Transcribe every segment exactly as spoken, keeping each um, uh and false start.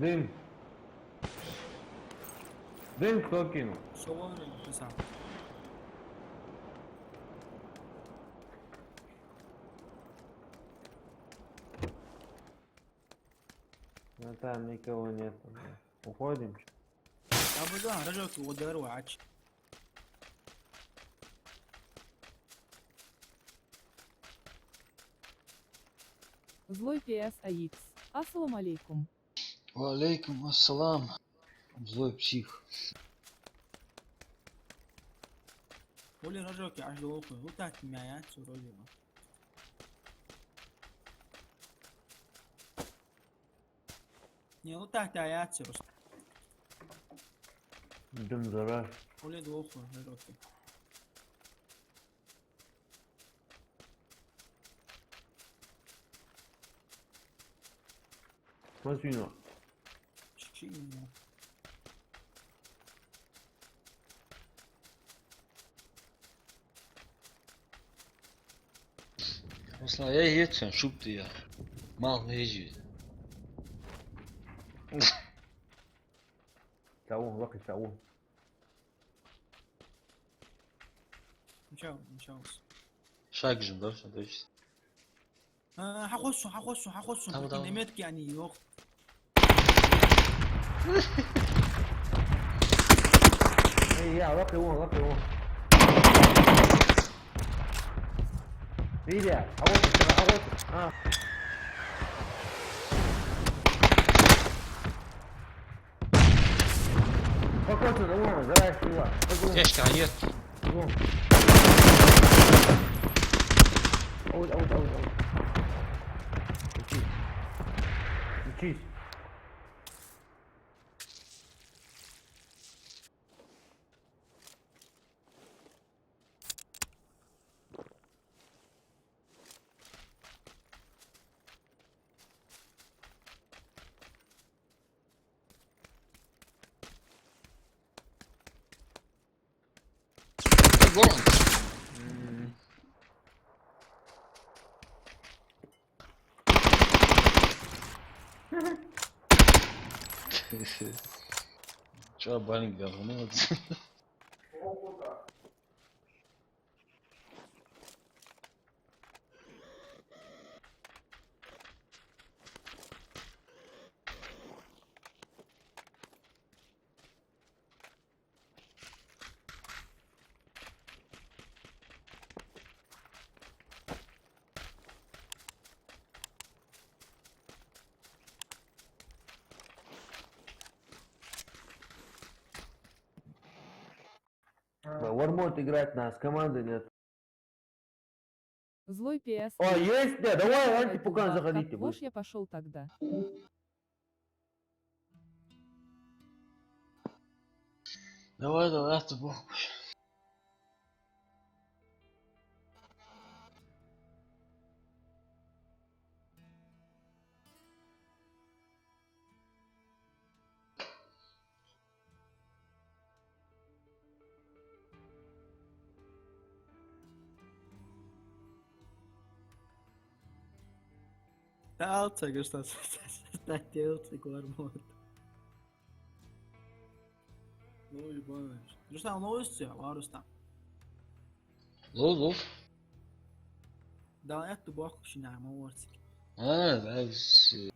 Дым. Дым кто кинул? Всё вовремя, красава. Ну, там никого нет. Уходим. Я бы, да, рожок его дорвать. Злой П С А Икс. Ассаламу алейкум. Ва алейкум ассалам. Злой псих. Оли рожок, я аж долго. Вот так меня, я всё вроде бы. Не, вот так, да, я всё просто. Дым зара. Оли долго, рожок. Машина. Машина. Руслан, я хетсен шуб тӀа я. Мал хежи. Цавун, вахи цавун. Ничего, ничего. Шаг жим, да, что то есть. А, хьахосу, хьахосу, хьахосу. Там, там. Наметки они, ёх. Эй, я, лапы вон, лапы вон. Видя, а вот, а вот. А. Спокойно, давай, давай, давай. Спокойно. Тяжко, а нет? Бегом. Аут, аут, аут, аут. Учись. Учись. Ворон. Чё, банник, да, ну вот. Вормот играть, нас команды нет. Злой П С. О, есть, да, давай, антипукан, заходите, быстро. Ложь, я пошёл тогда. Давай, давай, ты бог. Та алца, гашта, та делца, гормот. Ну, ебаный. Рустам, новости, а, Рустам? Лов, лов. Да, это бог, шина, молодцы. А, да, с-,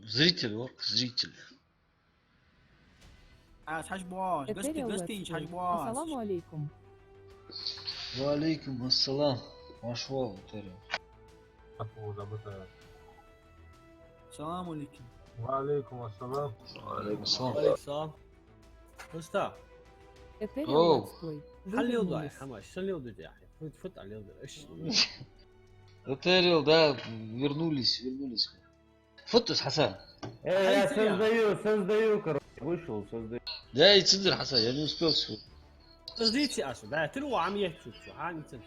зритель, вот, зритель. А, саш бос, гости, гостинич, саш бос. Ассаламу алейкум. Ва алейкум ассалам. Машвал, Этериал. Салам алейкум. Ва алейкум ассалам. Ва алейкум ассалам. Ва алейкум ассалам. Просто. Этериал. Оу. Хьалил дай, хамаш, шалил дай, яхи. Фут, фут, алил дай. Эш. Этериал, да, вернулись, вернулись. Фут, Хасан. Э, я создаю, создаю, короче, вышел, создаю. Да, и цидр, Хасан, я не успел всё. Подождите, Аша, да, ты руку ам ехать, что, а, не цидр.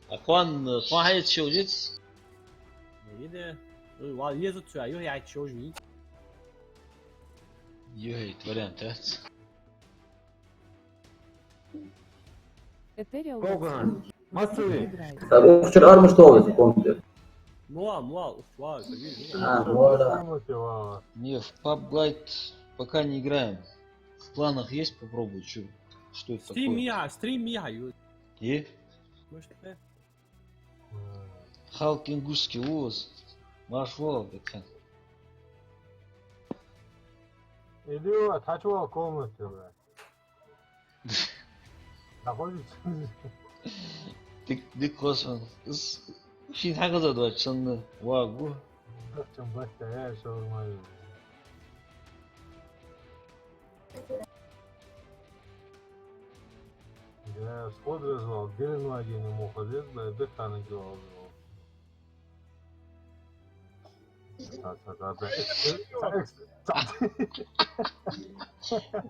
А кван, кван хьаэца шо жиц? Иде. Ва, езут шо, ю хьаэца шо жи. Ю хьаэца вариант, да? Этериал. Кого? Мацуи. Играет. Так, ох, вчера армы что ли, помните? Муа, муа, ух, муа, садись, муа. А, муа, да. Не, в пабг Лайт пока не играем. В планах есть попробовать, чё, что это такое? Стрим миха, стрим миха, ю. Е? Может, э? Халкъ ингушский уз. Марш вал, бетхан. Идиот, хьачувал комнате, бля. Находится. Дик, дик хосман. Ис, шин хьагаза доач санна вагу. Бахчан бахта, э, шаурма. Я, сходу развал, Геленваген ему ходит, бля, бетана делал.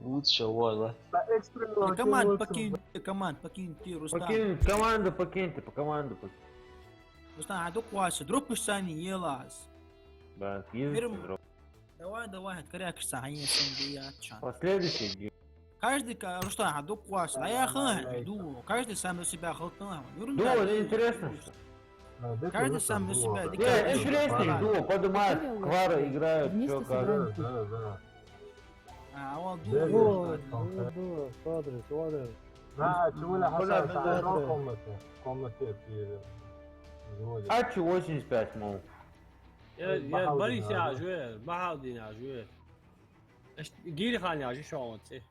Лучше вала. Команд покиньте, команд покиньте, Рустам. Покинь, команду покиньте, по команду покиньте. Рустам, а дукваси, дропаш сани елас. Да, Мирм. Давай, давай, хӀанз коряг кхы цхьа хьаенна санна де яц шоана. Последующий день. Каждый ка-, Рустам, хьа дукха вац, а я хан, ду, каждый сам за себя халтан. Ду, интересно, что. Каждый сам за себя. Не, интересно, ду, поднимают, Квара играют, всё как. Да, да. А, он ду. Да, да, да, смотри, смотри. Да, чего ли Хасан, комнате, комнате, заводит. А чего восемьдесят пять, мол? Ер, ер Бахаудин Борис яхаш ва ер, Бахаудин яхаш ва ер. Аш Гирихан яхаш ва шоана цӀи.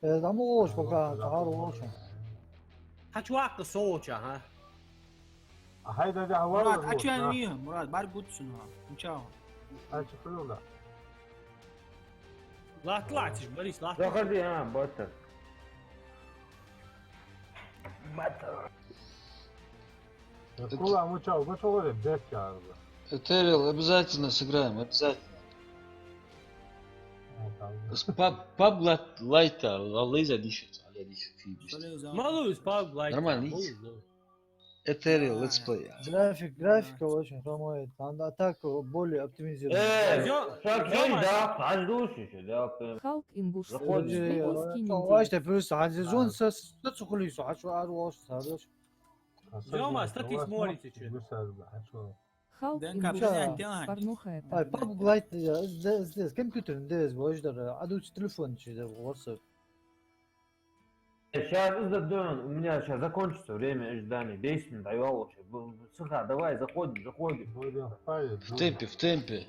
Э, дӀа ма волаш, пока, тӀагӀар волаш. Хьачуваккха со волча, хӀа? А хьайда дӀа Мурад, вала а чу волча. Мурад, бар гуд шуна, хӀа. Ничего. А чу хуйла. Латт, латт, Борис, латт. Заходи, а, Батта. Батта. Кула мучал, гучал говорит, бег тяжело. Этериал, обязательно сыграем, обязательно. Вот так. С паб-, пабг Лайт-, Лайта, Лайза дышит, Лайза дышит, фи дышит. Малый из пабг Лайта. Нормально, малый, видите? Да. Этериал, а, летсплей. График, графика очень хромает. Надо, а так более оптимизировать. Э, всё, всё, всё, да, аж души ещё, да, прям. Халкъ ингуш. Заходи. Э, э, плюс, хьанзи зон со, со цухули со, хьачу ару ош, садош. Зёма, статис морите чё? Халкъ ингуш. Порнуха это. Ай, пабг Лайт, э, здесь, здесь, компьютер, здесь, боже, да, а тут телефон, чё, да, WhatsApp. Сейчас из-за дон, у меня сейчас закончится время ожидания. Десять минут, ай, вообще. Б-, б-, сыха, давай, заходим, заходим. В темпе, в темпе.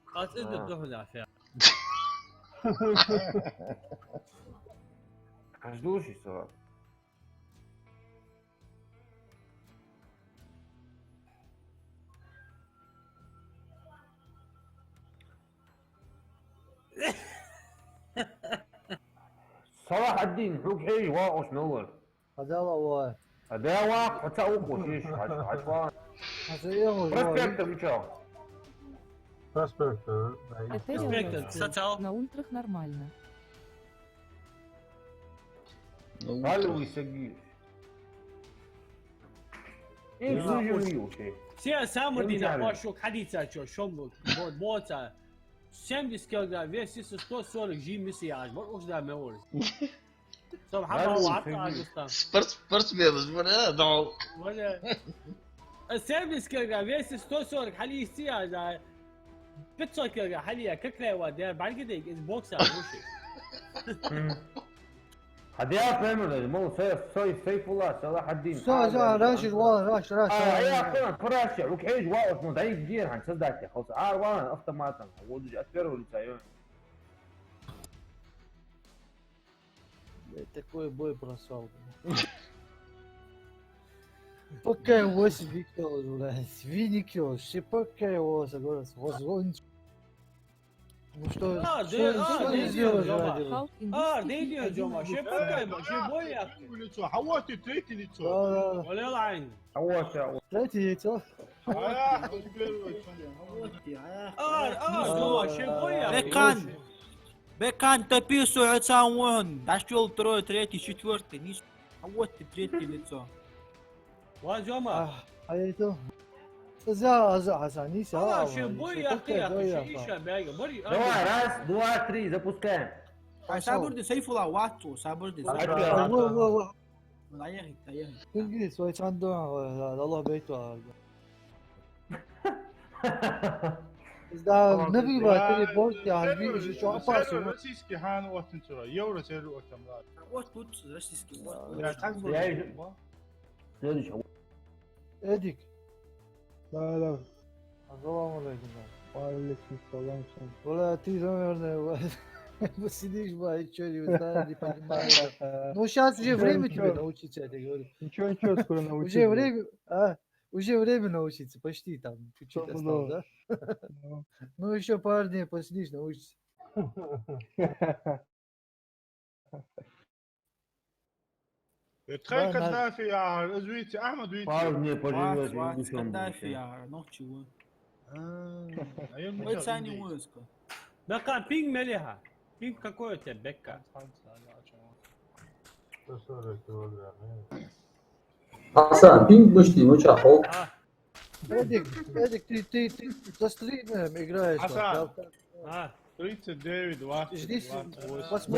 Хас из-за дон, да, фя. Каждый слушай, сова. Салахьаддин, хьога хьежа вагӀаш мел вар. Хьадала вай. Хьадала вай, хьо ца ухуш, иш, хьач-, хьачва. Хьаса ехуш вай. Проспектор мича? Проспектор, да. Опять Проспектор, сацал. На ультрах нормально. Алло, Сергей. Эй, слушай, слушай. Се самый дина пошёк, хьадица чё, шом бо-, боца. Семьдесят килограмм вес, сто сорок жим, миси яж, вот уж да меор. Сам хьама ваӀа Сергей. Спортс-, спортсмен, бля, да. Бля. Семьдесят килограмм вес, сто сорок хьалийсти яж, да. Пятьсот килограмм хьалия, как лева, дер, баргидейк, из бокса, слушай. Хьадиа фермер, мол, сай, сай, Сайфулла, Салахьаддин. Всё, всё, раши, вал, раш, раш, а, раш. Я, кто, праши, у кхеж вал, ну, дай дир, хан, создать, холс, а, вал, автоматом, вот же от первого лица, ё. Блядь, такой бой прошёл, блядь. Пока восемь виктор, блядь, ви никёш, пока его, согласен, воззвон. Ну что, а, что, да, что а, ты да, сделаешь, Джома. Ради? А, да, да, Джома, вообще пока, вообще более. Лицо, а вот и третье лицо. Да, да. Валял айн. А вот, а вот. Третье лицо. А, а, Джома, вообще более. Бекан. Бекан, топи со, это он. Дошёл второй, третий, четвёртый, низ. А вот и третье лицо. Ва, Джома. А, а это? За, за, а за, не за, а, а, вообще, бой, я, я, я, бой, я, я, бой, я. Давай, раз, два, три, запускаем. А, пошёл. Сабур де, Сайфулла, ватсу, сабур де, а, Сайфулла. Во, во, во. Наехи, наехи. Ингилис, вай чандо, Аллах бейт ва. Из да, наби ва, телепорт, я, хьажби, из чу апас, сервер российский хьан оттан цура, евро сервер оттан, ладно. Вот тут российский, вот. Я так говорю. Следующий. Эдик. Да, да. Ассаламу алейкум. Ва алейкум салам. Вала, ты, наверное, сидишь, ба, и чё, не знаю, не понимаю. Ну, щас уже время тебе научиться, я тебе говорю. Ничего, ничего, скоро научусь. Уже время, а? Уже время научиться, почти там, чуть-чуть осталось, да? Ну, ещё пару дней посидишь, научишься. Тхай Каддафи яхар, из вийци, Ахьмад вийци. Пару дней поживёшь, и вац, Каддафи яхар, нохчи ва. А, а я не знаю. Вай цани войска. Да ка, пинг мел я хьа? Пинг какой у тебя, Бекка? Хасан, пинг мышти, ну чё, хол? А. Эдик, Эдик, ты, ты, ты за стримом играешь, Хасан. Да? А. Тридцать девять, двадцать, двадцать восемь.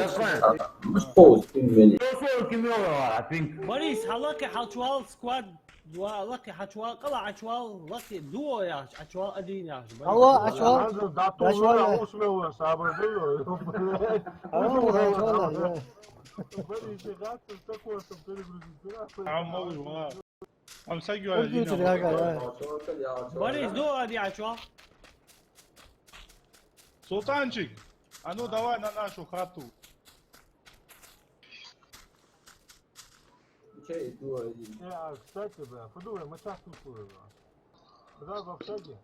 Мышь полз пинг мел я. Сто сорок мел я, а пинг. Борис, хьалакхе хьачувал сквад, ва лакхе хьачувал, къала Ӏачувал, лакхе дуо яхаш, Ӏачувал один яхаш. Алло, Ӏачувал. Хьанза дату Ӏачувал. Уж мел ва, сабар ду. Алло, Ӏачувал, я. Борис, ты как-то такой, что перегрузить. Там могу, ва. Ам саг юа компьютер дина яга, ва. Борис, дуо ади Ӏачувал. Султанчик, а ну давай на нашу хату. Чей дуо ади? Э, а, кстати, бля, подумай, мы сейчас тут будем, бля. Куда в общаге?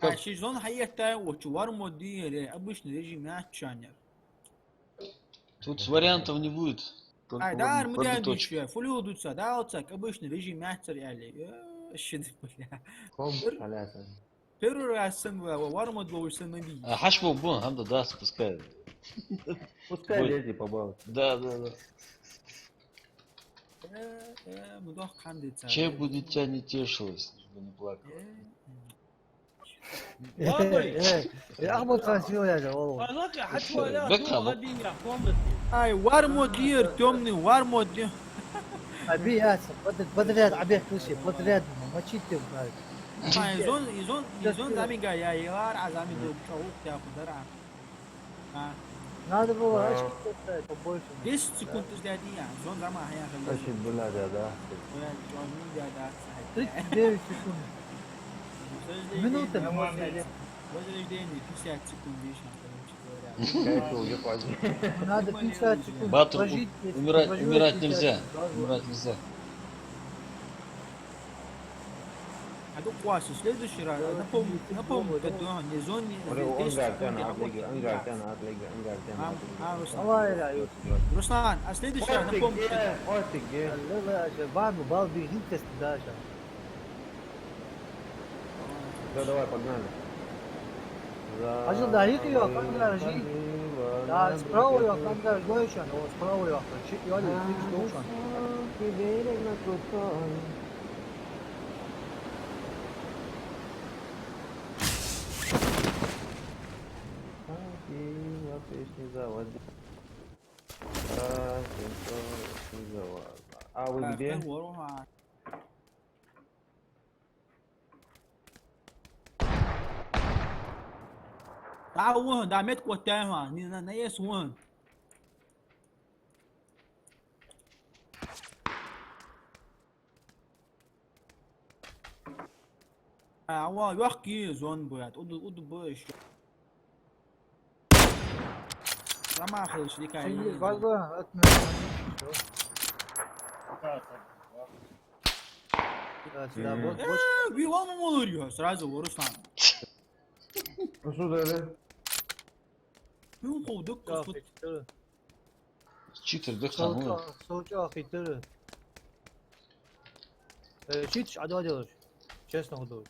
А, ши зон хьаеттай, вот чё, вармо диере, обычный режим, я чанер. Тут вариантов не будет. Только ай, дар, одну, мы одну точку. Фулю дуца, да, вот так, обычный режим, я цар, я ли. Э, щит, бля. Ком, халяса. Первый раз сэн ва, ва, вармод ва уж сэн наби. А, хьаш бо бу, хьамда, да, спускай. Пускай леди побалует. Да, да, да. Э, э, мудох ханди ца. Чем бы дитя не тешилось, лишь бы не плакало. Э, э. Э, э, Ахмад хан сил я же, о. Ай, лакхе хьачувал, Бекхам. Дуо ади я, комнате. Ай, вармод диер, тёмный, вармод диер. Ай, би яц, под-, подряд, обед слушай, подряд, мочить ты, блядь. А, изон, изон, изон замига я, елар, а замига чавук я, пудара. А. Надо было очки поставить побольше. Десять секунд ждать, я, изон зама, я, я. Значит, была, да, да. Блядь, чё, ну, да, да. Тридцать девять секунд. Минута. Возрождение, пятьдесят секунд, видишь, там, короче говоря. Какая-то уже поздно. Надо пятьдесят секунд. Батл, вложить, умирать, вложить умирать нельзя. Пятьдесят секунд. Умирать нельзя. А то классно. Следующий раз. Напомни, напомни, когда не зоне, десять секунд, я вот так. Ам, а, Руслан. Давай, да, Руслан, а следующий раз напомни, когда. Ортик, э, ортик, э. Ла, ла, а ща бабу, балби, жить-то даже. Всё, давай, погнали. Хьажал, да, хьихи йоах, хьангараш. Да, справа йоах, хьангараш гойшан, о, справа йоах, ши, йоли, ши, ши, ши. А, ты лапаешь, не заводи. А, ты что, не заводи. А вы где? Да, вон, да, метку оттаьй хьона, не на, на ес вон. А, вон, йохки зон, брат, уду, уду бу ещё. Замахаешь, дикая. Ай, база, отмена. Да, сюда, вот, вот. Э, ви лама молор ё, сразу, Руслан. Ну что, да, да? Ну, хо, дык, да, господи. Читер, дык, солча, солча, хитер. Э, читер, а давай делаешь. Честно говорю.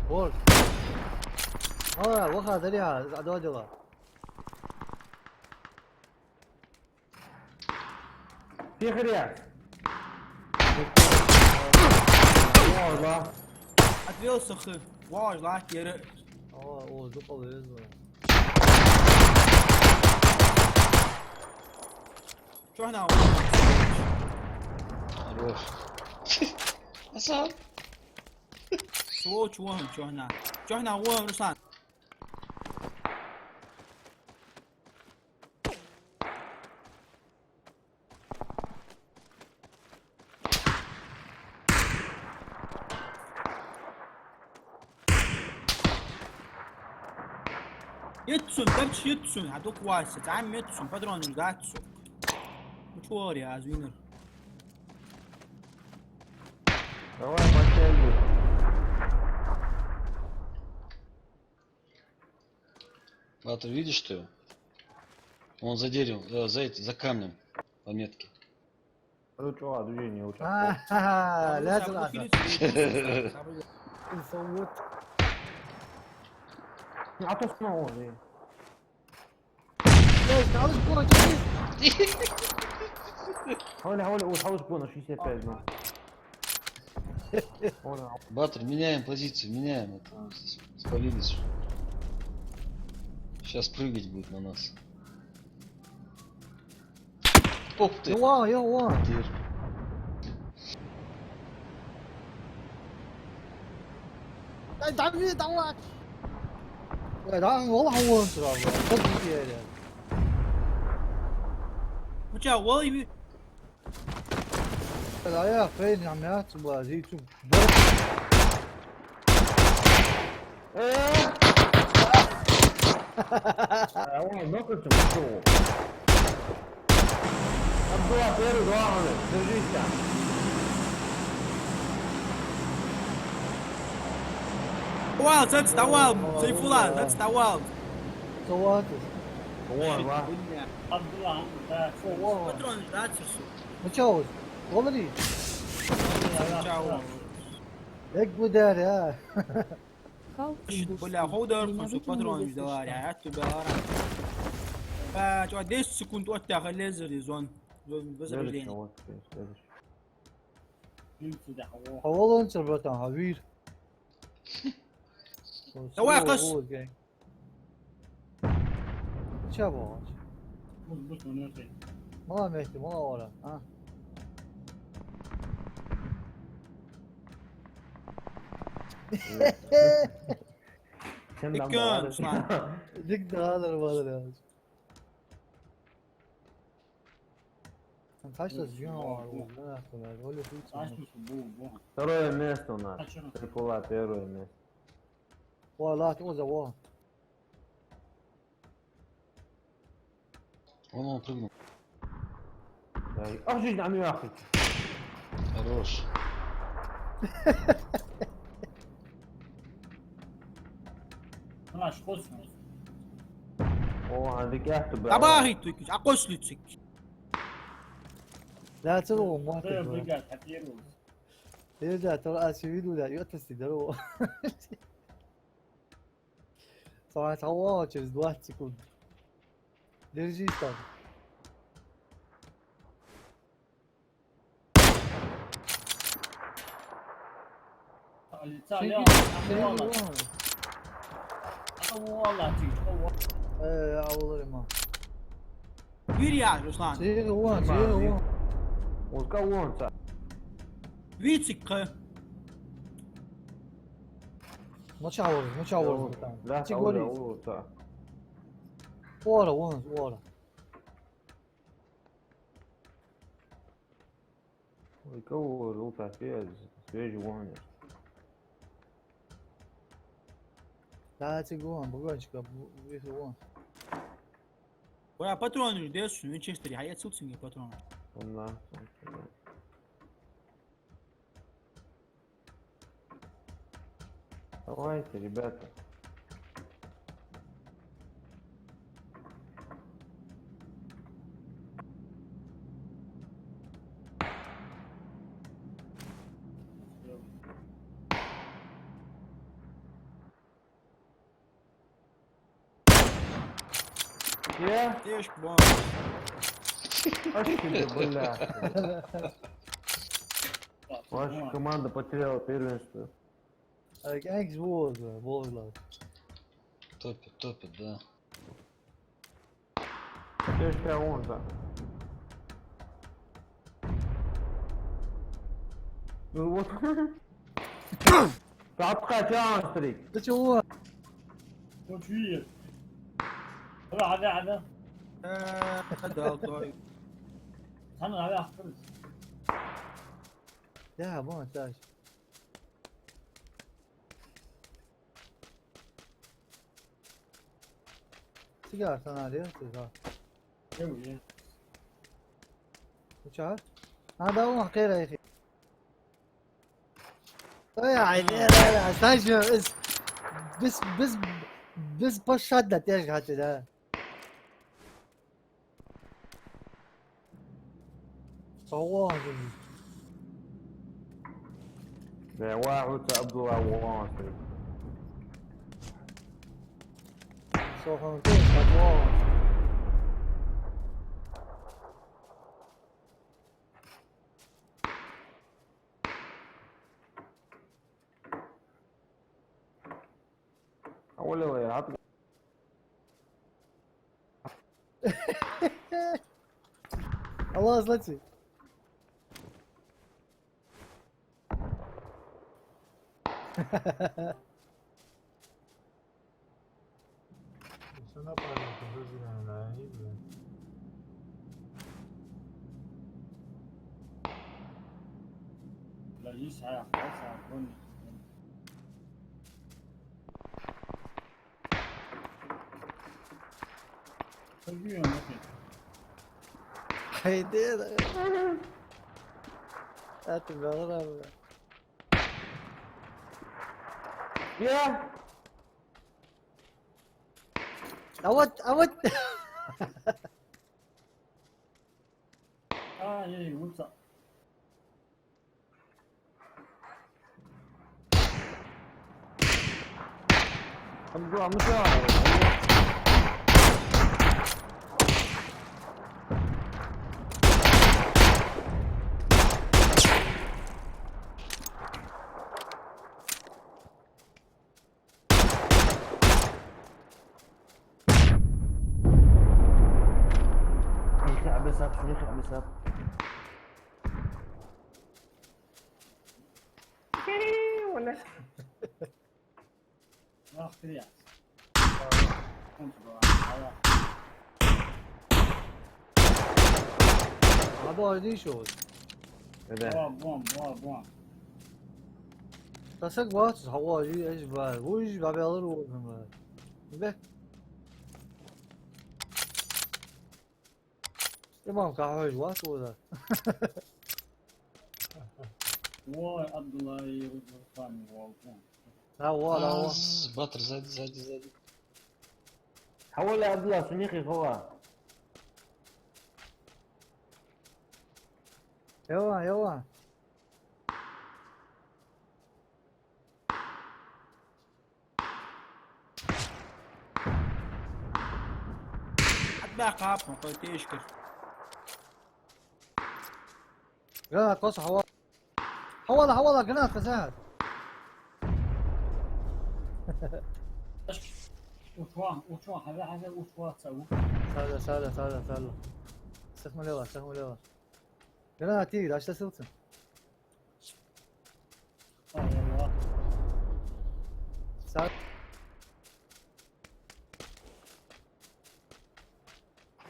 Вот. А, выхода, а давай дела. Тихо, Риас. Отвел сахы. Вож, лак, ера. О, о, зупал везу. Чё она? Хорош. Хьасан. Сволочь, вон чухьнахьа. Чухьнахьа вон, Руслан. Етт сона, дагча етт сона, хьа дукха вац, зӀамига етт сона, патронаш дац сога. Мича вахар аз вийнар? Давай, подтягивай. А ты видишь, что он за деревом, э, за эт-, за камнем по метке? Лучше движение, лучше. Ха-ха-ха, лазар аса. Инсовут. А то снова, блин. Эй, хьалаш гона, чизи. Хьалаш, хьалаш, ой, хьалаш гона, шестьдесят пять, ну. Вон, а. Батыр, меняем позицию, меняем. Это, спалились. Сейчас прыгать будет на нас. Ух ты! Йоа, йоа! Тир. Ай, дави, давай! Ай, да, валлахӀи, вон сразу. Как тебе? Мича валлахӀи? Ай, я хрен, я мяч, бля, зайцу. Э? А, он нокнул, что? Абдулла, первый, главный, держись там. Вал, зацта вал, Сайфулла, зацта вал. Салат. Вон, ва. Абдулла, да. О, о. Патрон, да, цирсу. Ну чё вы? Говори. Чао. Эк, гударя. Халкъ. Шит, бля, ховдар хӀанз со патронаш даларе, хӀаьта даларе. Ба, чӀоагӀа десять секунд оттаяьй лазер, зон, зон, возрождение. Следующий, вот, следующий. Хьо волонтер, братан, хьо вийр. Давай, кхаш. Ча бохаш? Мала метте, мала вара, а? Иккан, Руслан. Дик далар, валар. Второе место у нас. Прикола, первое место. Валлахи, оза, во. Вон он прыгнул. Да, ах, жизнь, а ну, ахуй. Хорош. Наш хозмус. О, а дикяхту, бля. Абахи туйкич, а кошли цик. Да, целого махта. Э, бля, копируешь. Э, да, то, а, всё виду, да, и отпусти, здорово. Сама того через двадцать секунд. Держись там. Лица, Сиги, я, сиги, я, вон. Э, я, Валерий, ма. Вийр я, Руслан. Сиги, вон, сиги, вон. Узка вон, ца. Вицик, кхы. Мича вар, мича вар, братан. Да, категория. Ора, вон, ора. Ой, кого желтая пес, свежий вон. Да, цигун, бугончика, вихи вон. Бля, патроны же десять, Винчестер, я отсутствие патрона. Он на, он на. Давайте, ребята. Е? Тешк бон. Аж тебе, бля. Ваша команда потеряла первенство. А как звук, бля, боже. Топит, топит, да. Тешк я вон, да. Ну вот. Шо хьатӀакхаьча, Андрей? Ты чего? Ну, чё есть? Давай, давай, давай. Э, да, да. Сам давай, давай. Да, вон, дальше. Сигар санари, сигар. Эу, е. Уча? А, да, вон, хера, я. Ой, ай, не, не, не, знаешь, э, с-, без, без, без пощады, да, тяжко, да. Саллаху алейкум. Да, вахута Абдулла вахута. Саллаху алейкум. Хьавола, вай, хьат-, Аллах, злати. Шо напарник, уже зря, да, и, блин. Ла, есть, а, а, а, вон. Сергей, он опять. Хайде, да. А ты, бля, бля. Я? А вот, а вот. А, ей, вот так. Абдулла, ну что? يا أخي عبسات، شنو يا أخي عبسات؟ ولا. راح سريع. كنت بروح. هذا هو دي شوز. إيه ده؟ بوم، بوم، بوم، بوم. تسك باتس، هو جي إيش بقى؟ ويش بقى بيعملوا وين بقى؟ به. إمام كحوش، وات وذا. واي، عبد الله يرد الخامي والكون. لا، هو، لا، هو. آز، باتر، زاد، زاد، زاد. حول يا عبد الله، سميخي هو. يلا، يلا. حد بقى قاف، ما قلتيش كده. لا، قص حوالي. حوالي، حوالي، قناة فساد. وشوان، وشوان، هذا، هذا، وشوان تسوي. سهلة، سهلة، سهلة، سهلة. استخدم اليوم، استخدم اليوم. قناة تيجي، عشان تسوي. سهلة.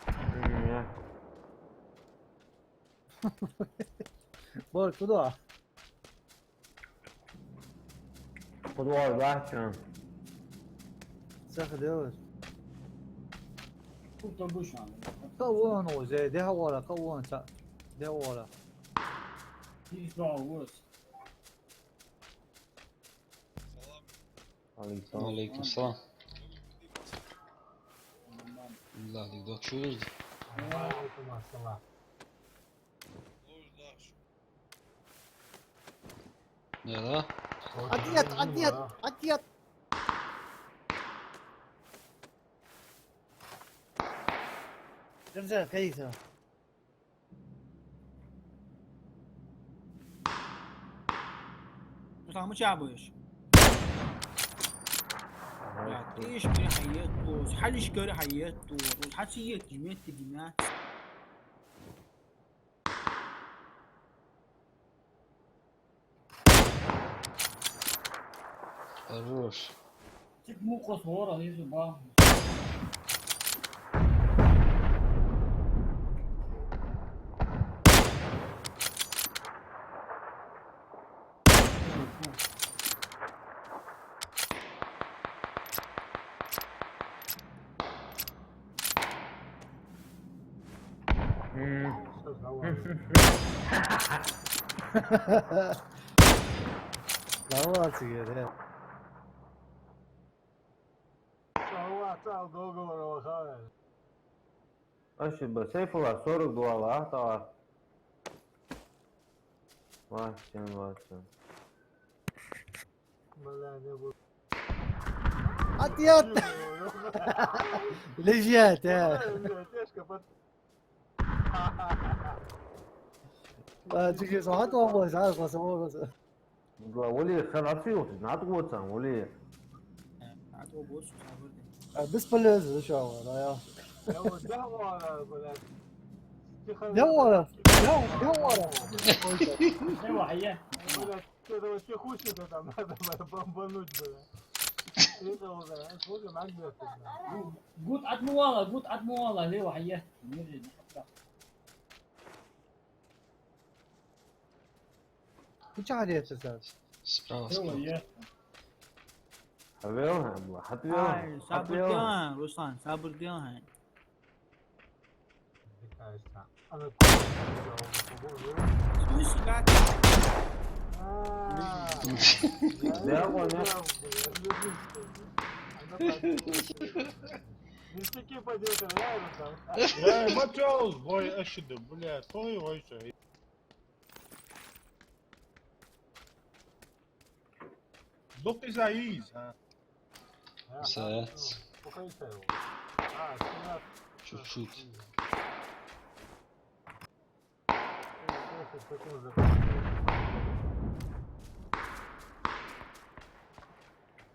مم، يا. بول، كدوا. خذ واحد، واحد كان. سخ دور. كنت أبوش عامل. قوانه زي ده ورا، قوان تا-، ده ورا. He's wrong words. عليكم السلام. وعليكم السلام. الله عليك، دوك شو يجي؟ وعليكم السلام. يلا. عديت، عديت، عديت. زين، زين، كويس. بس عم تشعبش. يا تيش كري حياته، حلش كري حياته، حسيت جمعت جمعت. Хорош. Цик мукъас вора, если ба. М. Давай, тебе, да. Салат, ал договор, вахай. Аши ба, Сейфулла, сорок два ла, а, товар. Вачин, вачин. Бля, не буду. Отъёт! Лежать, а! Бля, тихо, сахат вам, а, сахат вам. Вале, хана ацу юхту, над воцан, вале. Над воцан, сабар де. А, бесполезно, зачем, да, я. Я вот, я вора, блядь. Тихо. Я вора, я, я вора. Давай, я. Блядь, ты этого тихушника там надо бомбануть, блядь. Это уже, слушай, надо. Гуд отмывала, гуд отмывала, лево, я. Куча хьадеца цар. Справа, справа. Хьавел хьан, Аллах, хьавел хьан, ай, сабур хьавел хьан. Де хьан, Руслан, сабур де хьан. Слышь, как? А, да, да, да, да. Ништяки подъехали, да, Руслан? Я, Матеус, бой, ашида, бля, той, ой, чё. Докъи заиз, а? Сац. Чуть-чуть.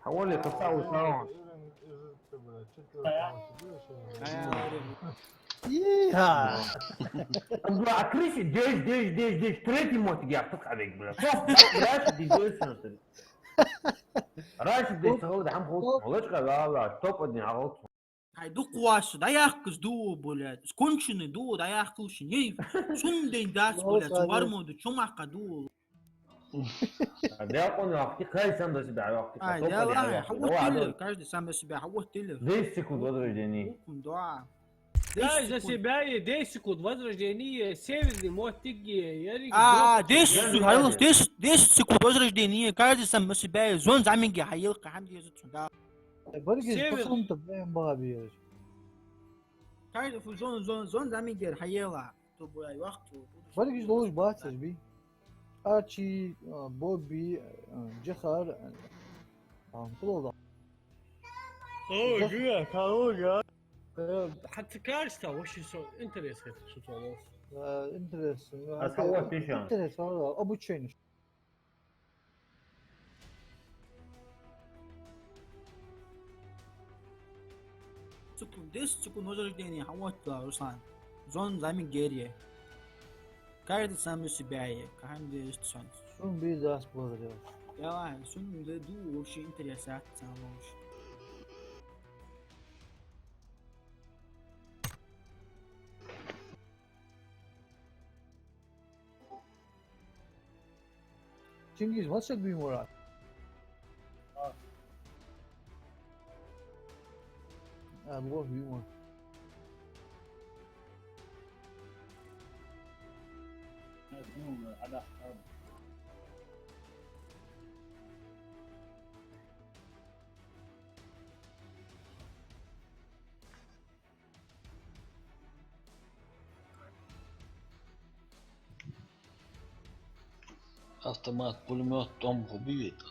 Хьавола, кхы цхьа ва саун. Иха! Бля, а крысе деш, деш, деш, деш, третий моттиг яхтар хьавег, бля. Просто, бля, деш, деш, деш. Рашид деш, сагал да хьам хул. Молочка, ла, ла, топ один агал. Хай, дукха ваьш, дӀаяккхаш ду, блядь. Конченый ду, дӀаяккхал ший. Эй, цун ден дац, блядь, цун вармо ду, чу махка ду. А дякъон вахти, каждый сам за себя вахти. Ай, топ один вахти. Хьавоттийла, каждый сам за себя хьавоттийла. Десять секунд возрождения. Хукм, да. Каждый за себя и десять секунд возрождения, северный моттиг, ярик. А, десять секунд, хьайла, десять, десять секунд возрождения, каждый сам за себя, зон заминге хьайла, кахам деза цун, да. Баргиш север. Пацан-то прям бабьёшь. Каждый фу зон, зон, зон замингер хьайла. То бу ай вахт. Баргиш луж бацаш би. Арчи, а, Бобби, а, Джахар, а, а, Плода. О, жуя, калога. Э, хьа ца кажется, вообще со-, интерес хет суталов. Э, интерес. А, а, кого пишем? Интерес, а, обучение. Цукун, десять секунд возрождения, хьавоттийла, Руслан. Зон замингер я. Каждый сам за себя я. Кахам деза цун. Сун бизнес благодарю. Я, сун да ду вообще интерес яц цун вообще. Чингиз, вац саг вий мурад? А, лох вий мурад. Автомат, пулемёт, тӀом хӀу бийта?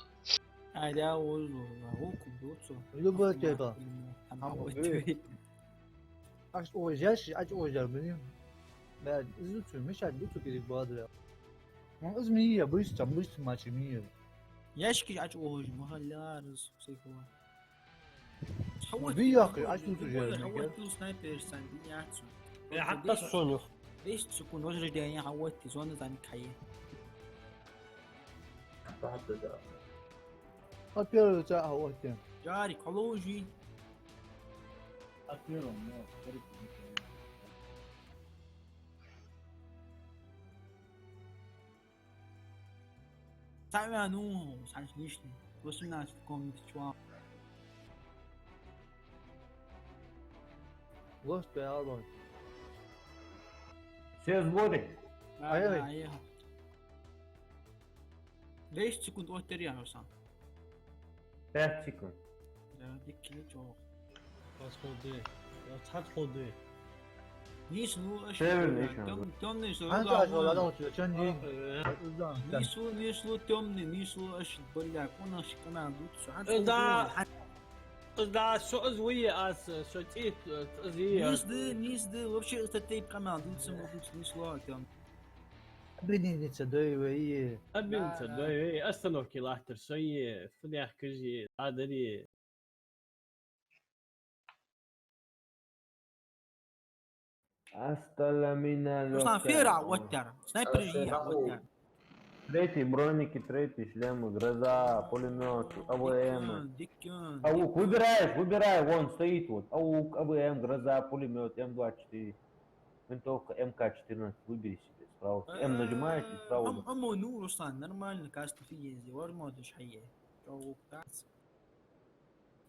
Ай, да, уж, уж, уж, уж, уж. Любой типа. Автомат, пулемёт. Ам, ам, ам, уж, уж. Аш ожаш, ач ожар, блин. Да, изучу, мешать, дуцу перебадра. Ну, из мия, быстро, быстро, мачи мия. Ящики ач ожаш, махаллярыз, всякого. Бий яххе, ач луцу жер, хьавоттийла снайпер сан, бий яц. Э, хьатта сонюх. Десять секунд возрождения хьавоттийла, зона замик хьае. Хьатта, хьатта, да. А первый цхьа а хьаоттаде. Джарик, хьо ловш вий? А первый, ну, первый. Цхьа ваьннав, цхьа лишний. Восемнадцать комнат чуа. Лост пе албан. Все сборы. Да, ай, да, ай. Ай. Десять секунд оттадаьд, Руслан. Пять секунд. Да, дика чӀоагӀа. Подходи. Подходи. Нийслу аш. Северный ещё. Тём-, тёмный слой. Хьан цӀа шо ладан чу чан дин. Нийслу, нийслу тёмный, нийслу аш, бля, кунаш канал дут. Хьан цӀа да. Хьан- Да, со из вуй аз, со цӀи, из и. Нийсду, нийсду, вообще из тайп канал дут, сам дут, нийслу тём. Обидница дой вай. Обидница дой вай. Остановки латтар сой, фунех кажи, адари. Асталамина. Руслан, лёгкая. Фера оттар. Снайпер же я оттар. Третий броники, третий шлемы, гроза, пулемёт, А В М. Дикён, дикён. А лук выбираешь, выбирай, вон стоит вот. А лук, А В М, гроза, пулемёт, М двадцать четыре. Винтовка М К четырнадцать, выбери себе справа. М нажимаешь и справа. Ам-, аммо, ну, Руслан, нормально, каста фиги, возможно, шайе. Чё, лук, кац?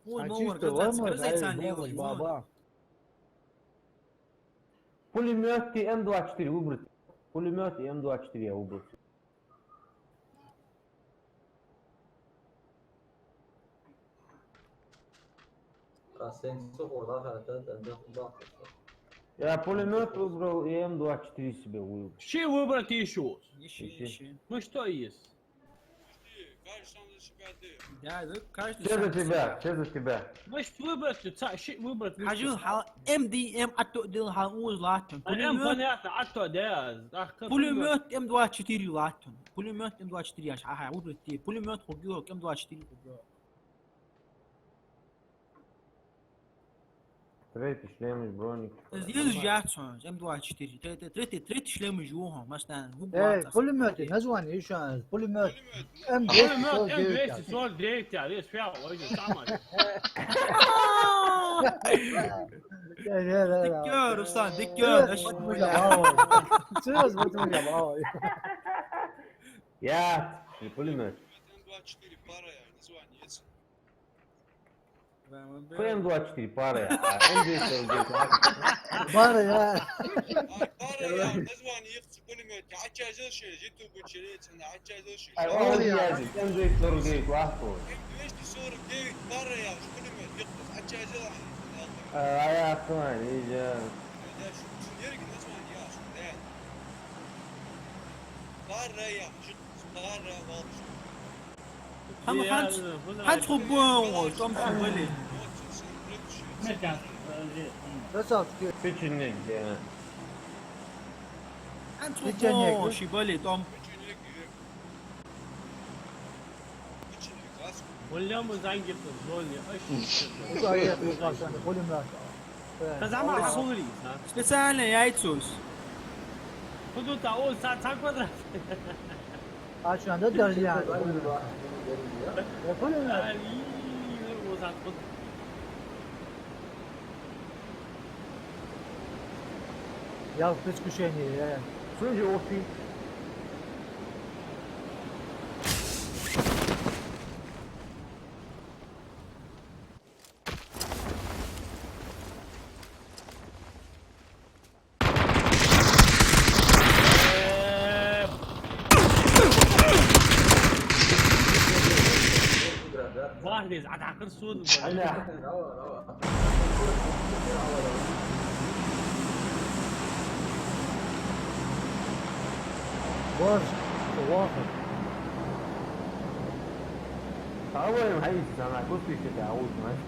Ой, а ну, чисто вот, ладно, гроза, ай, цан бомба, левый, баба. Пулемёт и М двадцать четыре выбрать. Пулемёт и М двадцать четыре я выбрать. Я пулемёт выбрал и М двадцать четыре себе выбрал. Ши выбрать ещё. Ещё, ещё. Ну что есть? Да, да, каждый сам за себя, все за тебя. Значит, выбрать, ца-, ши-, выбрать. Хьажал, хьа, М Д М аттоа дил, хьа уз латтан. А, М, пулемёт. Понятно, аттоа де, а, ах, как пулемёт выбрать? М двадцать четыре латтан. Пулемёт М двадцать четыре, аш, ага, выбрать те. Пулемёт хубио, М двадцать четыре хубио. Третий шлем, броник. Из еза яц хьона, М двадцать четыре. Тре-, тре-, третий, третий шлем из ю хьона, масса, гуг. Э, вац пулемёт, название ещё раз. Пулемёт. Пулемёт М двести сорок девять. М двести сорок девять, я, весь фиал, ой, самый. Э, э, э, э. Дикёр, Руслан, дикёр. Э, вот мы забавы. Серьёзно, вот мы забавы. Я, не пулемёт. М двадцать четыре пара, я, название есть. П М двадцать четыре пара я, а М девять сорок девять. Пара я. А, пара я, название ихца пулемёт. Ача жил ши, житу бучери, цена ача жил ши. А, пара я. М девять сорок девять лаху. М двести сорок девять пара я, пулемёт, ихца ача жил. А, а я, ахман, и я. Я шу, шу, ерги название, я шу, да. Пара я, шу, пара, валш. Хьама хьанц, хьанц хуббо, тӀом ши бале. Красавчик. Печенек, да. Хьанц хуббо, ши бале, тӀом. Валлахӏи, ма занги хӀу зоне, аш. Специально яйцо. Худо та ол ца, ца квадрат. А чё, надо даже я? Ай, ой, ца квадрат. Я в предвкушении, я. Слушай, Офи. Вахлез, а тӀаккха сона. Боже, вахар. Давай, хай, сана, купи себе, а вот, знаешь.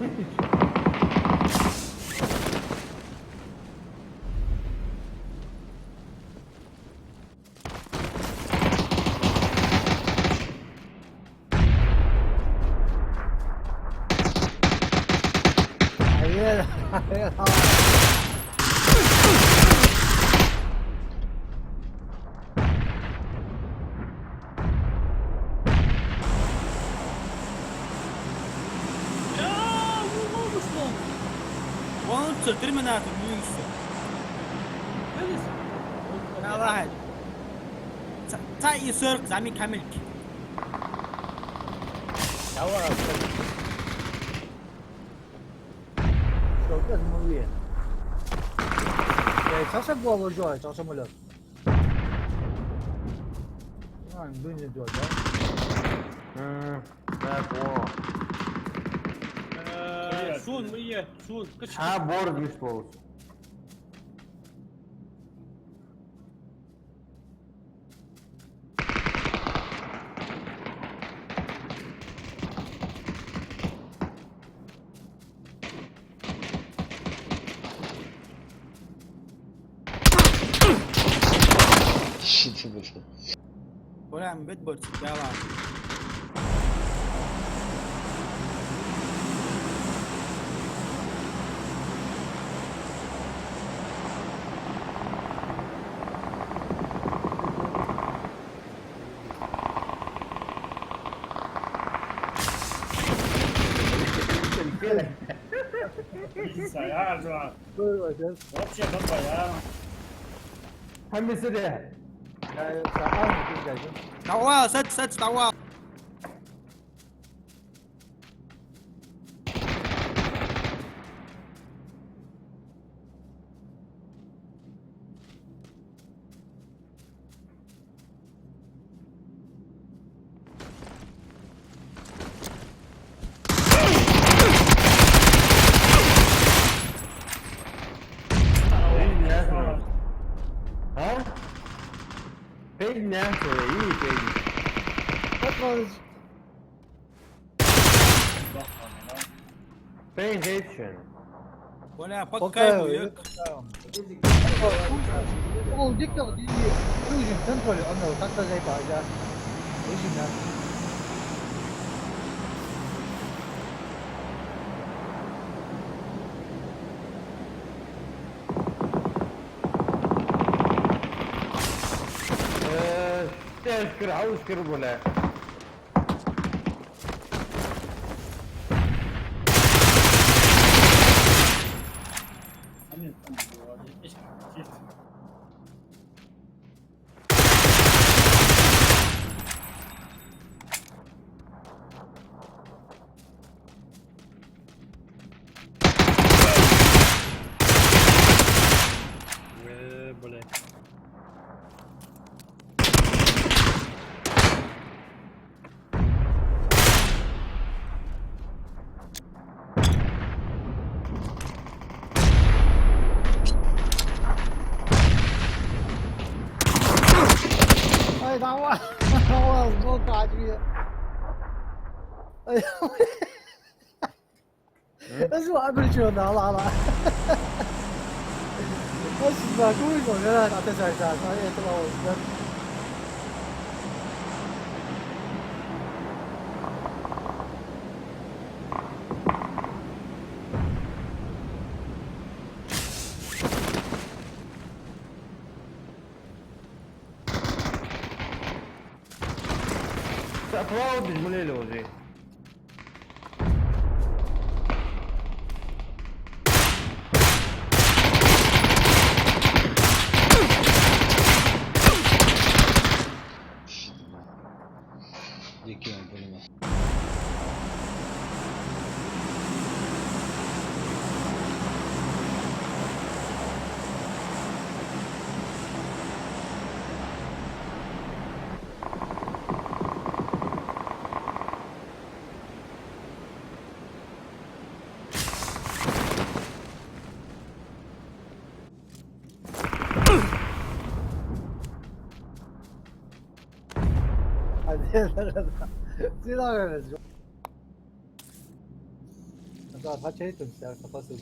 Со терминатор, ну и всё. Давай. Ца, ца и сорок, зами камельки. Давай. Что, как мы? Я и сосок голову жёг, это самолёт. А, блин, идёт, да? М, так, во. Э, сун, мы е, сун, кыч. А, борд миш полос. Ши ты, блин. Прям бит борт, давай. Вообще, баба, я. Хьамисаде. Давай, сац, сац, давай. Эй, нахуй. А? Пей нахуй, и пей. Пей гетчен. Коля, пока ему, я. О, диктор, ди, ди. Режим контроля, он его как-то заебал, да. Режим, да. Э, тяжко, а уж кирбуля. Э, блядь. Ай, давай! Давай, сбоку от меня. Ай, ай. М? Ай, сбоку, обречённо, ала, ала. Ай, сбоку, ой, ой, ой, ай, это, это, это, это. Аплодис, блин, уже. Дикий он, блин. Сюда, сюда. Да, хачай тут, я хапасу.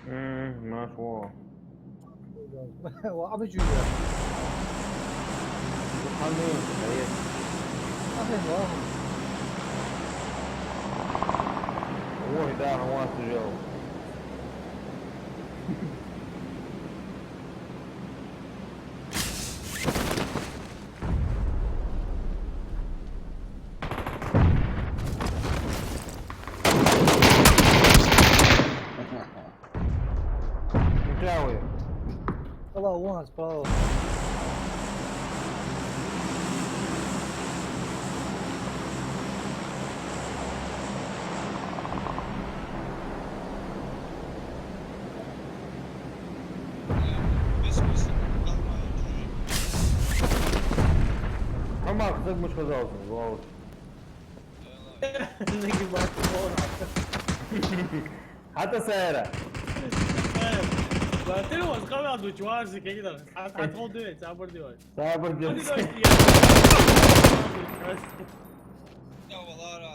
М, наш во. Ва, абы чуя. Ханну, ай. Ахен, ва. Ой, да, ну, у вас уже. Мича вай? Справа, вон справа. Хьо мах заг муш хозалца, главус. Нагибат хора. Хьата сайра. Э, ба, телефон къамаьл ду, чуваш, зи кегида. Хьат, хьат хол дуй, сабар дуй. Сабар дуй. Хьат дуй, я. Я валара.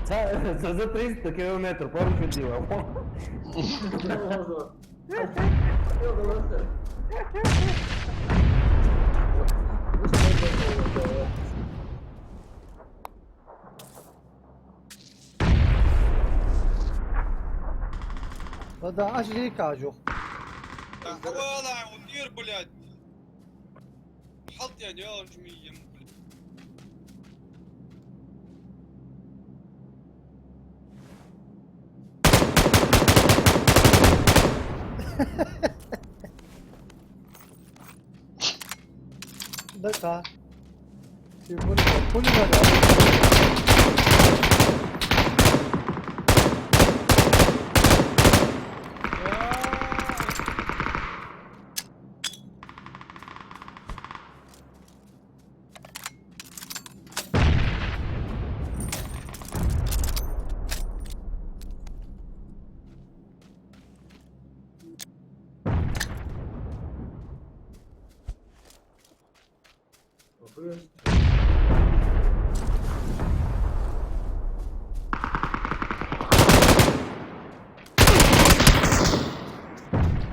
Ца, ца за триста километров парашют делал. Да, да, аш рика жух. Да, хавала, он дир, блядь. Хьалт я, я, жми, ем, блядь. Да-да. Ты пули, пули надо.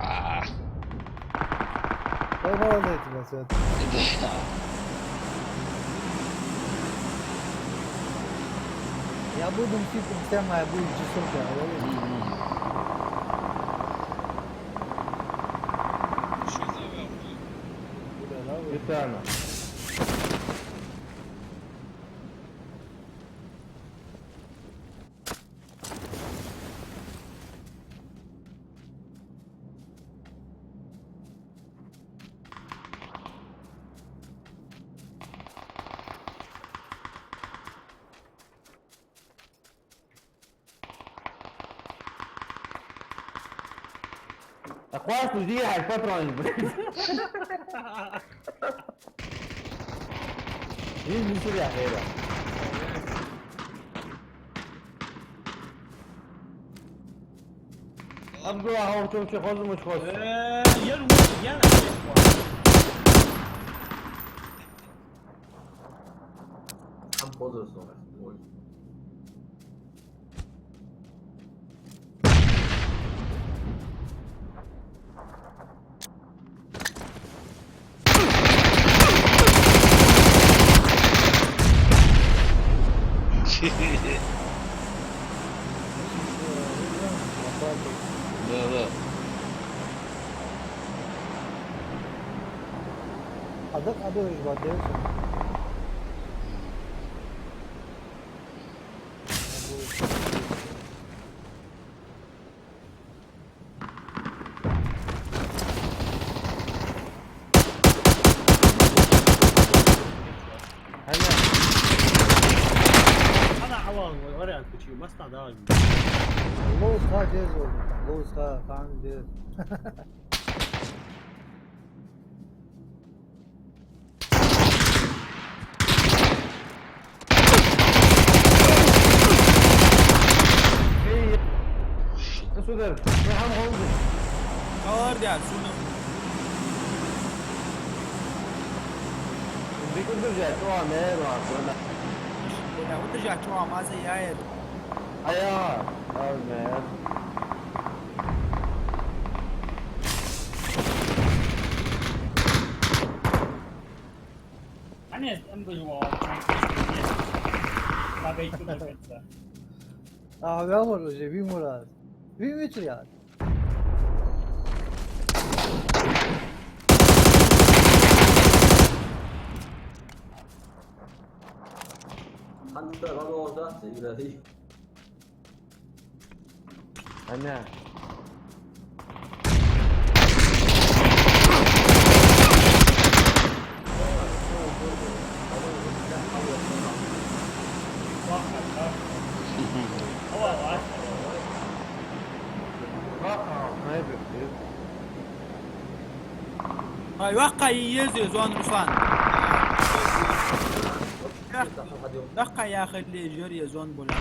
А. Ой, молодец, Вася. Да. Я буду мстить всем, моя будет часов, я говорю. Мгм. Куда, да, вы? Витана. Акъваста уж дехьа патронаш, блядь. Виж, виж, виж, я хера. Абдулла, хьо чу, чу хоза муш хос. Э, я ру, я на. Там хоза сона. Ой. Да, да. А так, а то есть, вот, дальше. Хьайна. Хьана хьавал, вариант кучи, масна давай. Лоу ха дезо, лоу ха, хан дез. Эй, сударь, мы хьам хонды. Калар дяр, суна. Бик удержать, о, не, ну, а, Бля, удержать, чё, а маза я это. А я, а, не. Они там были, о, надо идти до конца. А, я, может, уже, ви, Мурат. Ви, ви, Мурат. Хьанна ва вогӀа дац, Ибрахим? Аня. Ай, ваккха еза зона, Руслан. Ваккха яхале жер я зона, бля.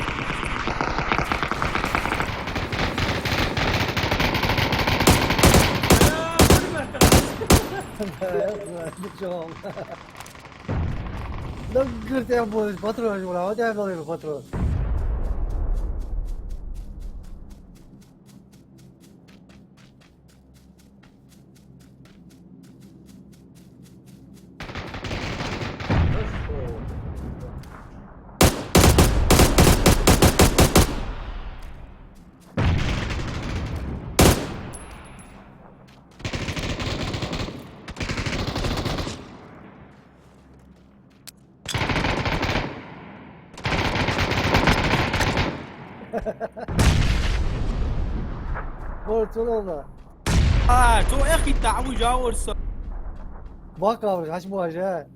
Наггар тӀа болаш патрон, бля, вот я болаш патрон. Ой, цо ловла. А, цо эхь хӀитта, а ву жавар са. Бакавр, хьаш бу хьажа.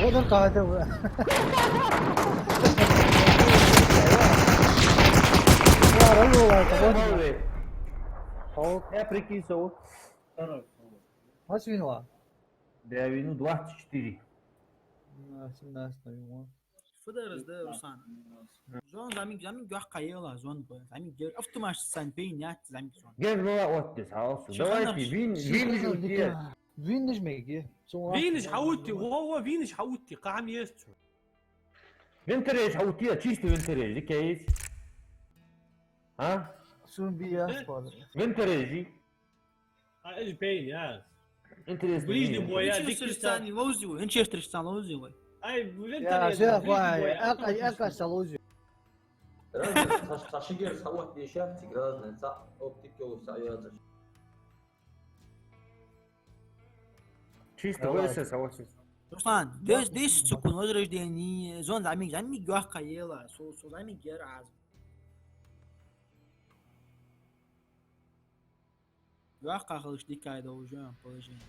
Одар кхаьчав. Вара лулайта, вот. Хо. Я прикинь, со. Второй. Хьаш вийнав? Да, я вийнав двадцать четыре. А, семнадцать, наверное. Фу дар из да, Руслан? Зона зӀамига, зӀамига йоккха ела, зона б-, зӀамига гер, автоматически сан пейн яц, зӀамига зона. Гер ва оттис, хьалсу. Ши ханаш. Давайте, вин-, виниш хьаутте. Виниш меги. Виниш хьаутте, во, во, виниш хьаутте, кхы хӀама еза цу. Винторежи хьаутте, чисто винторежи, дика яц. А? Сум бия, э? Спорт. Винторежи. А, эш бейн, я. Интересно. Ближний бой, я, дикки сан ловзий вай, инчертриш сан ловзий вай. Ай, блин, я, интересно, ближний бой, я, ака, ака сан ловзий. Разный, са, са шигер са вот дешат, разный, са оптик йол са яц. Чисто весе са вот. Руслан, дес, десять секунд возрождения, зона зӀамига, зӀамига йоккха ела, со, со зӀамига гер аз. Йоккха хилча дика долаш я положение.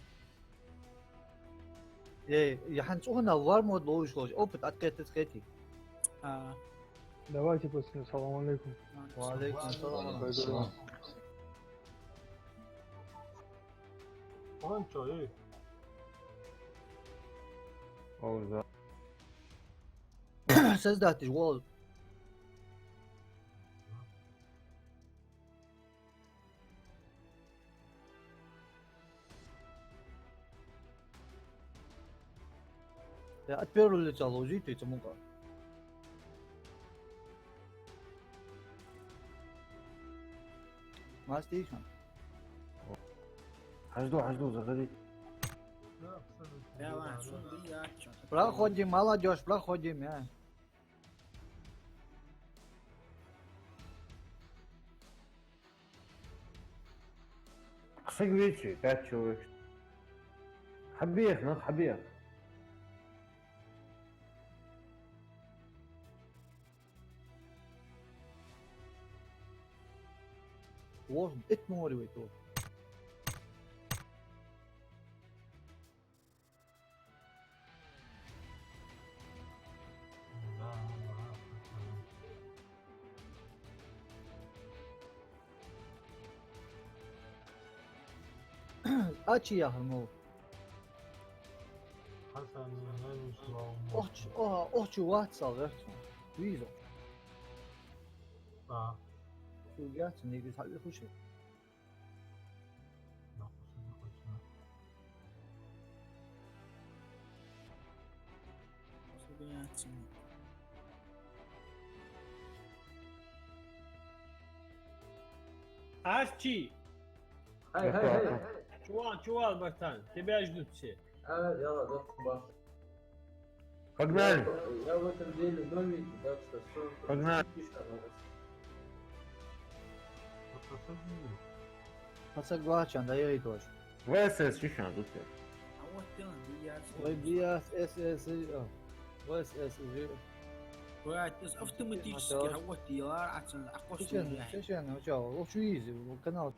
Эй, я хӀанз цӀухана вар мод ловш ловш, опыт открыт открыт. А. Давайте, пацаны, салам алейкум. Ва алейкум салам. Ва алейкум салам. Панчо, эй. Олза. Создать иш гол. Я от первого лица ловзий, ты цамука. Мастейшн. Хьажду, хьажду, заходи. Давай, сюда, я чё? Проходим, молодёжь, проходим, я. Кхы саг вийций, пять человек. Хьабеха, нах, хьабеха. Вож, итт море вай то. А чи яхар мо? Хьасан, я не слава. Охч-, о-, охчу вац сал гӀерташ. Виза. А. Цу яц, нигиз хьалъихуш. Арчи! Эй, эй, эй, эй. Чувал, чувал, братан, тебя ждут все. А, я, я, я, я. Погнали. Я, я в этом деле новенький, так что всё. Погнали. Пацан гвачан, да я и тоже. В С С чишан тут. А вот ты, он, бияц. Ой, бияц, С С, а. В С С уже. Бать, автоматически, а вот я, а цен, а космос. Чишан, чишан, ну чё, очень easy, канал.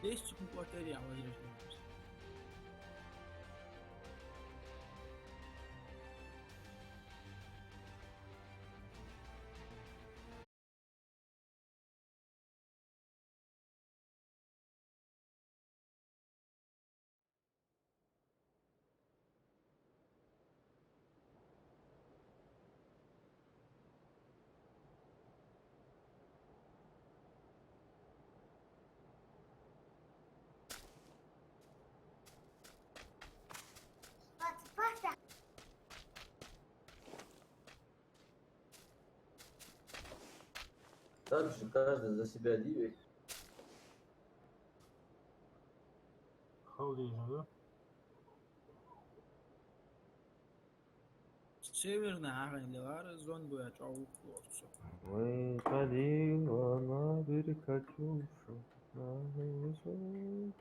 Десять секунд лотерея, а возьмёшь. Так же каждый за себя дивит. Халдежа, да? Северный хьагӀин левара зон буя чӀоагӀа вукху лоцу. Ой, кадила на беркачушу, на высокие.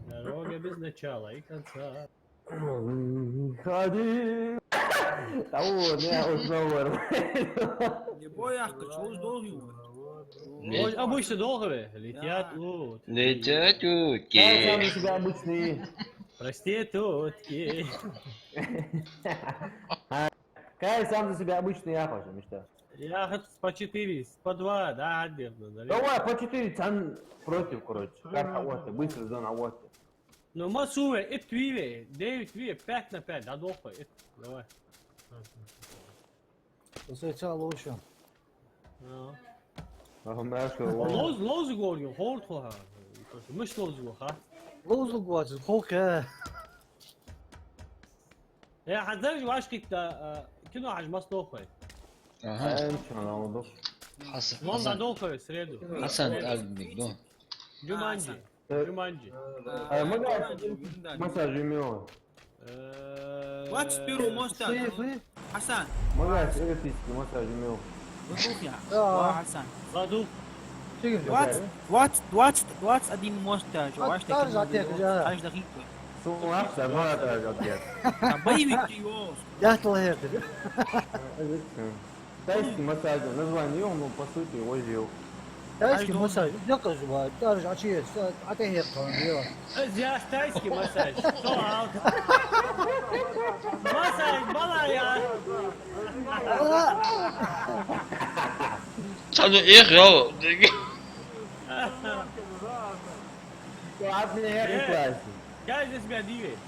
Дорога без начала и конца. Ходи. Того, не, вот новый. Не бой, ах, ты чего сдох, юмор? Нет. Ой, обычно долго, летят утки. Летят утки. Как самые себя обычные? Проститутки. Как сам за себя обычный я хочу, мечта. Я хочу по четыре, по два, да, отдельно, да. Давай, по четыре, там против, короче. Карта вот, быстро зона вот. Ну, ма суве, итт виве, девять виве, пять на пять, да, дохуй, итт, давай. Сначала лучше. Ну. Ага, мясо, о. Лоз-, лозуг оргин, хорд хо ха. Мыш лозуг ха. Лозуг вац, хо ха. Э, хьазар вашкит, а, кино хьаж мас дохуй. Ага. Э, ничего, надо. Хасан, Мон Хасан. Дохуй, среду. Хасан, Альбник, да. Джуманджи. Э, Джуманджи. А, мага массаж имел. Э, двадцать первый мост. Хасан. Мага эротический массаж имел. Задух я. Да. Ва, Хасан. Задух. Двадцать, двадцать, двадцать, двадцать один мост, а, чё, а, ваш такие так же ответ, да. Каждый хит. Су, а, да, ну, это ответ. А, боевик ты, ёс. Я твой это. Тайский массаж, название, ну, по сути, его сделал. Тайский массаж, я тоже, да, даже а чё есть, а, а ты нет, там, да. Э, я тайский массаж. Что, а? Массаж, балая. Цхьа ну эх, йо. Ладно, я не класс. Я здесь меня дивит.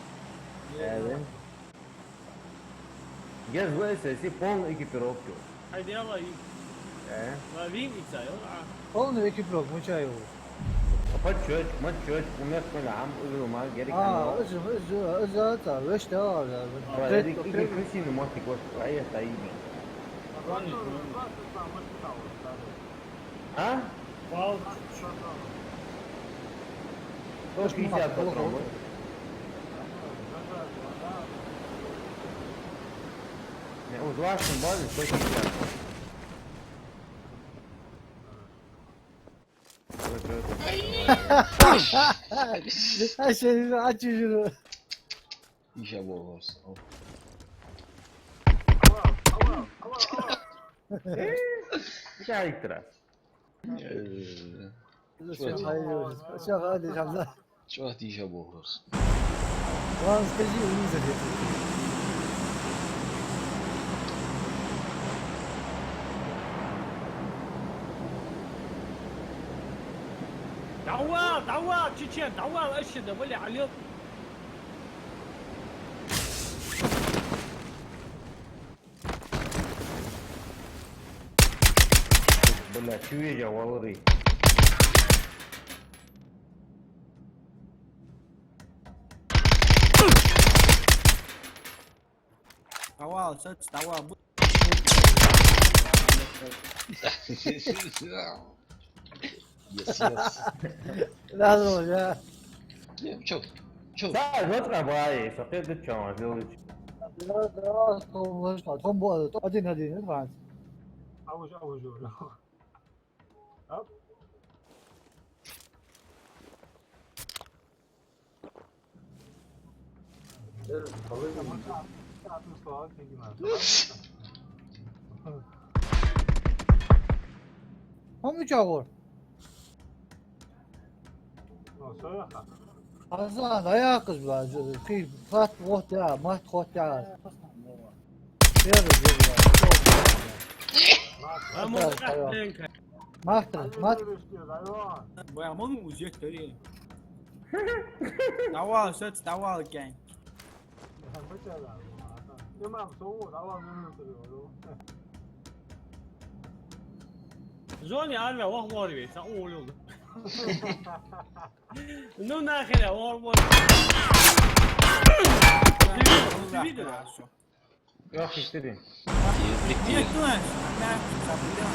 Я, да? Гес вайса си полный экипировки. Хай дела и. Э? Ва вин ица, йо, а. Полный экипировка, мучаю. Подчётчик, матчётчик, умех мага ам, узу ма, герек. А, узу, узу, узу, та, веш та, да. Ва, трет-, эдик, трет-, эдик крысиный мотик, вот, а я та имя. Ладно, ладно. А? Сто шестьдесят патрон. Не, у вас на базе сто шестьдесят. Вообще, а чё же? Иша богос. Иша иктра. Э, чё ты? Чё ты, Иша богос? Ладно, скажи, вызови. Давай, давай, чечен, давай, вообще, да, бля, алё. Бля, чё я, валри? Давай, сац, давай, бу- Yes, yes. Да, ну, да. Не, чё? Чё? Да, вот как бы, ай, сапер да чё, делаешь? Да, да, то можно, то можно, то один, один, это важно. А уже, а уже, уже. Оп. Хьо мича гӀор? Хьазан, дӀаяккхаш, бла, хи, хатта гӀоттаяь, матта гӀоттаяь. Первый, первый. Махтар, мат. Бля, мон узет тари. Давай, сац, давай, кянь. Зони армия вах вар ве, са улюл. Ну нахер, вар вар. Ты видел? Хорошо. Ах, истири. Нет, ну, она забыла.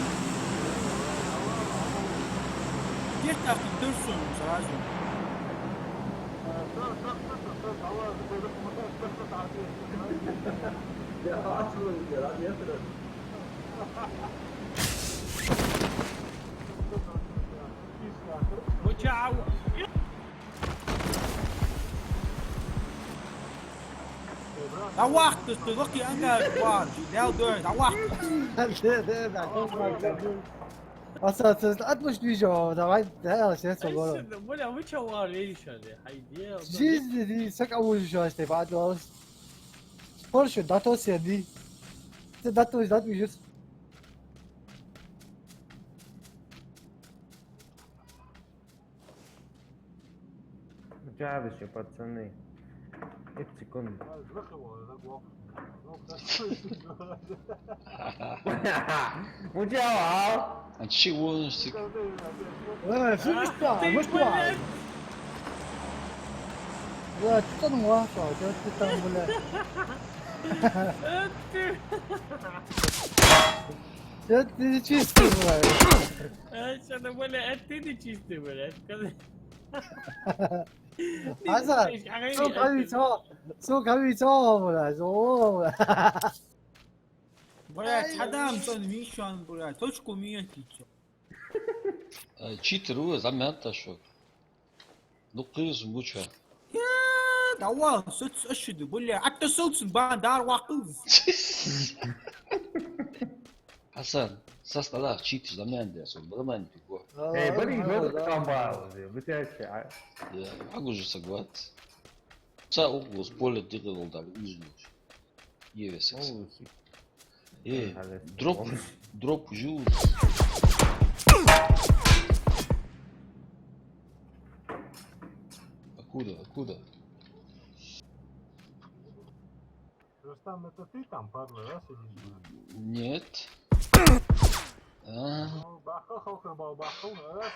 Где-то в дурсу сразу. Муча. Давахтус, ты локи ангар вар, дял дой, давахтус. Аса, ты отпуск видео, давай, да, сейчас. Бля, вы чё, вар, или чё, да? Хайди. Жизнь, ты сак, а уже что, ты падлос. Споршу, да то все, ди. Ты да то, да, видишь. Чавище, пацаны. Пять секунд. Мучава. А чего? Э, слышишь, что? Ты, блядь. Бля, ты там вахал, что ты там, бля? Что ты чистый, бля? Э, что ты, бля, это ты не чистый, бля. Хьазан, сука, хьавийцо, сука, хьавийцо, бля, зо, бля. Бля, цхьа дам сон вишан, бля, точку менять ицо. Э, читер ву, замята шо. Ну, кхы из муча. Я, давай, сац, ашиду, бля, атта сац, бан дар вакъу. Хьасан, сас тӀадахьа читаш да мянде, со браман пико. Э, бари, бари, камбал, битяшка. Я, агу же сагват. Са угу с поля дигал дал, ужин. Е весекс. Э, дроп, дроп жу. Откуда, откуда? Рустам, это ты там, падла, да, сидишь? Нет. А. Ну, бахал, хохр бал, бахал, раз.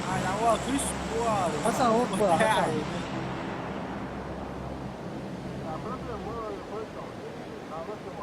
Ай, давай, ты что? Хьасан, опа, Хьасан. А, просто мой, мой там. А, вот, вот.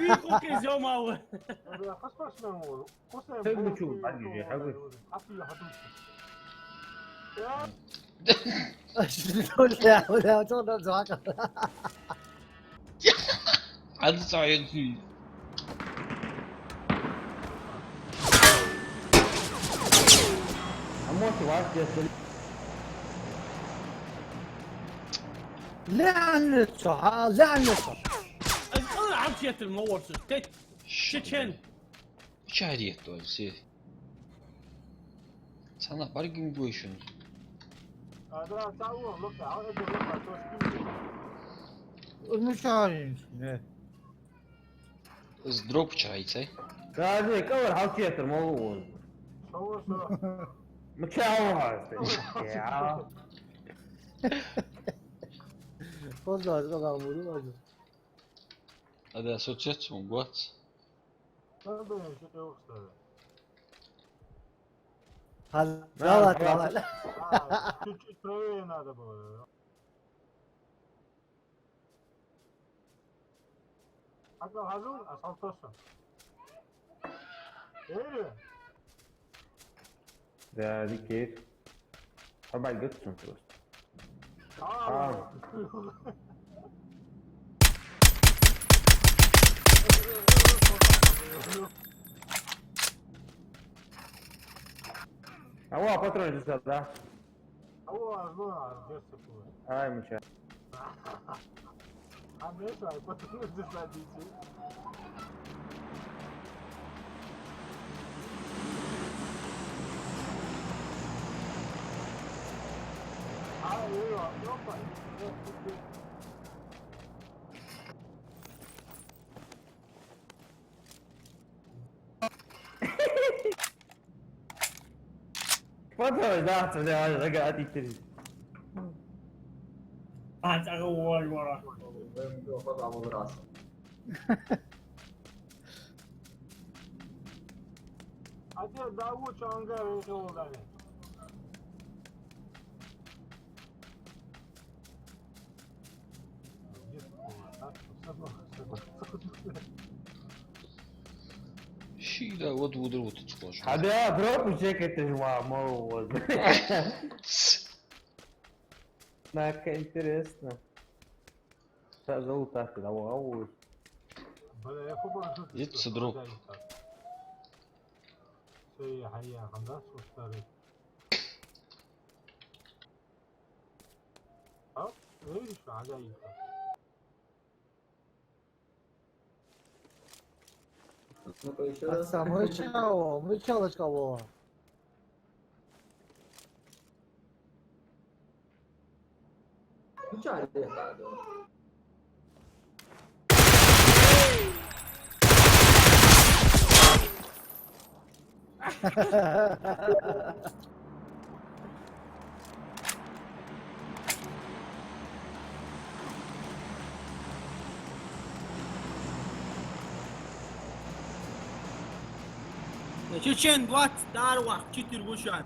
Ишта кхы из йома ва. Хьо спортсмен ва. Хьо сай Хьо бу чу бу, бу хьагуш, бу хьагуш. Хьо пи хьо ду. Ишта ду ля, ля, чо да зак. Хьан цхьа янци. Амма ти ваш десел. Лаьнна цо, хьа, лаьнна цо. Аз къала хьам четар ма ворсу. Тет. Чечен. Чарет валси. Цхьана бӀаргагуш вай шун. Ну, чарен, не. Из дроп чайцай. Даже кавар хьалчетар ма ву. Шо, шо. Ма чао хьаста. Я. Хоза, хоза, муру, хоза. Ада соцец он гоц. Надо ещё трёх ставить. Хал-, давай, давай. А, чуть-чуть правее надо было. Хьакъал хьажал, аз хьалтоссун. Эри! Да, дикер. Хьабай гатсон просто. А. Ава, патрон здесь, да? Алло, алло, алло, здравствуйте. Ай, муча. А, мешай, потому что садитесь. А, алло, алло, алло. Подожди, да, да, да, да, да, да. А, так, ой, ой. А те да, вот чё, ангар, это вот, да. Шийла вот удр вот цхож. Хьада, дроп чекать же ва, мол, вот. Так интересно. Ца золото ты давай. Ицци дроп. Сей хьая хьан дац устари. А? Видишь, ага, и так. Ну-ка, ещё раз. Аса, мычало, мычалочка была. Мычалочка, да. Чечен, двадцать второго, четыре вышаг.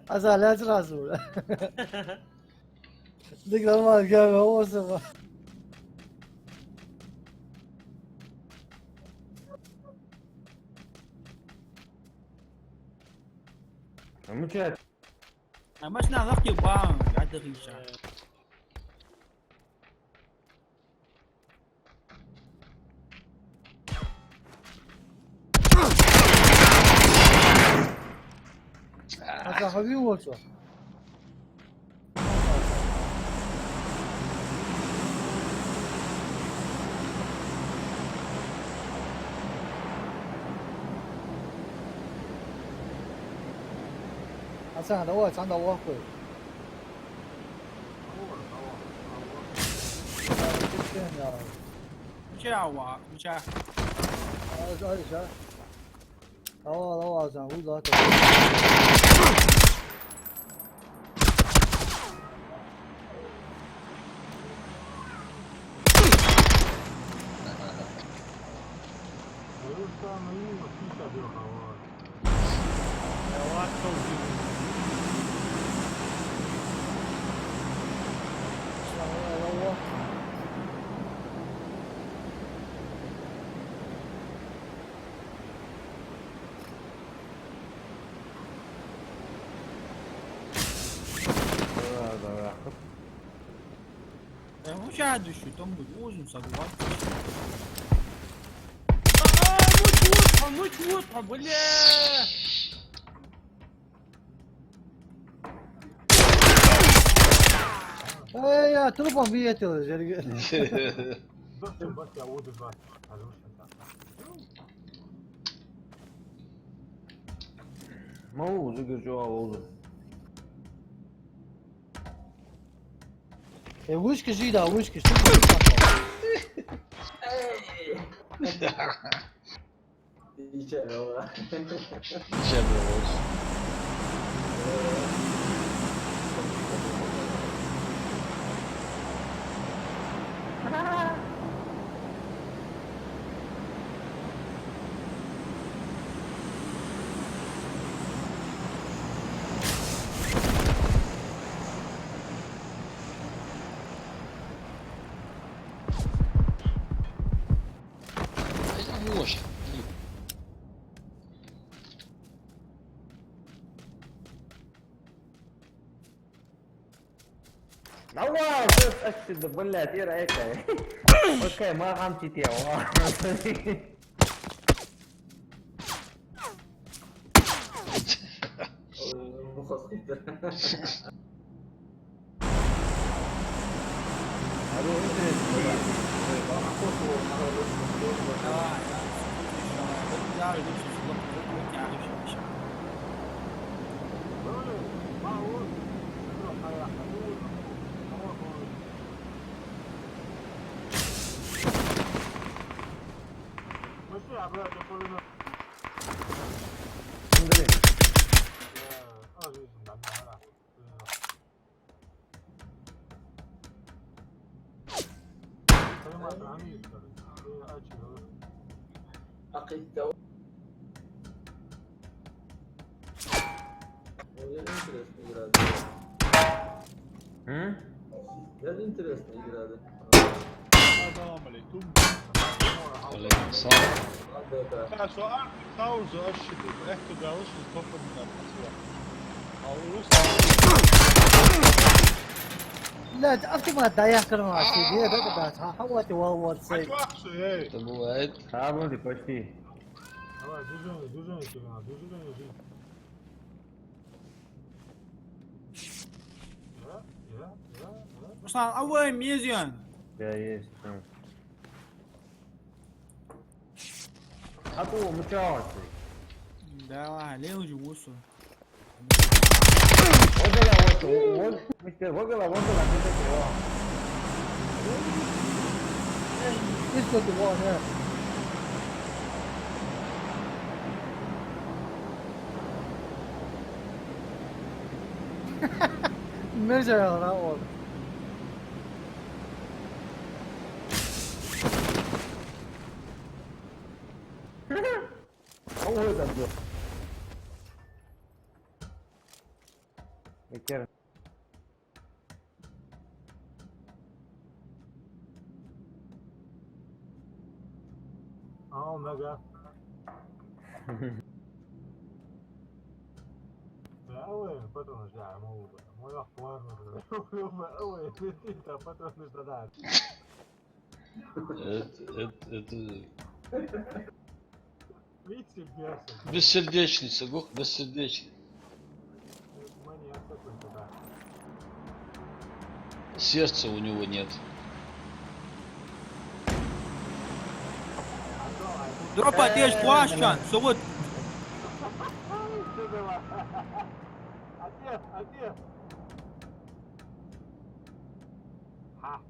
Аса лаьцар сона. Дика нормально гамма осама. А мы чё? А машина лахки бам, я дыхиша. Аса хьавий вочо? Аса, давай, цхьан давай хой. Мича ва, мича? Аз, аз, аз. Ава, ава, аз, аз, аз. Э, ну ща дыши, там будет узин сагуват. А, муть, муть, муть, муть, бля. Эй, я трупом встретил, Сергей. Ма ву, зигар чӀоагӀа вовзар. Э, вышка жи, да, вышка, что ты там? Ничего. Давай, вот отсюда, блядь, и райка. Окей, ма гамчи те, ва. М? Даже интересная игра, да? Салам алейкум. Алейкум салам. Да, да. Так, со а, паузу ошибок. Эхто галыш, из попа не надо. Блядь, автомат, да, я хрен, а, сиди, да, да, да, ха, ха, вот и вал, вот, сей. Это бывает. А, вроде почти. Давай, движение, движение, Кирилл, движение, движение. Руслан, а вы мезиан? Да, есть, да. А то мучалась. Да, ладно, лево же вусу. Вот это вот, вот, мистер, вот это, вот это, вот это, вот. This was the one, yeah. Miserable, that one. How old are you? Виктор. Ау, нага. Да, ой, потом уже, а, могу бы. Мой охуенно. Ой, это потом уже, да. Это, это, это Видите, бесы. Бессердечный, сагух, бессердечный. Сердца у него нет. Дропа, ты ж плащан, сувут. Отец, отец. Ха.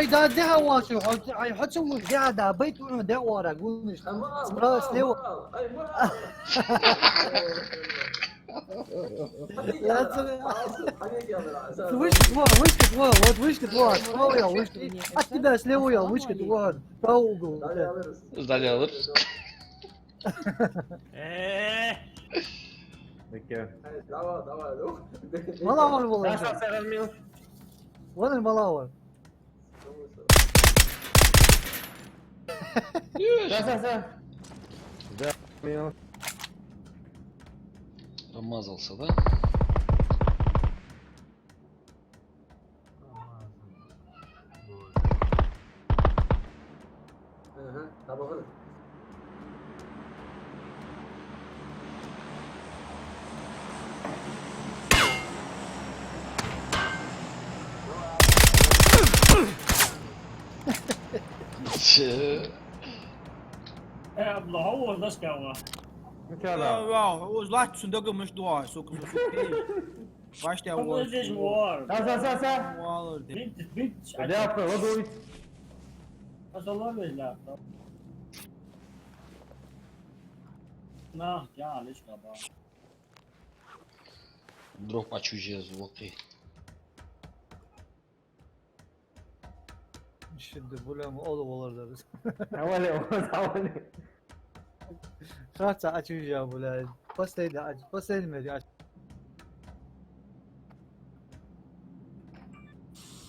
Ай, да, дехьа вац, хьо, ай, хьо ца вуш, дехьа да, байт вуна, дехьа вара, гуниш. Справа, слева. Вышка два, вышка два, вот вышка два, справа я, вышка. От тебя слева я, вышка два, правый угол. Далее алыр. Э. Окей. Давай, давай, ну. Мала вар, мала вар. Саша, Саша, мил. Вон мала вар. Да, да, да. Да, понял. Промазался, да? Ага, табагъыр. Че? Э, Абдулла, хьо вон дас кава? Ну чё, да? Э, вау, уж лач цун дага мыш дуа, сука, сука. Баш тя вон. Здесь вор. Са, са, са, са. Валор де. Бит, бит. Да, ладуй. Асалам алейкум. На, я, лишь каба. Дроп а чуже звуки. Шидда булам ол валар да. Авали, авали. Хаца а чуже, бля. Последний, а, последний меди, а.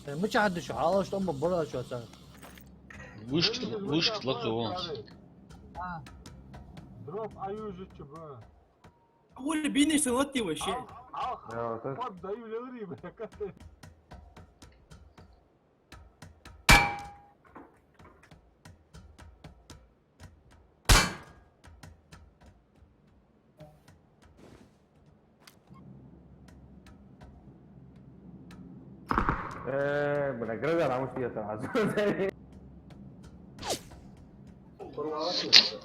Э, мича хьадда шу, хьалаш тӀом ба бара шу цар. Вышка, вышка лакха вон. А. Дроп а южича ба. Ули биниш сан латти вообще. Ах, ах. Да, вот это. Поддаю леври, бля, как ты. Э, бля, гроза, а может, я там.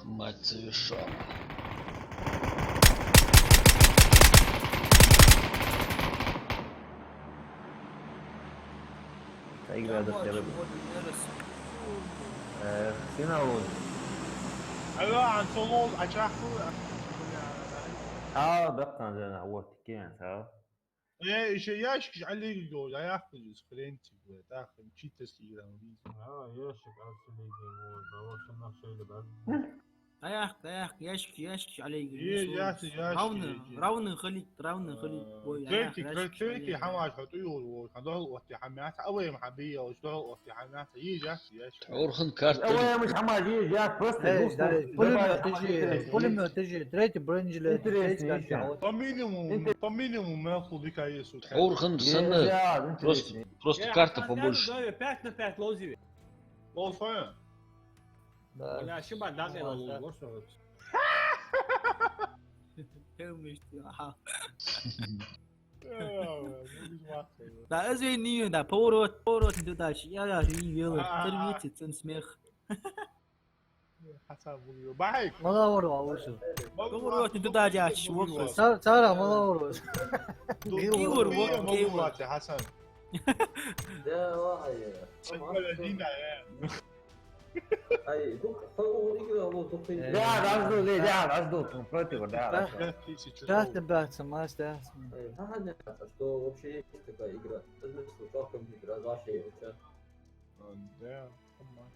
Мать совершенно. Игра достигла. Э, финал. Алло, Ансолол, а чаху? А, бакъан жана, вот, кен, а? Э, ещё ящик же Олег говорит, а я хожу с хрен тебе, да, хрен, читер с играми. А, ящик Олег говорит, да, вот, что на всё это, да. ДӀаяккха, дӀаяккха, ящик, ящик Олег. Е, ящик, ящик, равны, ящик. Равны халит, равны халит. Ой, третий, дӀаяккха, ящик третий Олег. Хьамаш хьо тӀуйогӀу, хьо дохьал отти хьамят, а вай ма хьабийя, уж дохьал отти хьамят, е, ящик, ящик. Орхан карта. А вай ма хьамаш, е, ящик, просто. Эй, да, пулемёт, ты же, пулемёт, ты же, третий бронежилет, интересный третий ещё. Карта. По минимуму, по минимуму, мелкул дика есть. Орхан, е, сцена, да, просто, интересный. Просто карта побольше. Пять на пять лози. Лози. Да. Бля, шиба дагӀе ла лу, вот что вот. Хемиш ты, аха. Э, ну, без мата. Да, извини, да, поворот, поворот не туда, щ-, я, я, не вела, а, а, а. Оторвите, цен смех. Хасан бу ю. Бахай. Мала вар ва, вар шу. Поворот не туда, дядь, вот. Цар-, цара, мала вар ва. Ду-, Гил вар, ду-, вот, ду-, гил вар. Хасан. Да, вахай. Чекала дина, э. Ай, дук, хо, у, игра, у, дук, игра. Да, раздул, да, раздул, против, да, раздул. Да, да, да, да, да. Ай, ха, ха, не, что вообще есть такая игра? Это же целиком игра, ваша игра. Да, нормально.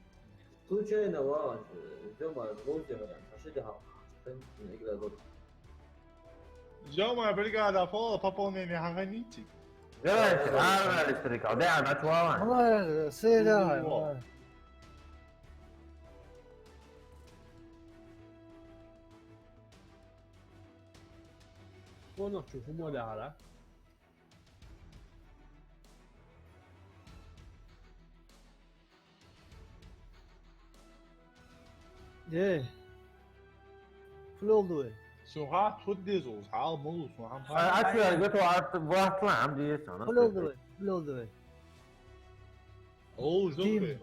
Случайно, ва, э, Дёма, Володя, а что ты, ха, игра, вот. Дёма, бригада, фол, пополнение, хагани ти. Давай, а, а, старика, да, на чувала. Мала, сыра, о, мала. Конах чу, фу мода хьара? Э. Фу лол ду вай? Со хатта фу деза, хьал ма лу, со хьам хатта. А, а чу, а, готов, а, вахтла, хьам деза, ну. Фу лол ду вай? Фу лол ду вай? О, Дим. Жопе.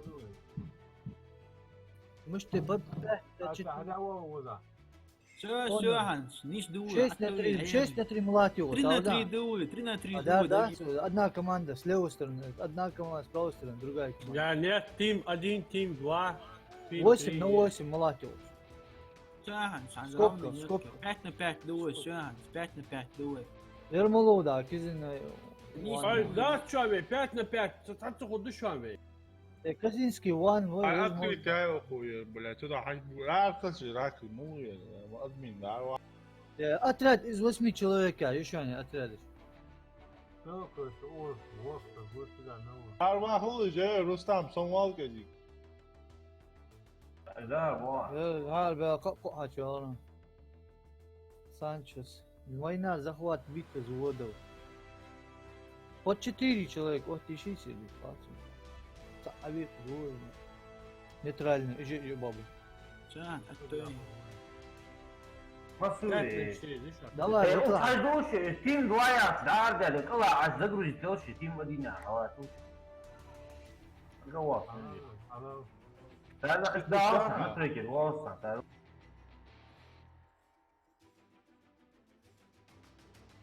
Мышты, баб, баб, а, чё ты? А, да, о, о, да. Всё, всё, Ханс, ниш дувла. Шесть на три, шесть на три мулатио. Три на три дувла, три на три дувла. Да, да, одна команда с левой стороны, одна команда с правой стороны, другая команда. Да, нет, тим один, тим два, тим три. Восемь на восемь мулатио. Всё, Ханс, Ханс, скобка, скобка. Пять на пять дувла, всё, Ханс, пять на пять дувла. Ермолов, да, Кизин, э, ниш дувла. Ай, да, чё вы, пять на пять, ца-, ца-, ца худу, чё вы. Э, Казинский ван, вай, ай, возможно. Открытая хуя, блядь, сюда хай, а, кстати, раки, ну, я, админ, да, ва. Э, отряд из восьми человек, а, ещё они отряды. Ну, короче, ож, ож, как будто, да, ну. Арвахул же, Рустам, сомвал кадик. Да, во. Э, гьар бе, ка-, ка-, хача, ладно. Санчес. Война, захват, битва заводов. Вот четыре человека, вот ещё сидит, пацан. Та-, а вид двое. Нейтральный, ижи, ижи, бабу. Чан, а кто? Масури. Давай, э, давай. Хайдуш, э, тим два я, да, да, да, кала, аж загрузить делши, тим один я, давай, слушай. Гава. Алло. Да, да, да, да, да.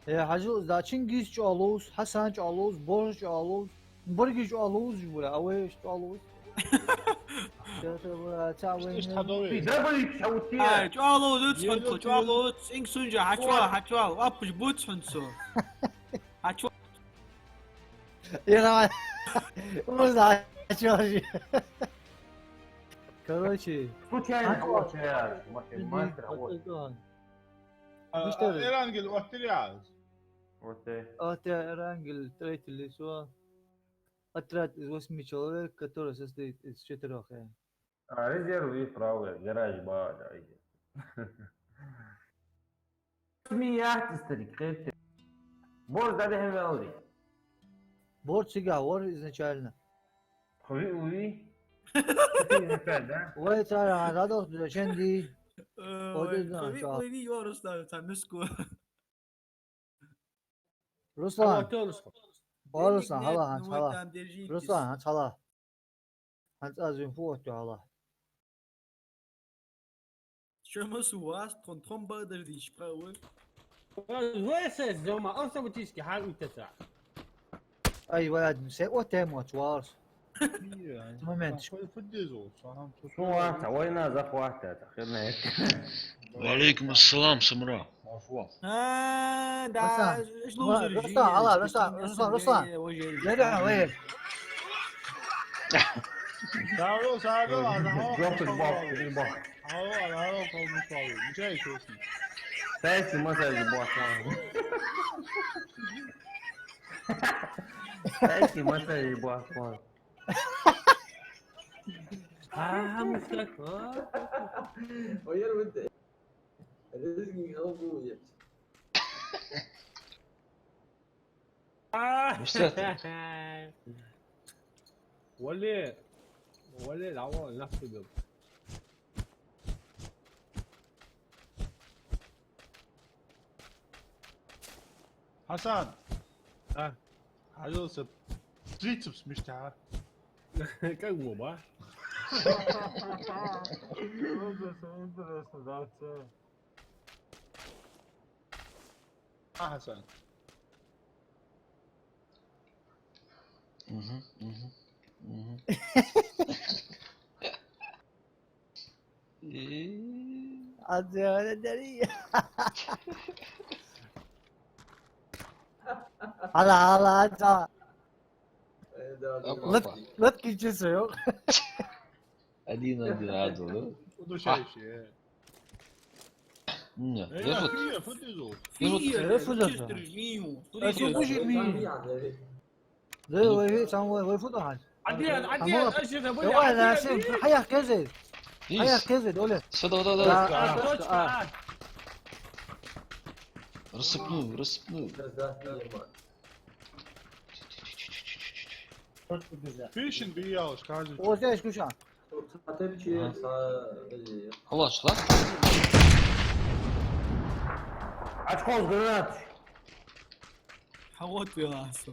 Э, хьажал, да, Чингиз чӀоагӀа ловз, Хьасан чӀоагӀа ловз, Боржа чӀоагӀа ловз, Барги чӀоагӀа ловз, бля, а вай чӀоагӀа ловз. Ца вай. Ай, чӀоагӀа ловз, цхьан, чӀоагӀа ловз, инг сунжа, хьачуа, хьачуа, аппуш буц хьун со. Хьачуа. Я давай. Уза, хьачуа. Короче. Случайно, случайно, мастер, мастер, вот. А, мастер. А, Эрангел оттир яц? Оттир. Оттир Эрангел, третий лицо. Отряд из восьми человек, который состоит из четырёх, э. А, резерв и правый, гараж ба, да, иди. Смеяться, старик, кхетте. Борз да дехьа валри. Борз цига вар изначально. Хуи, уи. Четыре на пять, да? Вай цара, а, задох, зачем ди? Э, вот вай, это хуи, да, уи, Руслан, ца миску. Руслан. Алло, Руслан. О, Руслан, хьала, хьанца хьала. Руслан, хьанца хьала. ХӀанз аз вин фу оттаю хьала. Чо масу вас, тхо-, тхо бадар дийш, правда? Вай се зома, автоматически хьал уйтаца. Ай, вай, се оттаю ма чуварс. Момент. Фу дезо, сахам ту. Су вахта, война захвата, та хирна. Ва алейкум ассалам, Самра. Марфу. А, да, Руслан, иш лузер, Руслан, жи, Алла, Руслан, Руслан, Руслан. Леда, вай. Сало, сало, ана, ана. Жопа бах, бах. Ало, ана, ана, кол не сало. Ничего, честно. Дайте массаж бах. Дайте массаж бах. А, мустак, а? Ой, я вот. Рызги халгу, я. А! Мустак. Вале, вале, лаво, нафту бил. Хасан. А? Хьажал са трицепс мишта. Как моба? Интересно, да, ца. А, Хасан. Мгм, мгм, мгм. Э. Адза, дари. Ала, ала, адза. Э, да, да. Опа, опа. Лат-, латкин часо йо. Один один, адза, да? Удушающий, э. Не, э, я фут-, я фут иду. Я фут-, я фут иду. Э, фу бужи ми. Да, вай, вай, сам вай, вай фу да хьан. Один, один, один, давай, один, Насим, один. Хьаяхь кезе. Ис. Хьаяхь кезе, Оля. Всё, давай, давай, давай. Да, а, а, точка, а. Рассыпную, рассыпную. Фишинг биял, скажи. О, здесь ключа. Ага. Халаш, да? Очко с гранат. А вот веласо.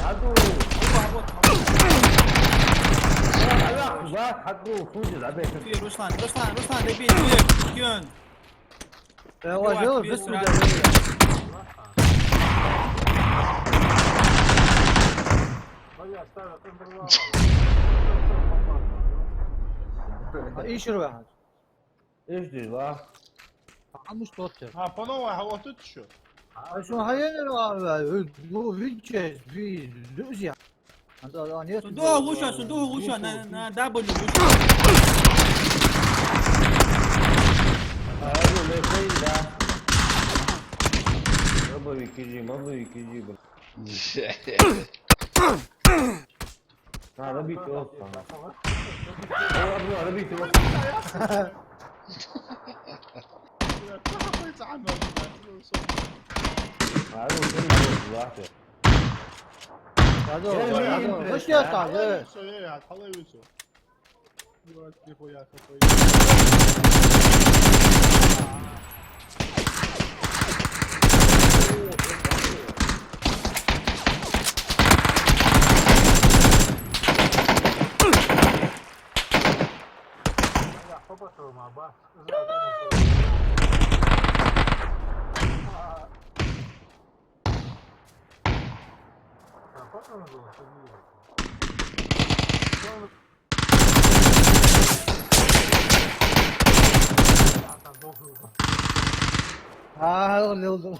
Аду, аду. Руслан, Руслан, Руслан, добей, добей, Кион. Э, ваш, Кион, бес, Руслан. А, ишар ваха. Эш деш ла. А муш тот тер. А, по новой, а вот тут ещё. А шо хьаеннар а, э, ну, вичес, ви, друзья. Анда, а, нет, су духу луша, су духу луша, на, на, дабл ю луша. А, ну, лехай, да. Мабави кижи, мабави кижи, бля. А, рабит просто. О, бля, рабит просто. А, ну, всё, ну, ладно. Ладно, ладно. Э, э, э, э, э, э, э. А, лилдал.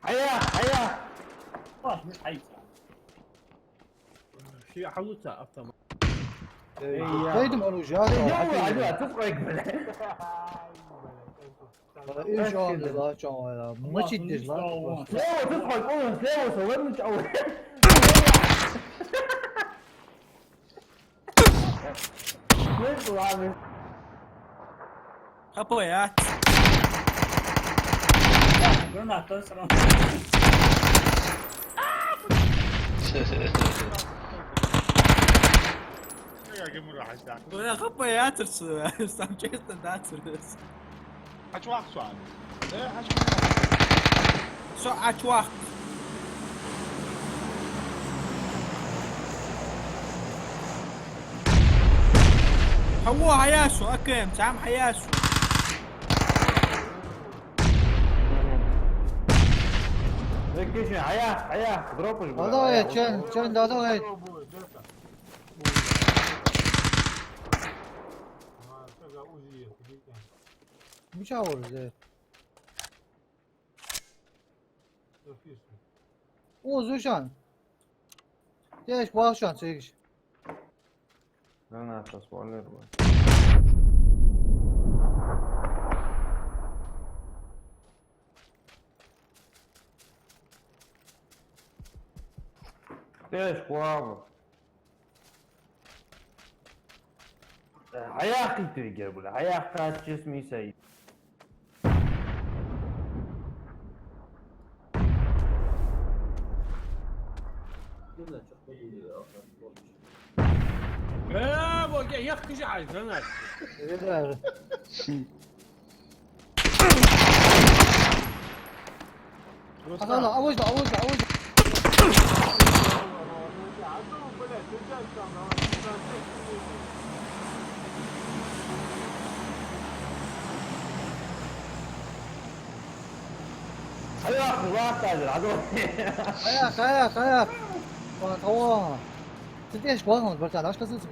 Хьая, хьая. Ши хьалуца автомат. Эй, я. Дай ему оружие, а то. Я, я, я, ты в райке, бля. Ишо, да, чё, да, мочить здесь, да? Слева, ты в райке, слева, слева, слева. Ну, ладно. Капоят. Граната сразу. Гуна хаппа яцар цу, сам честно дацар. Ачвах цу ами. Э, ачвах. Со ачвах. Хьаво хьаясу, акэм, цам хьаясу. Векиши, хьая, хьая, дропаш. Ладно, э, чен, чен, да, да, э. Мича вор зе? О, зушан. Теш, валшан, сегиш. Граната, спойлер, бля. Теш, вал. Хьаяхкийта вегар, бля, хьаяхкача чес мисай. Э, бо, я, я, кыжи ай, гранат. Рустам. Ага, ага, авозда, авозда, авозда. Хьаяхка, латтар, хьадо. Хьаяхка, хьаяхка, хьаяхка. Ва, таво. Цу тӀехьашка вахана, братан, аш касуц.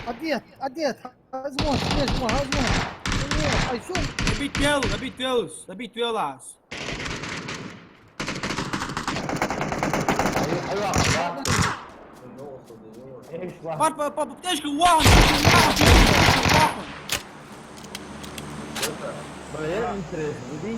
Одет, одет, азмон, азмон, азмон. Ай, су. Добить велос, добить велос, добить велос. Пар, пар, пар, пташка, вау, вау. Бля, интересно, види?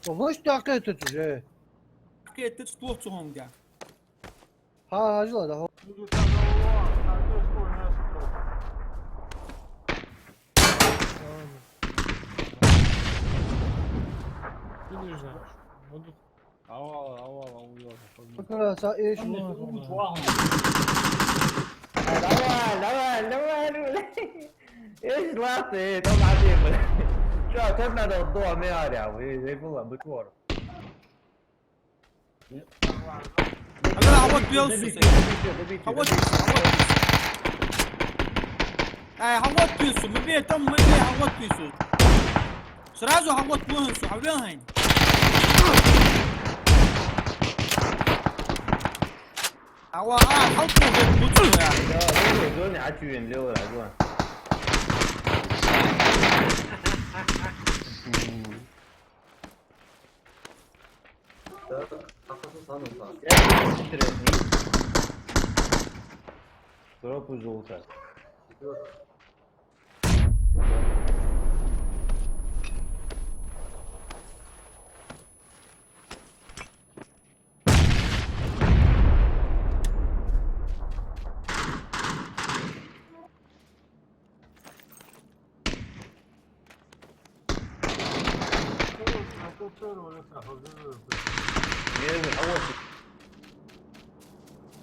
Помощь такая тут уже. Какая тут стух цугунга? Хьа, хьажал, да, хьо. Ты не знаешь. Ава, ава, ава, ава. Пока са эш. Давай, давай, давай, давай. Эш латт, э, там один, блядь. Чё, как надо дома, я, я, я была бы кор. Ага, а вот бил су. Добейте, добейте, добейте, добейте. Ай, а вот бил су, мы бей, там мы бей, а вот бил су. Сразу а вот бил су, а вел хайн. Ава, а, халкъо бе буту я. Да, зоне, зоне, а чё им лево, а, зоне. Так, а что самое там? Я интересный. Дропы золото. Четвёртый.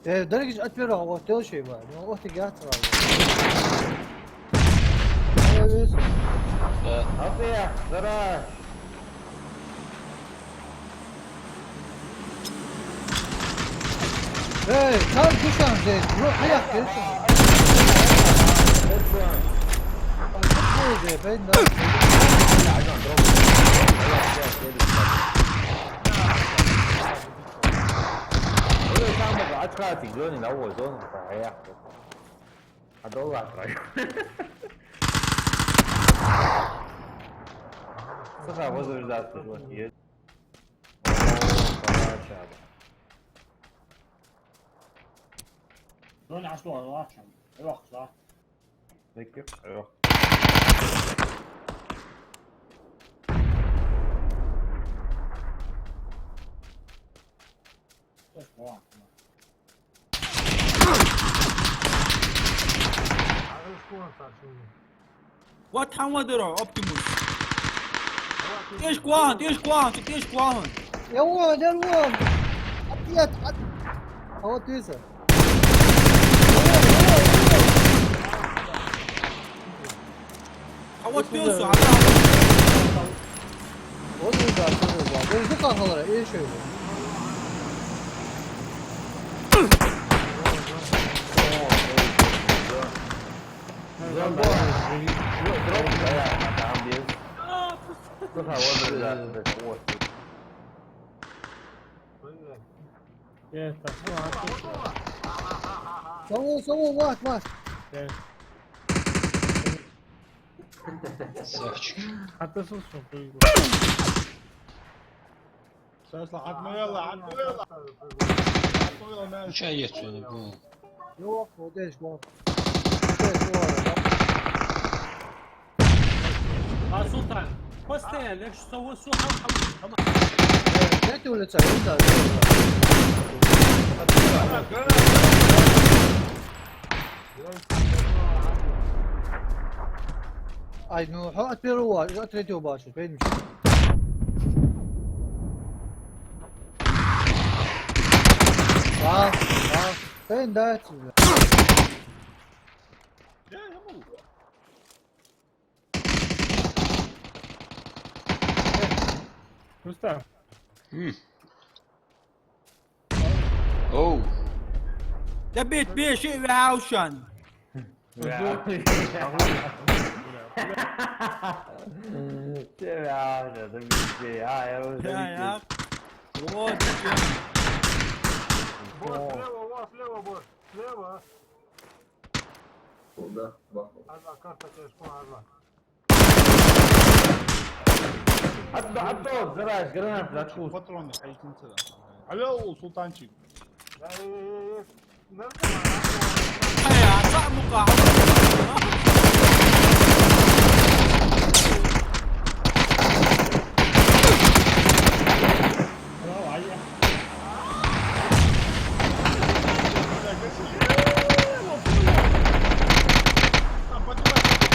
Э, дорогие, отберу, а вот ты лучше его. Ну, вот ты гад сразу. Э, весь. Да. А ты, здорово. Эй, цар душан здесь, ну, хаяк, ты что? Подходи, пойди, да. Ой, там, ачхати, зоне, на, ой, зоне, хаяк. А доллар, хаяк. Слушай, возрождаться, вот, есть. О, хорошо. Зоне, а что, а что? Эх, да. Эх, эх. Эх, ладно. Вот хӀама дара, Оптимус. ТӀеш кхоахьан, тӀеш кхоахьан, цу тӀеш кхоахьан. Я вон, я вон. Ответ, от-, а вот ты за. А вот ты за, а там. Вот и да, тоже да. Ты жди, как говорю, и ещё его. Саво, саво, васт, васт. Сахчик. Хьатта сус фу хуй. Сасла, хьатма вела, хьатма вела. Хьатма вела, ман. Уча ецо, не бу. Йо, вот здесь, вот. Вот здесь, вот, да. А, Султан, постоянно, я что, вот, что, там, там, там. Э, дайте улица, улица. Ай, ну, хьо от первого, от третьего бачу, поедем. Да, да. Поедем, да, отсюда. Рустам. М. Оу. Дабит беши ваушан. Чего? Да бить, а, я уже. Я, я. Вот. Босс, слева, босс, слева, босс. Слева. Куда? Бахнул. Одна карта, конечно, одна. Отда-, отдал, заряжай, гранат, откуда? Патроны, хайтинца. Алло, Султанчик. Эй, эй, эй, эй. Нормально. Ай, а так, ну-ка.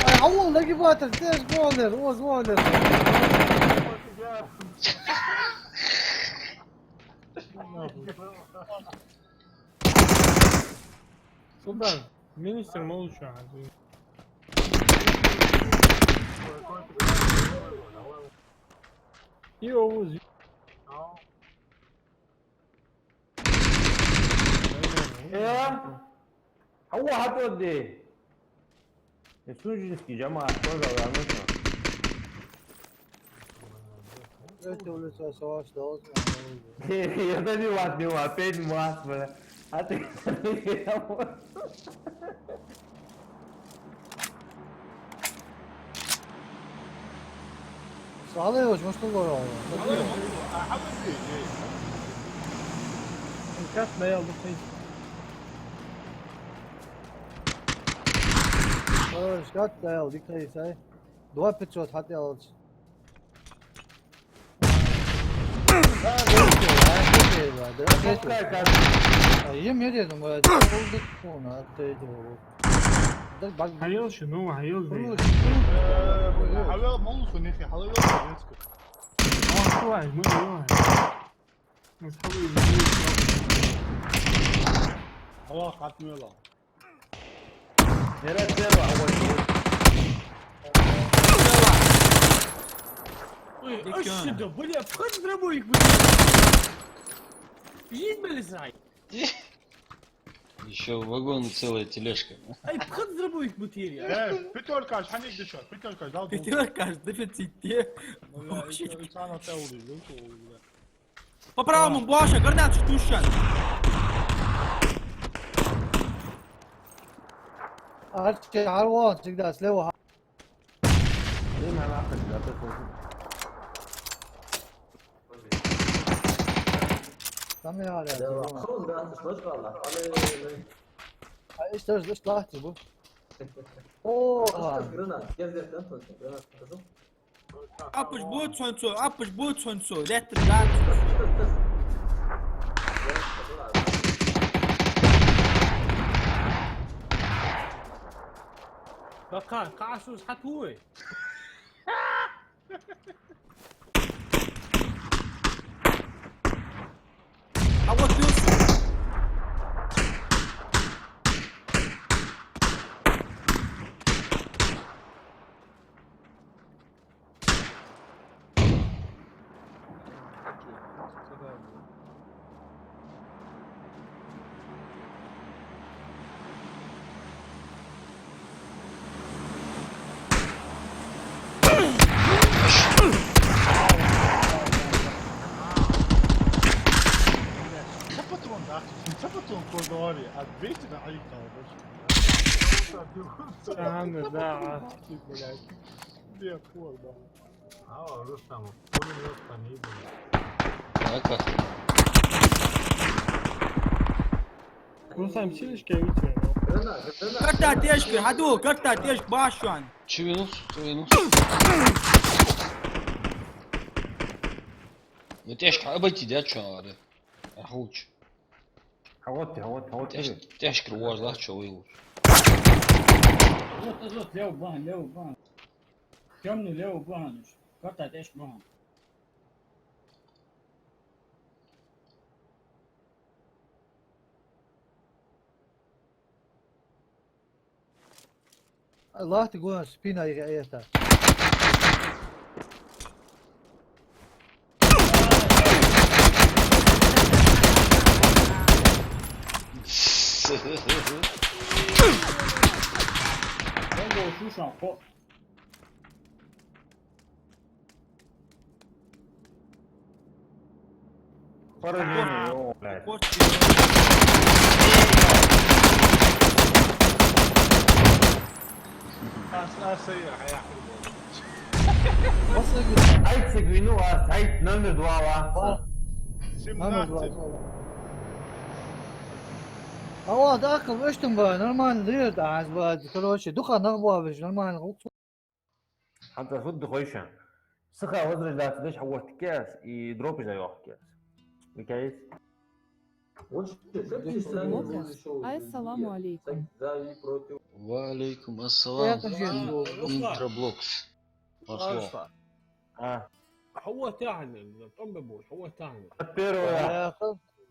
Ай, Аллах, нагибатор, ты ж гонер, о, гонер. Султан, министр молча хьаза. И овуз. Э? Хьавва хьатӀодде. Э, сунжинский жамаӀат, тозал, я, ну что? Это улица Саваш, да, вот. Э, это не вас, не вас, опять не вас, бля. А ты... Сале, уж мушту гора. Сейчас наел духнись. Сейчас наел, дикай сай. Два пятьсот хьатӀаяллалц. Е мер еза, ма, дик хьона, а ты иди. Хьаел шу, ну, хьаел шу. Хьавел молу шу, нехи, хьавел шу, нехи. Ах, давай, мы, давай. Ах, хьавел, давай. Аллах, хатмела. Нера, нера, а вот. Ой, ой, сюда, бля, вход в дробовик, бля. Есть, бля, срай? Ещё вагон и целая тележка. Ай, вход в дробовик, бля. Э, пятёрка, аж ханиг дышат, пятёрка, дал. Пятёрка, аж дефицит, те. Вообще. По правому, Баша, гранат, что тушан. Арчи, Арвон, всегда слева. Блин, она опять, да, опять. Там я, да, да, да. Ай, что ж, что ты, бу? О, а. Гранат, я взял, там точно, гранат, покажу. Аппаш бу цунцо, аппаш бу цунцо, леттар дац. Бака, кхы сус хьатӀавой. А вот плюс. Ца патрон даха, ца патрон кодори, а двести на айка. Ага, да. Блядь, кор, да. А, Рустам, пулемёт там и был. Так, а. Рустам, силишка, я видел. Карта тешка, хьаду, карта тешка, башан. Чи минус, чи минус. Ну, тешка, обойти, да, чё, а, да? Ахуч. ХьагӀотти, хьагӀотти, хьагӀотти. Теш-, тешкара вожлагӀа чу вуй луш. Вот, вот, лев бан, лев бан. Тёмный лев бан. Кота тешк бан. Лахта гонаш спина их это. Шуша, хо. Поражение, о, блядь. Ас, ас, я, я. Ай, цигвину, ас, ай, номер два, ва. Номер два. Семнадцать. А вот, так, вы что, нормально, да, да, короче, духа нахуй, нормально. Хьанца фуд духойша? Саха возрождаться деш хьагӀоттаке аз, и дропаш да йохке аз. Микаис? Ассаламу алейкум. Ва алейкум ассалам. Интроблокс. Мархо. А. Хьо тахана, тӀом бе бош, хьо тахана. Первая.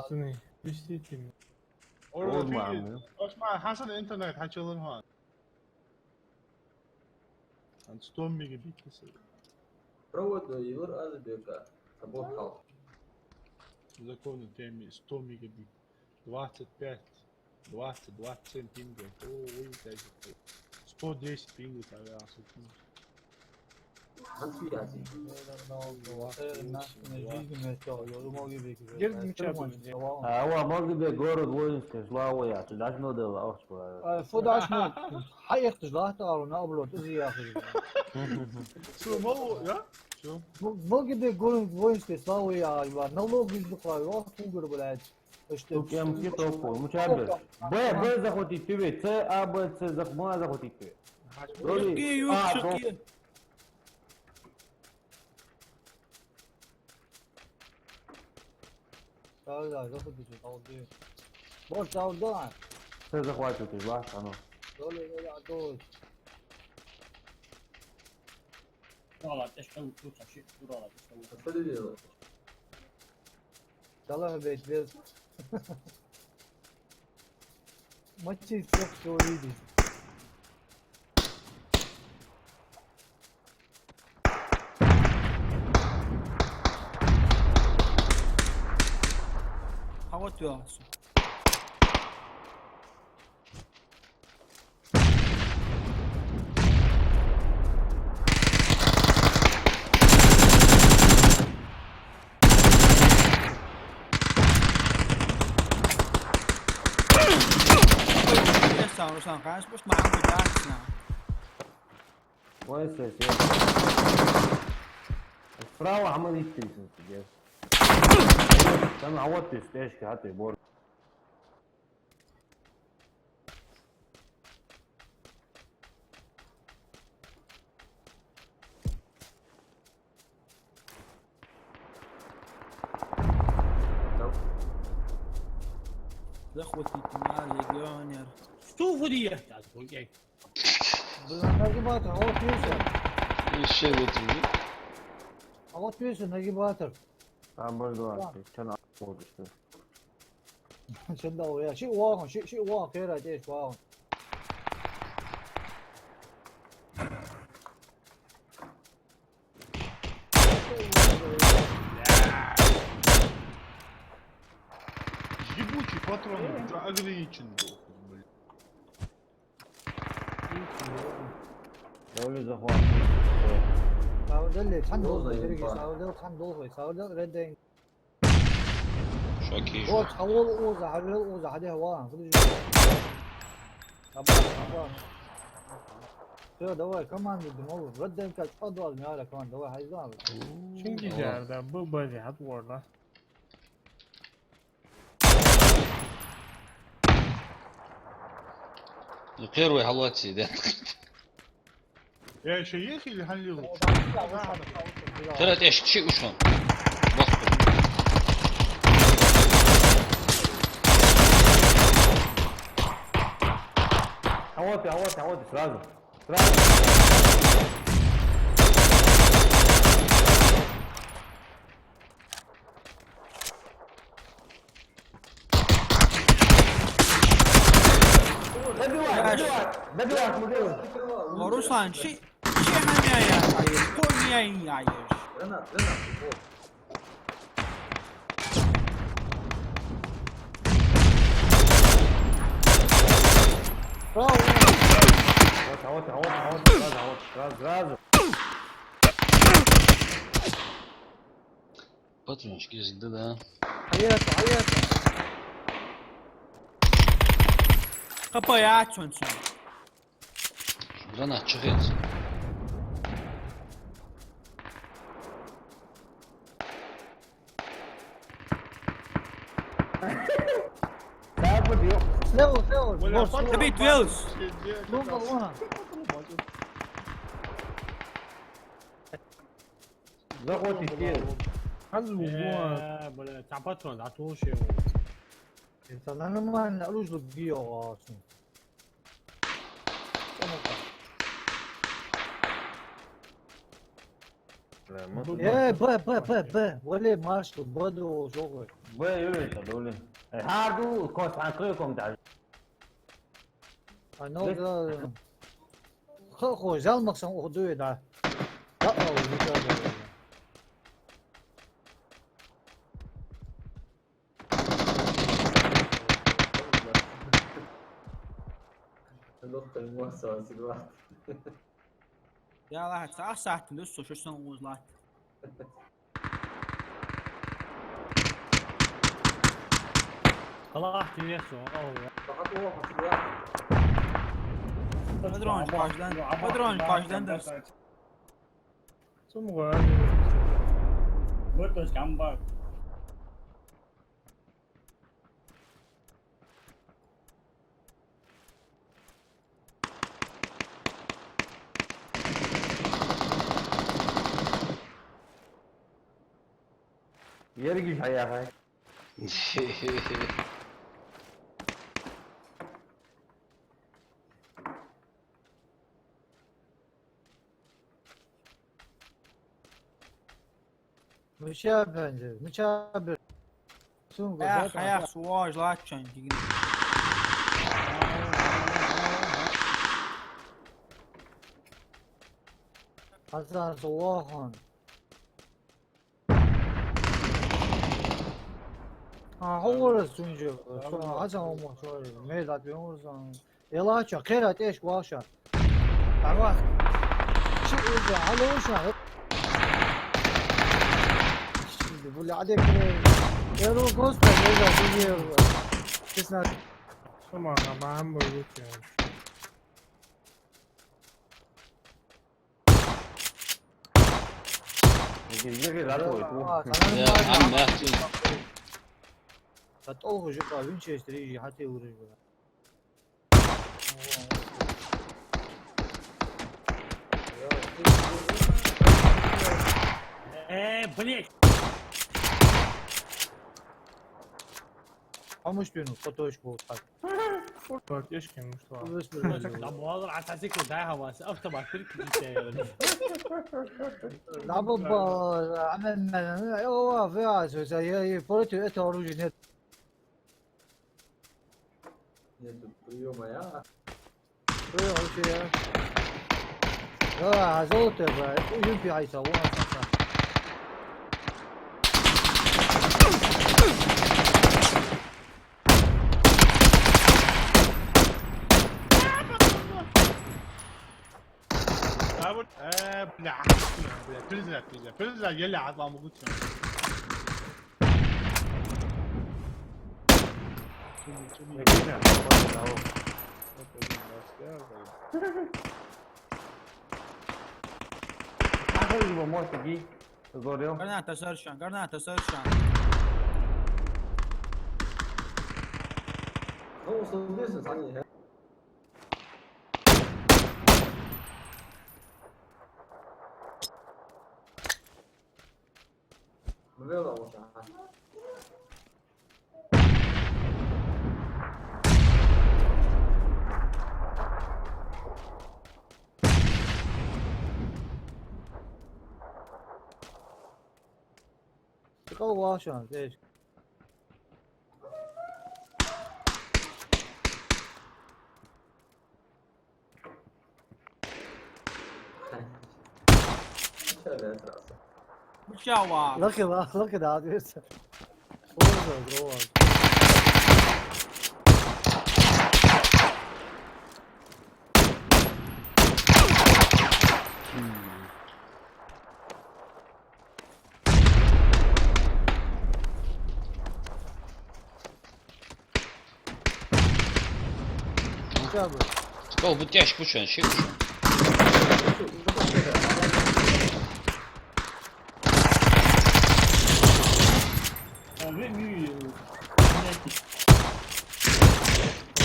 Пацаны, действительно. Ора, Олд, фиги, мама. Ош ма, хьасан интернет хьачалар хьан. Ан сто мегабит хьасан. Провод йилар аз бека. Работал. Законы теми сто мегабит. Двадцать пять. Двадцать, двадцать семь пинга. О, ой, даже сто десять пинга, тогда, сука. Герд мича бу? А, ва, Малгобек город воинской славы яц, дашно дела, ох, чура. А, фу дашно? Хьаэхташ латт ала, наоборот, из яхаш. Что, мало, да? Что? М-, Малгобек город воинской славы яхаш, налог из дукха, ох, фугар, блядь. Ишта. Тут я мки толку, ну чё беш? Б, Б захватить тебе, С, А, Б, С зах-, ма захватить тебе. Окей, а, окей. Да, да, захватить, обалдеть. Вот, да, да. С захватывает, да, оно. Доли, доли, а то. Дала, тешкан, тут вообще, дала, тешкан. Что ты делаешь? Дала, блядь, без. Мочи, всё, всё, увидишь. А вот я. Руслан, конечно, пусть мама пытается, на. Ой, сосед. Справа, а мы видим, сосед. Там, а вот ты, стежки, а ты, бор. Захватить на легионер. Что вы делаете? Блин, нагибатор, а вот Веся. Ещё вот. А вот Веся, нагибатор. А, можно, да. Чё на, что ли? Чё, да, я, ши вагон, ши, ши вагон, хера, здесь вагон. Ебучий патрон, уже ограничен был, блин. Давле захват. Саврдал, цхьан долхой, Сергей, Саврдал, цхьан долхой, Саврдал, Red Dead. Шоки. Вот, хавол уза, хавол уза, хадя ван, подожди. Абар, абар. Всё, давай, команду, думал, Red Dead как подвал, не ара, команда, давай, хайзан. Шинги жар, да, бу бази, хат ворла. Ну, первый халвати, да. Я ещё ехали, ханлил. Тара тешк ши ушон. Бахпа. А вот, а вот, а вот, сразу. Сразу. Добивай, добивай, добивай, смотри. О, Руслан, ши, ши хьан яй, яй, яй, кхо яй, яй, яй. Гранат, гранат, вот. Право. Вот, а вот, а вот, а вот, сразу, а вот, сразу, сразу. Патрончик есть, да, да. Хьаэца, хьаэца. Кхы паяц цунца. Гранат чу хец. Слева, слева. Бля, может, патрон. Забей, Велс. Ну, ладно. Захватить. Ханз ву. Э, бля, цхьа патрон, а то вообще. Это нормально, оружие бьёт. Э, Б, Б, Б, Б. Вале, марш, Б ду, жогой. Б, Юрий, это, блин. Э, хаду, кос, а, крылком даже. А, ну, да, да. Хо, хо, взял Максим, ух, дует, да. Да, о, не то, да, да. Лоттарь мосо сиглат. Я лахьа, цхьа сахьат дус со, шо сан гӀуз латт. Халахь тинес со, охо. Патронаш кхоачашдаьннад. Патронаш кхоачашдаьннад. Цун гӀо. Буташ камбар. Еррига хьаяхай. Мича бенза, мича бер. Сунга Эх, бата. Эх, свож лаччан дигна. Хасан, со вахан. А, хӀо вара сунжа, со Хасан, хӀо ма, со мел дат бен вара сон. Елача, кхера тӀешка вахша. Дагва. Чи иза, алоша. Буля, адек. Эро госта, эро, эро. Честно. Шума, мама, вытян. Иги, иги, ратует, ну. А, Я, канал ам, махчи. Та толху жука, винчестер, и хати урыжба. Э, блядь! А мы что, ну, по точку вот так. Фу, тешкен, ну что? Абуалар, а сасику дай хавас, автомат переключить. Да, баба, а мен, мен, о, вы, а, я, я против этого оружия нет. Нету приёма, я? Приём вообще, я. Да, золото, бля. Ой, юмпи айса, вон, айса. Да вот, э, бля, бля, перезаряд, перезаряд, перезаряд, еле отламываю. Граната саршан, граната саршан. Ну, условно, здесь они, э. Мгила уша. Цикъал вахшан, деш. Мича ва? Лаки ва, лаки да, дивись. Ой, ой, ой. Ча бу? Кого бу тяжко пушен, ши пушен?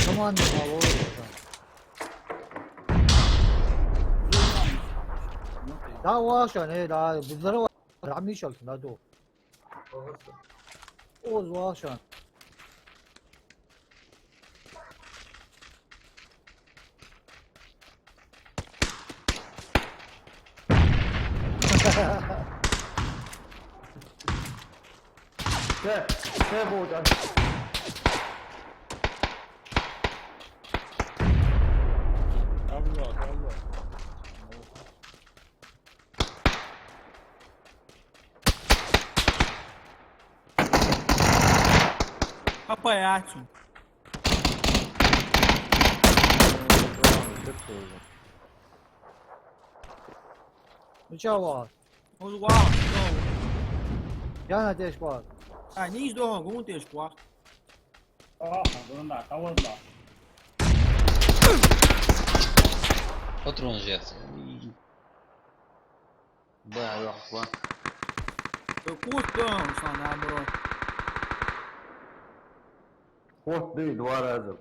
Команда мало. Да, ваша, не, да, здорово. Рамишал, надо. Оз вахшан. Те, те будет, а? Алло, алло. Apa ya, Acun? Ну чё, вот? Ну, вау, ну. Я на тебя шпал. А, не из дома, гун ты шпал. Ага, гун да, кого да? Патрон жец. Бля, ёхла. Да кот там, Руслан, наоборот. Кот, да и два раза. О,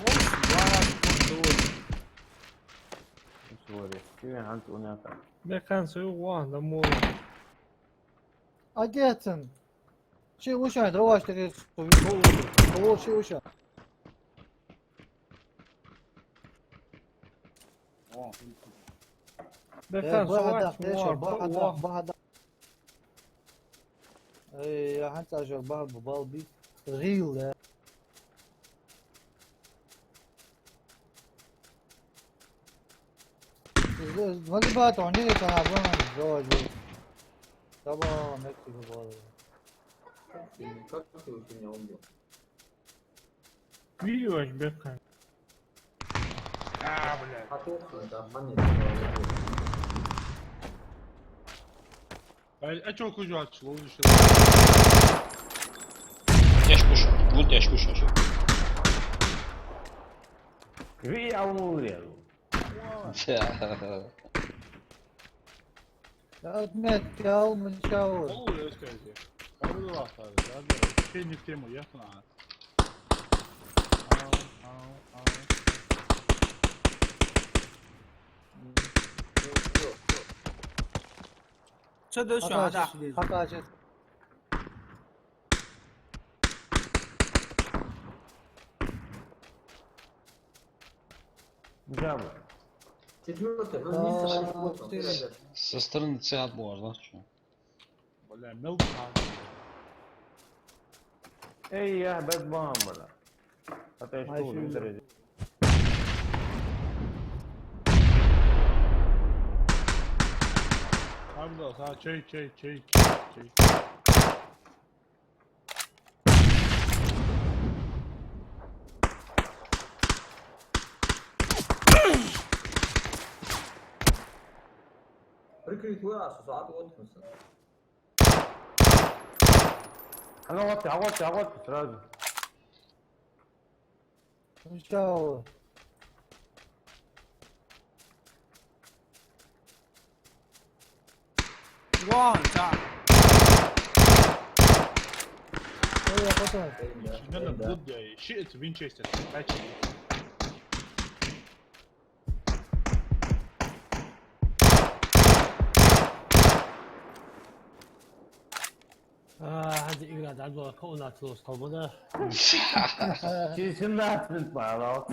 два раза кот, да вот. Sorry. Тебе хант у меня так. Бекхан сой ван, да мол. Одетен. Чи ушай, дрова, что ты, что ты, что ты, чи ушай. Бекхан, бахада, сой ван, бахада, ван. Бахада. Эй, я ханца жор бахада, балби. Рил, да. Звони батон, не это, а, вон, дрова, дрова. Таба, мекти, бабала. Как ты, как ты вообще меня убил? Видео аж бекхан. А, блядь. А ты откуда? Да, понятно. А, а чё кужач, ловишь? Тяжко шо, вот тяжко шо, шо. Ви, я умрел. Да. Отметь, кал, мычал. О, я скажу. Пару раз, да, да. Ты не в тему, я знаю. Ау, ау, ау. Что дальше? Хакачес, да, хакачес. Джаб. Четвёртый, ну, не А, сразу, ты вот, Со стороны цвет можно, что? Бля, мел. Эй, я бэт бомбара. А ты что, Ай, не фу. Дорогой? Там да, а, чей, чей, чей, чей. Прикрыть вы, а, сусад вот, ну, с- Она вот, а вот, а вот сразу. Сначала. Вон, да. Ой, я потом. Надо будь, да, и щит, винчестер, качай. А, хӀанз игра дӀадоагӀа, кхоъ нах ловш кхолбада. Чи семнадцать минут мара.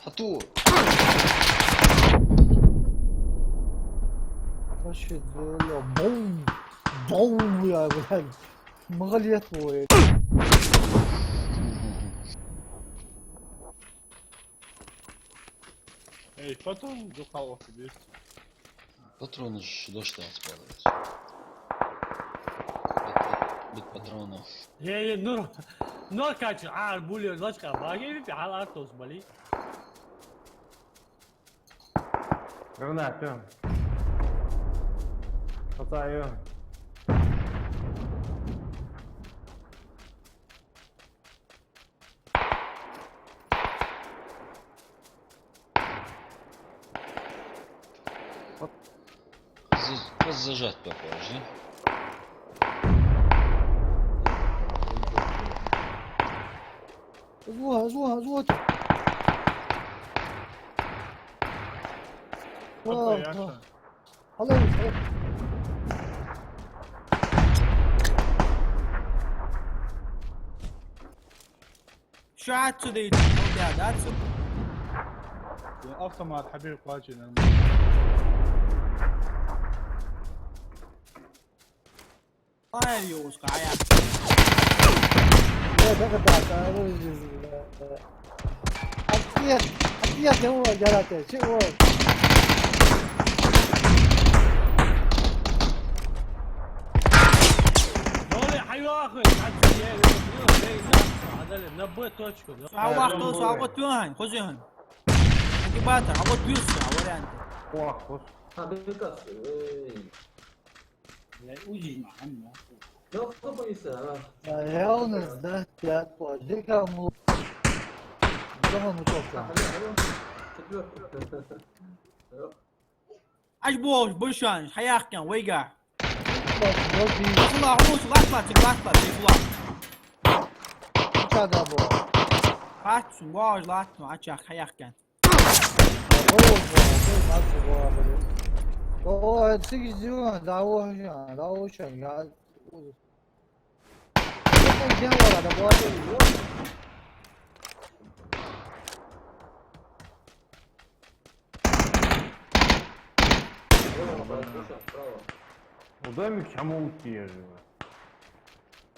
Хату. Вообще, бля, бум, бум, бля, бля. Магалет, бля. Эй, потом духовка есть. Патроны ж дождь спадают. Без, без патронов. Е, е, ну, ну, кача, а, булер, лачка, баги, а, а, то смоли. Гранату. Хватаю. З-, зажать попозже. Зло, зло, зло. Окей, О, ясно. О. Алло, алло. Шо отсюда идёт? Ну да, да, отсюда. Автомат, хьабир, квачи, нормально. Ай, ёс, кая. Э, так это, это, э, ответ, ответ, его, я это, чего? Доли, хьайоахай, хьайоахай, хьайоахай, на Б точку, да? Сагот, сагот, юхан, хозин. Инкубатор, а вот плюс, а вариант. Ох, ох. А, ты как, э, Бля, уйди, нахуй. Ну, кто повесил, а? А, реальность, да? Пятку. Дика му-, дома мутовка. А, алло, алло. Четвёртый. Алло. Аш бо, бушан, хьаяхкан, вайга. Бо, бо, бо. Фула, фула, фула, фула, фула, фула. Чада бо. Хатсун, бо, латну, ачах, хьаяхкан. О, о, о, о, о, о, о, циги зима, да, о, да, о, ча, я, о. Где вала, да, вот. Справа, справа. У домик чему уйти, я же.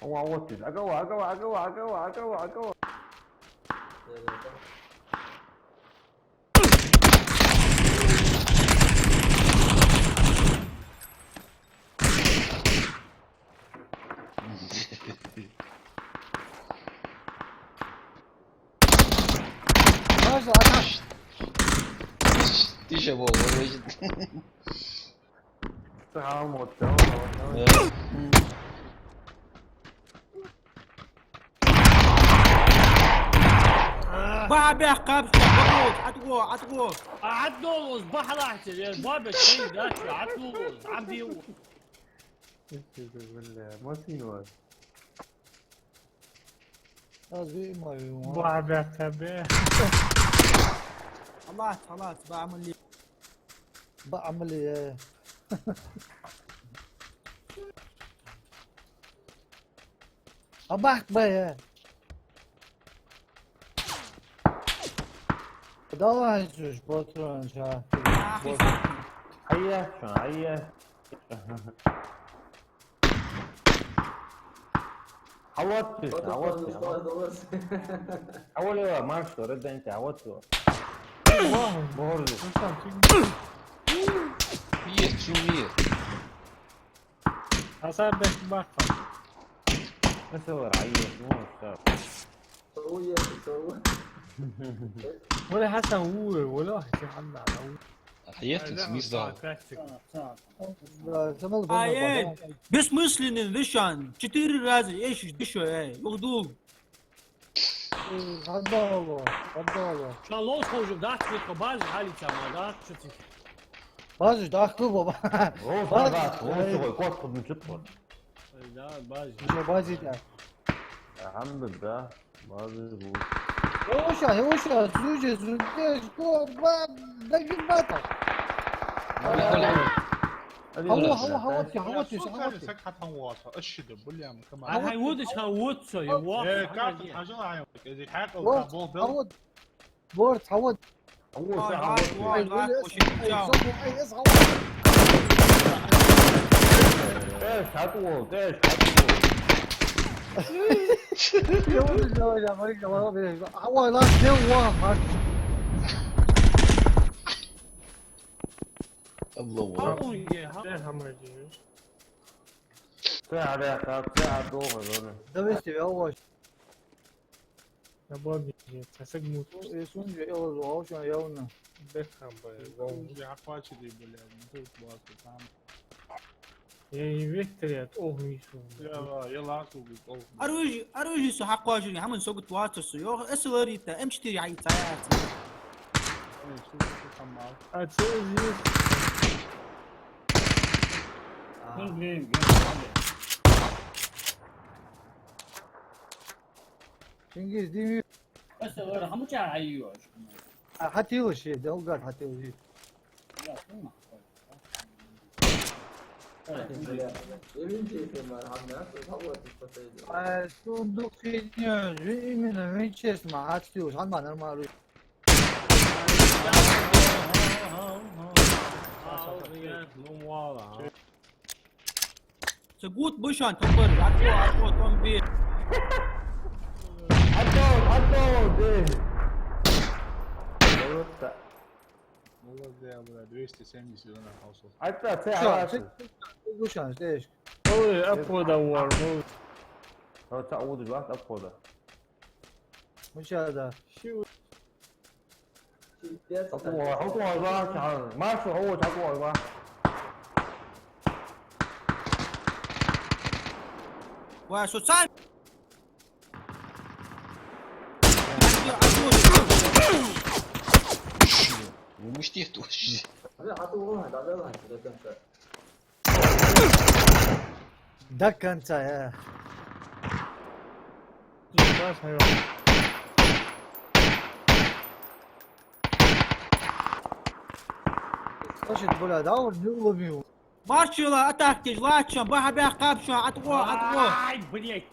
О, а вот ты. Агава, агава, агава, агава, агава, агава. Да, да, да. Маша, а как? Тише бол, вожит. Сахал мот, да, да, да. Да. Баха бехк кхаб, атӀо, атӀо, атӀо. А, атӀо, бахьалахьча, я бабе чей, да, атӀо, Ӏабдиев. Бля, машина. Аз ви ма ви ма. Баха бехк кхабе. Халас, халас, баӀамал ли. БаӀамал ли, э. А бахт бай, э. Давай, чуш, патрон, ша. Ай, я, чё, ай, я. А вот ты, а вот ты, а вот. А вот его, марш, что, реденте, а вот его. Боже. Есть, чё, есть. Хьасан бехк баккха. Масала, ай, ну, всё. Сов я, сов. Вала Хьасан ву, вала Хьасан хьанна, ву. Хьаетта, смысл? Да, самал. Ай, бана, э, бана. Бессмысленный лишан. Четыре раза эшиш дишо, э, юхдул. Э, хьадало, хьадало. Ша лоз хожу, да, цвет по базе, али там, да, что ты? Базе, да, кто баба? Лоз, да, базе, да, лоз, э, ой, кот, кот, ну, что ты? Э, да, базе. Ну, базе, да. Алхамдулиллах, базе, лоз. Э, оша, э, оша, слушай, слушай, что, ба-, да, не бата. Али, али, али. Хава, хава, хава, ти, хава, ти, хава, ти. Саг хатан васа, ашида, бля, мы команда. А хай вуд, ха вуд, со, я вуд. Э, как, хажал, ай, эзи хакъал, вот, ка бол, бел. А вот, борт, а вот. А вот, а вот. Ой, ой, ой, ой, ой, ой, ой, ой, ой. Э, хату, э, хату. Я вот, давай, давай, давай, давай. А, ой, ладно, где он, Марк? Алло, вот. Ха, уй, е, ха. Э, хамар, дивиш. Цхьа а ряха, цхьа а догӀа, лора. Давай, тебе, а, ваш. Я бабиже, цхьа саг мут. Э, сунжа, я лазу, а, ваш, я вна. Бехам, бай, вон. Я хвачи, бля, тут вас там. Я и вектор, я, ох, Мишу. Я, я ласу, ох. Оружие, оружие со хьакхоачаргья, хӀаман согут вацар со. Йо, эсэларита, М четыре хьайца яц. Ой, что ты там мал? А, что здесь? А. Блин, блин, блин. Чингиз, дими. Эсэлар хӀама ча хьайю. А, хьатилаш, я, делгат хьатилаш. А, сундук хинна, именно винчес ма, а, стил, шан ма, нормально. Ну, мало, а. Ца гуттаб шоана, томбар, атӀо, атӀо, томбе. Отдал, отдал, дей. Молодец, бля, двести семьдесят урона хьалсо. Ай, ца, ца, Ца, ца, ца, ца, ца, ца, ой, обхода вар, ну. Ца, ца, удаш вац обхода. Мича да? Ши у- ХӀокхо, хӀокхо вац, хьан. Маршал, хӀокхо, хӀокхо вац. Ва, со цай! Ну, муштих тоже. До конца, я. Ебать, хайван. Слушай, бля, да, он не уловил. Маршала атака деш латтача, баха баьхкаб шоана, атӀо, атӀо. Ай, блядь.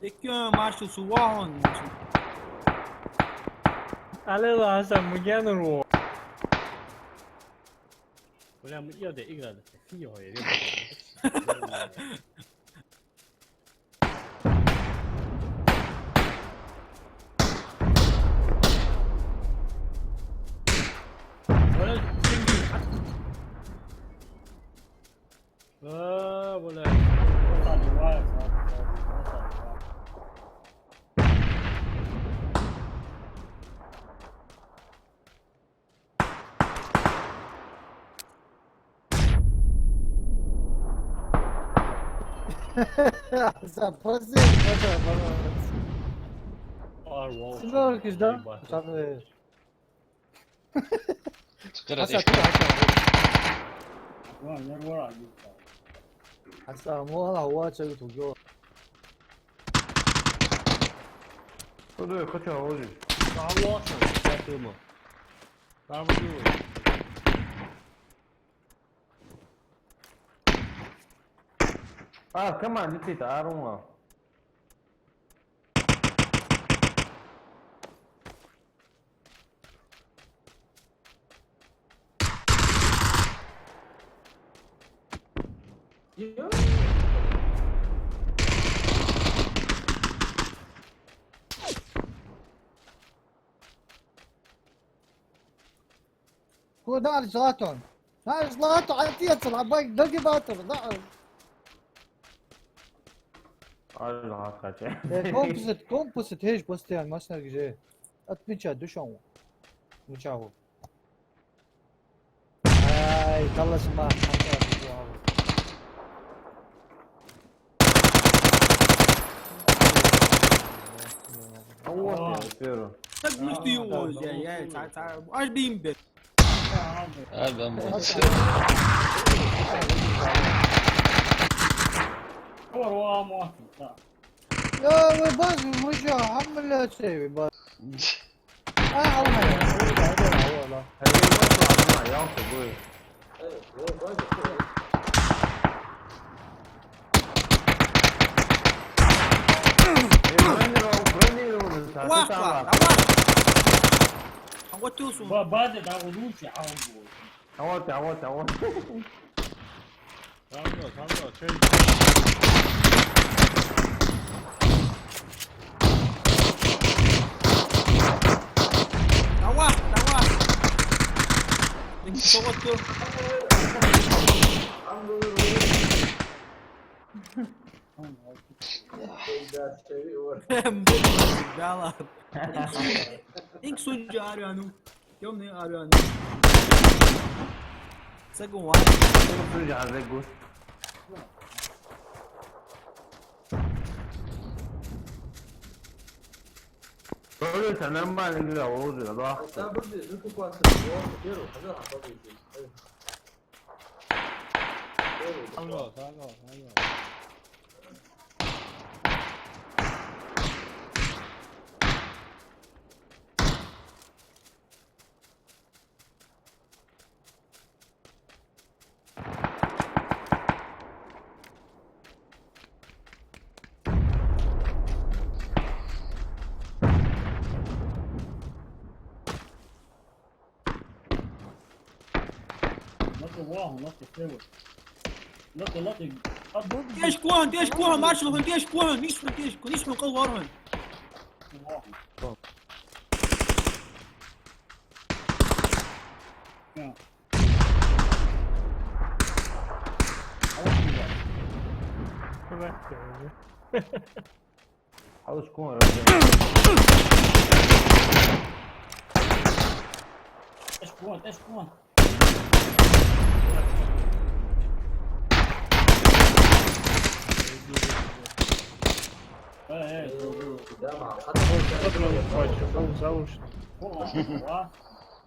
Дикка, маршал, со вахун. Алела, Хасан, мугенур во. Бля, мы еде игра, да, фи, ой, ре. Бля, синги. А, бля. Запросил, это, молодец. Семёркиш, да? Ебать. Самые. Цхыра Хасан, тешкел. Хасан. Ва, нервора, ебать. Хасан, муала, ва, чё тут, ё? Куда я хотел уйти? Там вот, там вот. Там вот. А, команда, ты-то, а, Рома. Куда Златон? Ай, Златон, отец, лабай, ноги батыр, да. Ай, Златон. Э, композит, композит, ешь, постоянно, машина где? Отмечать, душон. Мучаху. Ай, талас ма. Аллах, первый. Так мы что его, я, я, ца, ца, аж бимбе. Адам. Я, вы базу, вы чё, хамляете, вы базу. А, а, а, а, а, а, а. Бронировал, бронировал, да, Вах, ты там вах, вах. Да вах. А вот ты усунул. Ба-, база, да, лучше, а он будет. А вот, а вот, а вот. Там, да, там, да, чё? Давай, давай. Ты не что вот ты? Да ладно. Инк сунжа аряну. Тёмный аряну. Сагуан. Сунжа аряну. Тоже нормально играл, уже, да? Алло, алло, алло. Нахуй ваху, нахуй слева. Тешка вон, тешка вон, маршал хьона, тешка вон, нийсса хьона, тешка, нийсса хьона, кӀал вар хьона. Хьалаш кхоана, Рамзан. Тешка вон, тешка вон. Э, э, э, э. Да, ма, хата. Хата, ма, хата, ма, хата. Ва.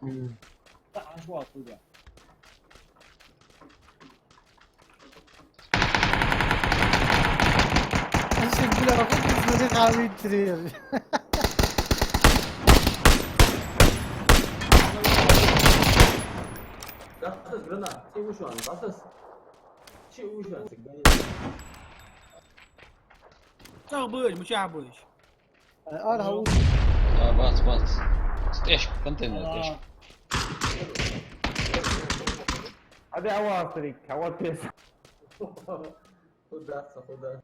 М. Да, аж ва туда. Иши, бля, вот это смотри, хавит трир. Гасас, гранат, ти ушан, гасас. Чи ушан, цик гани. Цах быш, мучах быш. Ара, хьа вуч? А, бац, бац. ТӀехьашка, контейнер тӀехьашка. Хьаде, хьавар, старик, хьавар пес. Куда, куда?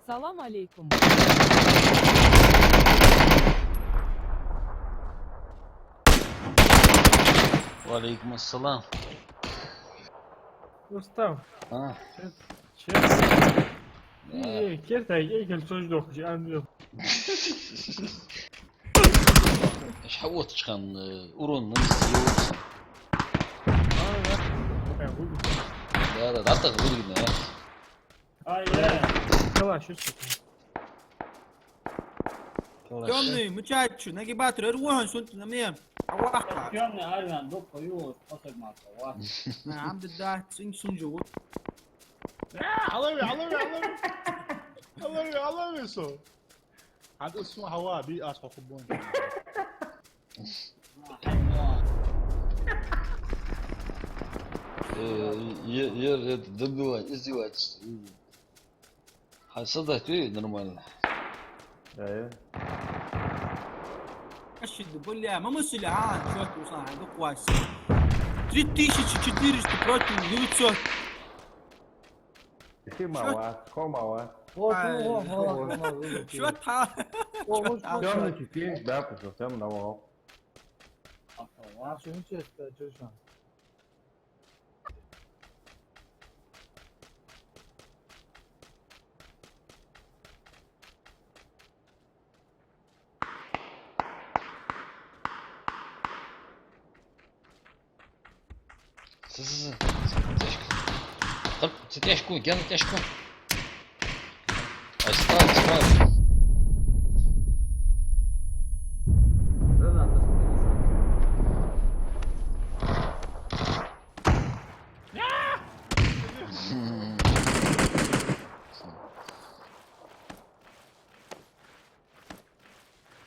Салам алейкум. Ва алейкум ассалам. Рустам. А? Че? Да. Э, кертай, эгел сож дохуш, ангел. Аш хьаоттача хана, э, урон нанести йолча. А, да. Э, выбил. Да, да, да, так выбил, да. Ай, э. Калаш, что это? Калаш. Тёмный, мучать чё, нагибатор, рван, что ты на мне? Авахка. Тёмный, Арван, док, пою, посок маска, ва. А, ам да, да, син сунжу. Э, алави, алави, алави. Алави, алави, со. Ад усун хава, би ас хоху бон. Э, е-, е-, это, добивать, издевательство. Хьай садахьте нормально. Да, я. Ашид, бля, ма мысли, а, чё ты, Руслан, а, ну, класс. Три тысячи четыреста против девятьсот. Иши мало, ком мало. О, ай, о, о, о, о, о. Чё там? О, чё там? Тёмный четыре, да, пошёл, тёмный на вал. А, а, что интересно, чё там? Цы, цы, цы. Тешка. Хап, цы тешку, ген тешку. Ай, стал, стал.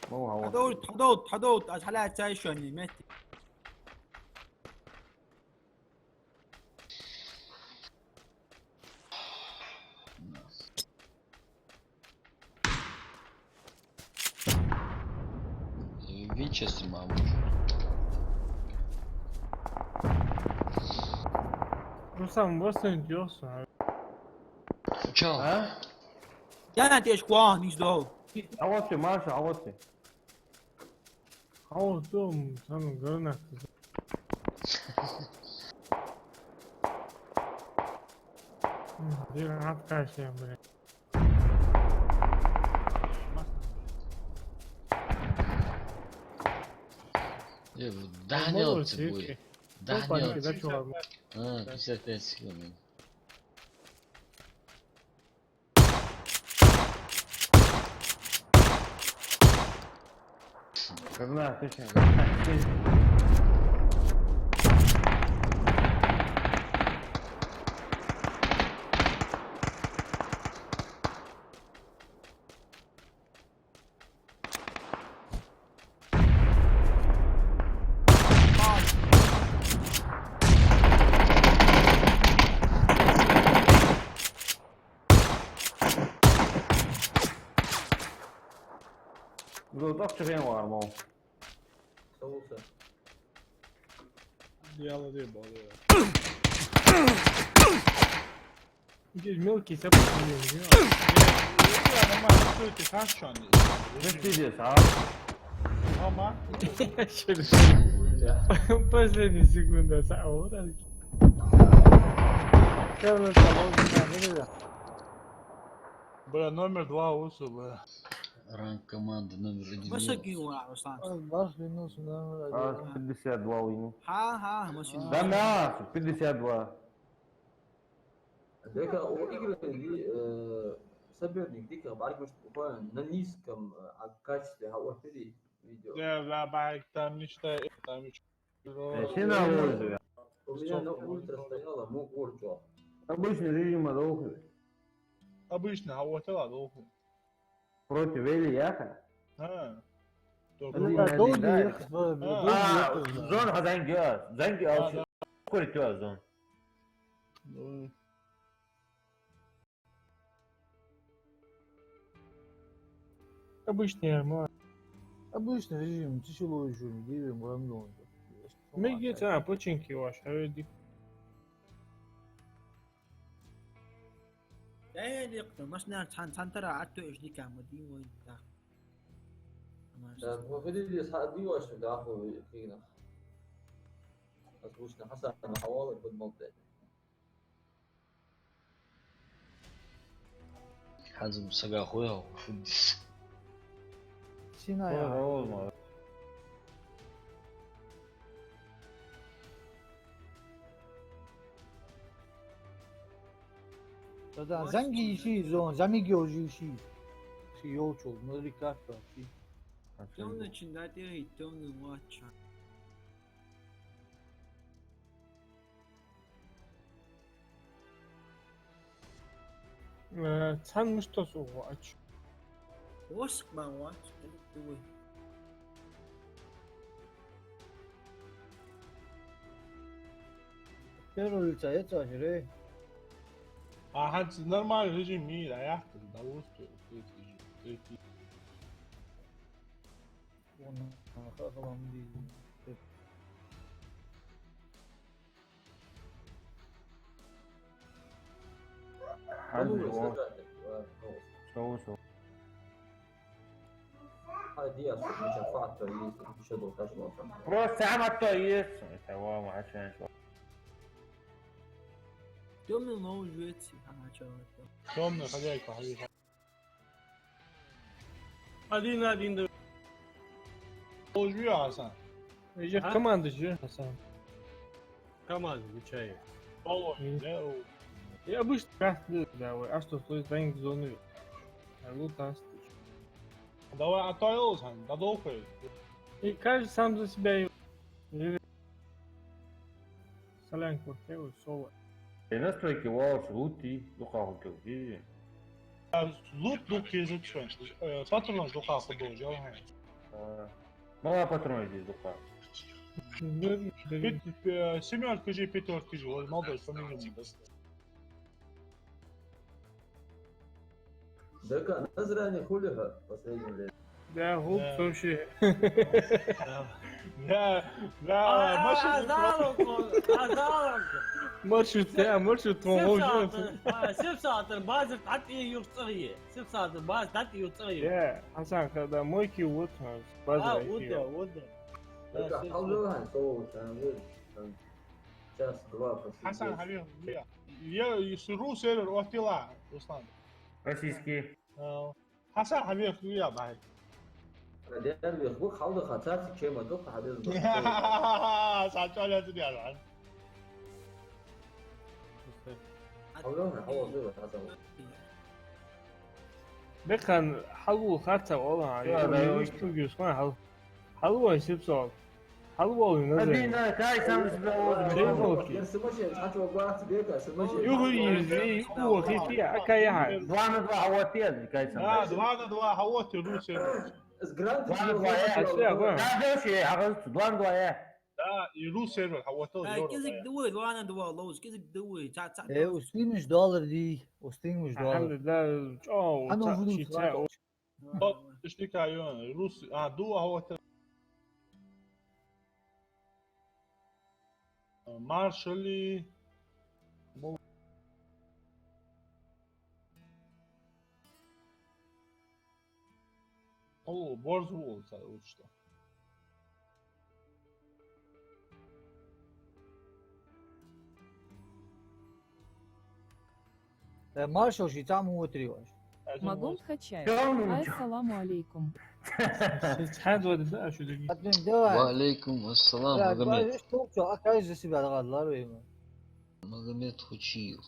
Хьадовт, хьадовт, хьадовт, аз хьалаьцай шоана метте. Винчестер, мама. Руслан, восстановить ёлса. Чё? А? Я на тешку, а, не сдал. А вот ты, Маша, а вот ты. Хьо дом, цхьана гранат. М, дера хьаткъаш я, бля. Э, дагьнел ца буй. Дагьнел. Опа, да, чувак. А, пятьдесят пять секунд. Гранат, точно, гранат. Ах, чу хен вар, мол. Со вуса. Дела де, бале. Здесь мелкий собака, блин, не надо. Нормально, что ты, хорошо, не? Зачем здесь, а? Мама. Последняя секунда, са-, вот так. Бля, номер два вышел, бля. Ранг команды номер один. Высокий уровень, Руслан. А, ваш минус номер один. А, пятьдесят два вину. Ха-ха, машина. Да, да, пятьдесят два. Дека у игры, э, соперник дика баргмаш буквально на низком, э, качестве, а вот види видео. Да, да, бай, там ничто, там ничто. Э, сина лозу. У меня на улице стояла, мог ворчал. Обычный режим, а, долго. Обычный, а вот это долго. Против Вели яха? А. Только один на один, да? А, зон хазанга, занга алчи. Сколько у тебя зон? Ну. Обычный, ма. Обычный режим, тяжело ещё, не дивим, рандом. Меги, а, починки ваш, а ведь. Э, дикта, машина цан-, цантара атту иш дика ма дий вай, да. Да, выходили с ха-, диваш, да, хо, кигна. Озвучно Хасан, Хавал, футбол, да. Хазум сага хуял, фуддис. Сина я. Ой, ой, ой. Тогда занги иши зон, замиги ожи иши. Ши ёлчул, ну, рикарта, ши. Тёмный чин, да, ты и тёмный матча. Э, цхьан мишта со вац. Воск ма вац, дуй. Первый лица, это же, ре. А, хӀанз нормальный режим мира, а я, да, вот, вот, вот, вот. Вон, а, ха-, ха-, ха-, ха-, Хьажа, о. Шоу, шоу. Просто сам оттоис. Это вам хачан шо. Тёмный новый жвец, а, чё это? Тёмный хозяйка, хозяйка. Один на один, да. Тоже Хасан. Уже команда же, Хасан. Команда, ничего. Полон, да? Я обычно как, да, а что, то есть, они в зону. А вот так. Давай, а то я Хасан, да долго. И каждый сам за себя. Салам, кортел, сова. Э, настройки валаш лути, дукха хӀама кел, види? А, лут, лут, кезет шо. Э, патронаш дукха хӀама дожал, хӀа. А, мала патронаш дукха. Пет-, э, семёрка же, пятёрка же, вот, молодой, по минимуму, да. Дека, Назрани хули хьо последнее время? Да, гӀулакх, да, вообще. Да, да, а, маршрут, а, залог, а, залог. Маршрут, да, маршрут, сепсатор, а, сепсатор, базар дӀатӀаювц цӀагӀа. Сепсатор, базар дӀатӀаювц цӀагӀа. Да, Хасан, когда мойки вот, а, базар, а, вот, да, вот, да. Дека, да, сепсатор. Хьалдала хьан, со, там, там, час-два после. Хасан, десять. Хьавех, я, я, ру сервер оттаелахь, Руслан. Российский. А, Хасан, хьавех вуя бахьи. Дер вех ву, халда ха, царци кема ду, ха, без. Са чаля ты дяра. Халда, халда, Хасан. Бекхан, хьалву харца ола, я, да, я, я, я, хьал. Хьалву, сепсо. Хьалву, Назар. Один, да, кай сам себя вот. Чего? Юху изи, юху хити, а кай яхай. Два на два хьавоттаел, кай сам. Да, два на два хьавоттаел, ру сервер. Два на два, я. А что, я, да, да, вообще, а, два на два, я. Да, и ру сервер хьавоттаел, а, ёро, кизик да. Дуй, два на два, лоуз, кизик дуй, ца, ца. Э, устимиш доллар ди, устимиш доллар. Алхамдулиллах, чё, а ну, ца, вуду, чи, ца, ца. О, Иштта кхы а йо, рус, а, ду а хьота. Маршали. О, борз ву ол цар учта. Э, Маршал, ши цхьа ма вутри ваш. Магомед Хачаев. Чё, ну, чё? Ассаламу алейкум. Хьад вада да, а что ты? Отмен, давай. Ва алейкум ассалам, да, Магомед. Говоришь, что, что, а как же себя догадала, Рима? Магомед Хучиев.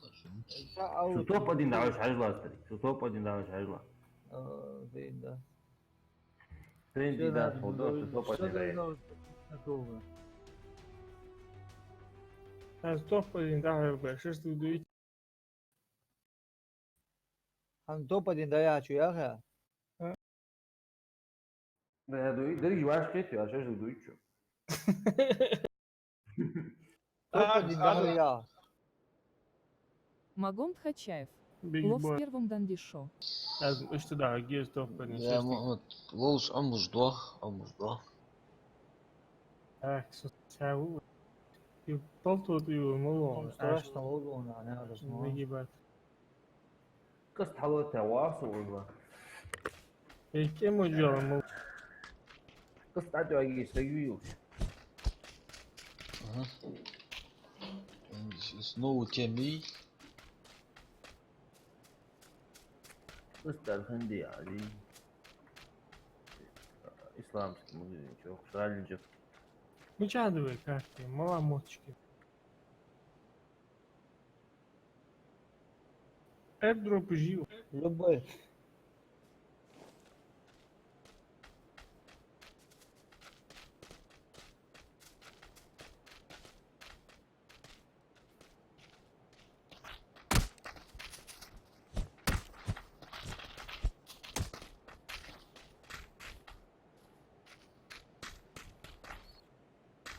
Шу топ один давай шажла, старик. Шу топ один давай шажла. Э, блин, да. Тренди да, надо, холдо, шу топ один давай. Аз топ один давай, бля, шаш ты дуй. Хан топ один дӀаяхьача яхе? А? Да, я дуй, деррига ваш кхетий, а шаш дуй чу. Топ один дӀаяхьа. Магомед Хачаев. Лов первым дандишо. Аз иштта да, гез топ один. Я, Мухаммад, ловш амуш дох, амуш дох. Так, со цаву. И полтот и мало. Он страшно ловло, на, на, на. Нагибат. Къаст хьалота вахса узла. Эй, кем уджал, мол? Къаст хьатоаги сагвил. Ага. Снова теми. Къаст арханди али. Исламский магазинчик, шалинчик. Мича да вай карта, мала мотчики. Airdrop жив. Любой.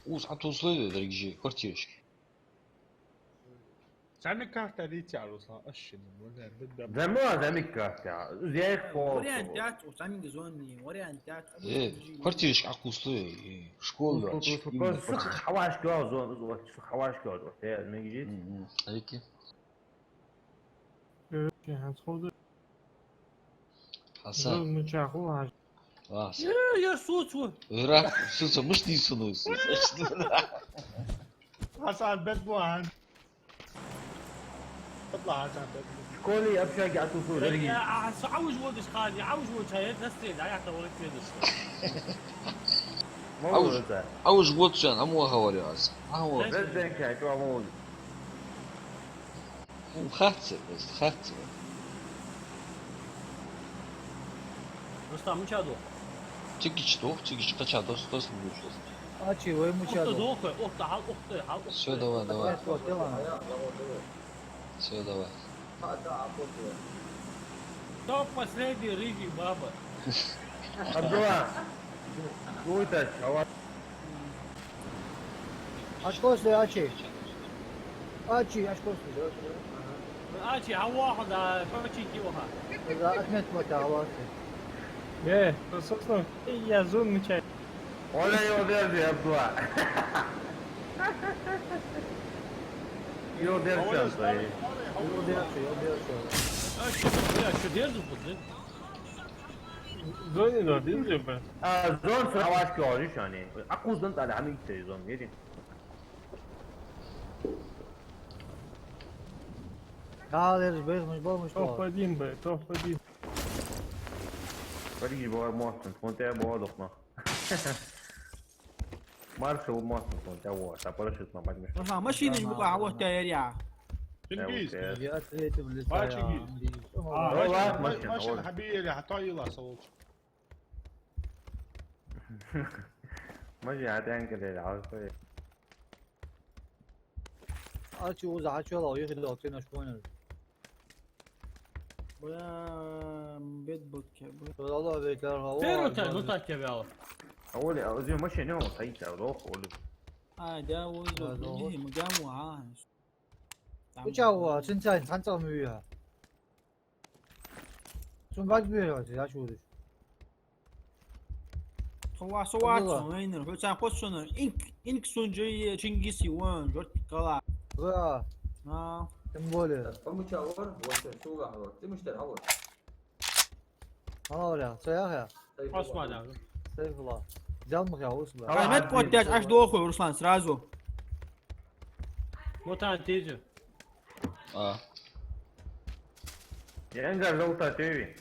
Ус хьатувсалой, деррига квартирашка. Цхьанне карта дийцар, Руслан, аш шин, валя, да, да. Зама, зама карта. Зех пол. Вариант яц, у цхьанне зони, вариант яц. Э, квартирашка хьакъуслой, э, школа. Ус, ус, ус, именно ус, квартирашка. Хавашка зон, ус, ус, хавашка зон, э, мегижит. Мгм. Айки. Э, хӀанз ховда. Хьасан. Зо мичахьа хул хьажа. Ва, Хьасан. Э, я соцу. Ира, соцу, мишта дийсун вай, соцу. Хьасан бед бу хьан. Бед ла Хьасан бед бу. Школе общаге а тусу, э, деррига. Я, а, со Ӏовуж водаш хани, Ӏовуж водаш хани, дасте, да, я та валит ведаш. Ӏовуж, Ӏовуж водаш хани, амма хавар яз. Амма. Бед денка, чё амма. Хатца, просто хатца. Рустам, мича дох? Тикич дох, тикич кача дос, дос не дошел. А чи, вай мича дох? Ухта, ухта, хьал, ухта, хьал, ухта. Всё, давай, давай. Всё, давай. Кто последний рыжий баба? Абдулла. Гуйташ, хава. Ачкосле, ачи. Ачи, ачкосле. Ачи, хьавоагӀа, да, короче, киваха. Да, отметь мота хьавоагӀа. Э, собственно, я зун мичай. Оля, йо, держи, Абдула. Йо, держи, Абдула. Йо, держи, йо, держи. А что, бля, что держу, блин? Зони да, дин же, бля. А, зон сравашки ори шани. А куздан тали, ами итте зон, еди. Калер бес муш бо муш. Топ один, бля, топ один. Париж бо мостон, фонте бо дохма. Маршал мостон, фонте бо, та парашют ма бадмеш. Ага, машина не была, а вот я, я. Чингиз. Я ответил, Ба, Чингиз. А, давай, машина, машина, машина, вот. Хьабиели, хьатоила, сволочь. Машина хьатаьнкалели, хьалхой. А чу уза хьачуяла, юхи дал, ты наш понял. Бля, бед будке, бля. Алло, бед, алло. Первый та, ну так я вял. А Оля, а уза машина, он стоит, а, лох, Оля. А, да, уза, да, не, мы дам, а. Уча, а, цинцайн, цанцам уя. Цун бак бе, я чудиш. Хьо ва со вац, Абдулла. Вайнар, хьо цхьа хоц шоана. Инк, инк сунжи, Чингиси ван, жорт кала. Да. А. Тем более. Помуча вар, вот, суга вар. Ты муштар, а вот. Ана валя, со яхь я? Сайфулла. Осман яхь. Сайфулла. Зал мах я, Осман. Ай, мет кот деш, аш дохуй, Руслан, сразу. Мутан тезю. А. Янгар золота теви.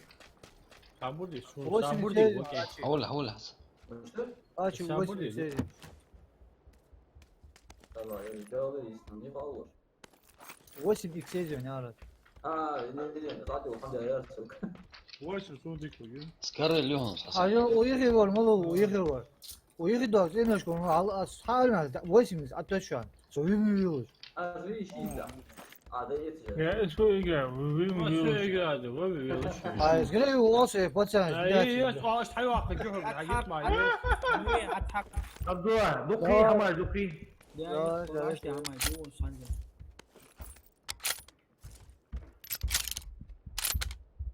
Там буди, су, Восемь там буди, тезю. Окей. Хьавола, хьавола. А, чу Сам восемь буди. Тезю. Давай, я сделал, если не получится. Восемь икс еза, не орать. А, не, не, не, садил, ханда, я, сука. Восемь сутик хуй. Скорее, Лёха, А, я уехал вар, мало уехал вар. Уехал, да, ты наш кон, а, а, схална, восемь, а то что? Со вымылилось. А, зри, шида. А, да, это же. Я, что игра? Вы, вы, Что игра, да, вы, вы, вы. А, скорее, у вас, э, пацан, А, блядь, я, я, да. А, что, я, я, я, я, я, Не, атак. Абдулла, духи, Давай. Хамай, духи. Да, Да, да, да, да. Хамай, духи, Саня.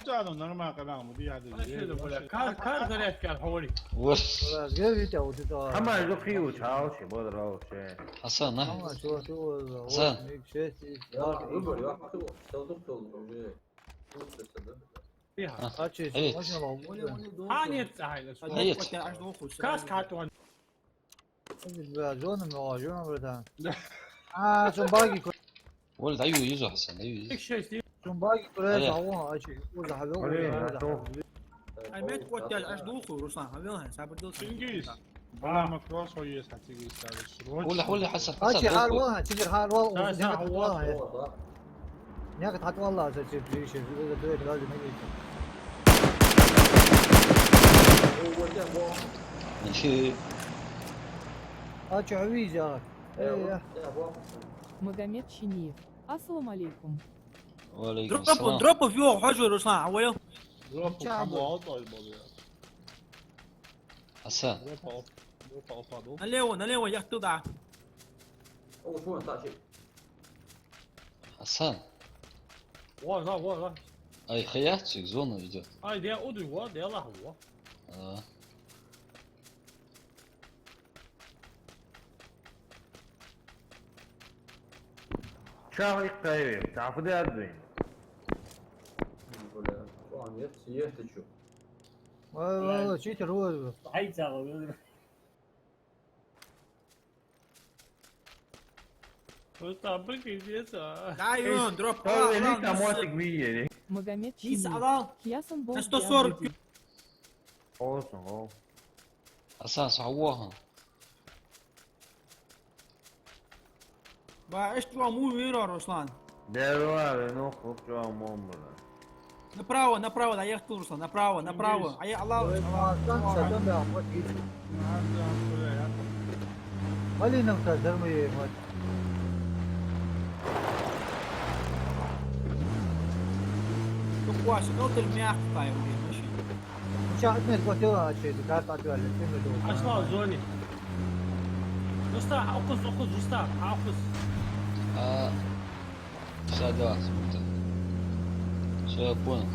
Чану нормально канал, мы диады. Вообще, да, бля, кар, кар зарядка, говори. Вот. Бля, где Витя, вот это? Хамай, духи, учал, че, бодр, учал, че. Хасан, на. Хамай, чё, чё, вот, Хасан. Мик, шесть, и Да, два, и выбор, я хотел, что тут, что уже. Вот это, да. Тихо. А. А, че, Эй. Можно вам? А, нет, а, это Эй. Кас катон. Бля, зона, ну, зона, братан. Да. А, сумбаги ку- Валь, даю, юзу, Хасан, даю, юзу. Их шесть, и- Сумбаги курес, Эй. А вон, а че, уза, хавел, Валь, уза, да, уза, то. Хавел. Ай, мет кот деш, аш духу, Руслан, хавел, хай, сабр дил, Чингиз. Сабр дил. Бала макрос, хо ес, хати гиса, срочно. Уля, уля, Хасан, А Хасан, че, хар духу. Вал, а, че, хар вал, Да, уза, да, хар вал, вал. Э. Някъ хьатӀавалла, за цепь лише, за дует даже не видно. Ничего. А чё, виза? Э, я. Магомед Чиниев. Ассаламу алейкум. Ва алейкум Дропа, ассалам. Дропа фио, хьажу, Руслан, а вайл? Дропа Чё, кому бля? Алтай был, я. Хасан. Дропа, дропа алтай был. Налево, налево, я туда. О, фу, так же. Хасан. Ва, ва, ва, ва. Ай, хаяц, зона идёт. Ай, де уду, ва, де лаху, ва. А. Ча иккхай, тафу де адвин. Бля, о, нет, съест ты чё? Ва, ва, ва, читер, ва, ва. Ай, цао, ва. Просто прикинь, а. Да, и он, дроп, Ой, а, велика а, мотик видели. Магомед Низ Чиниев. Авал. Хьасан На сто сорок. Богдан. Олсун, ол. Хасан, со хьавоагӀа. Ба, эш чуа му вира, Руслан. Дерва, ну, хуп чуа му, бля. Направо, направо, да, я в курсе, направо, направо. А я Аллах, Ой, Аллах, Аллах. Сатан, да, вот видишь. Малиновка, дармы ей, вот. Тукваш, ну ты мягко, блин, вообще. Ну, щас отметь, вот дела, а чё, это карта отвали, ты мне думаешь, Ашла нормально. Зони. Уста, акус, акус, уста, акус. А, Всё, да, смотри. Всё, я понял.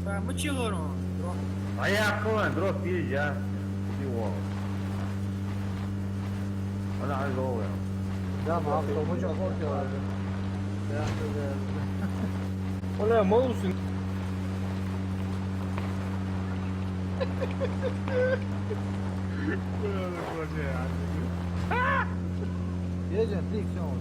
А, мы чего, дроп? А я понял, дроп есть, я. Чего? Она ожоговая. Да, мы авто, мы чё, хлопья? Да, да, да. Оля, молодцы. Едем, ты всё.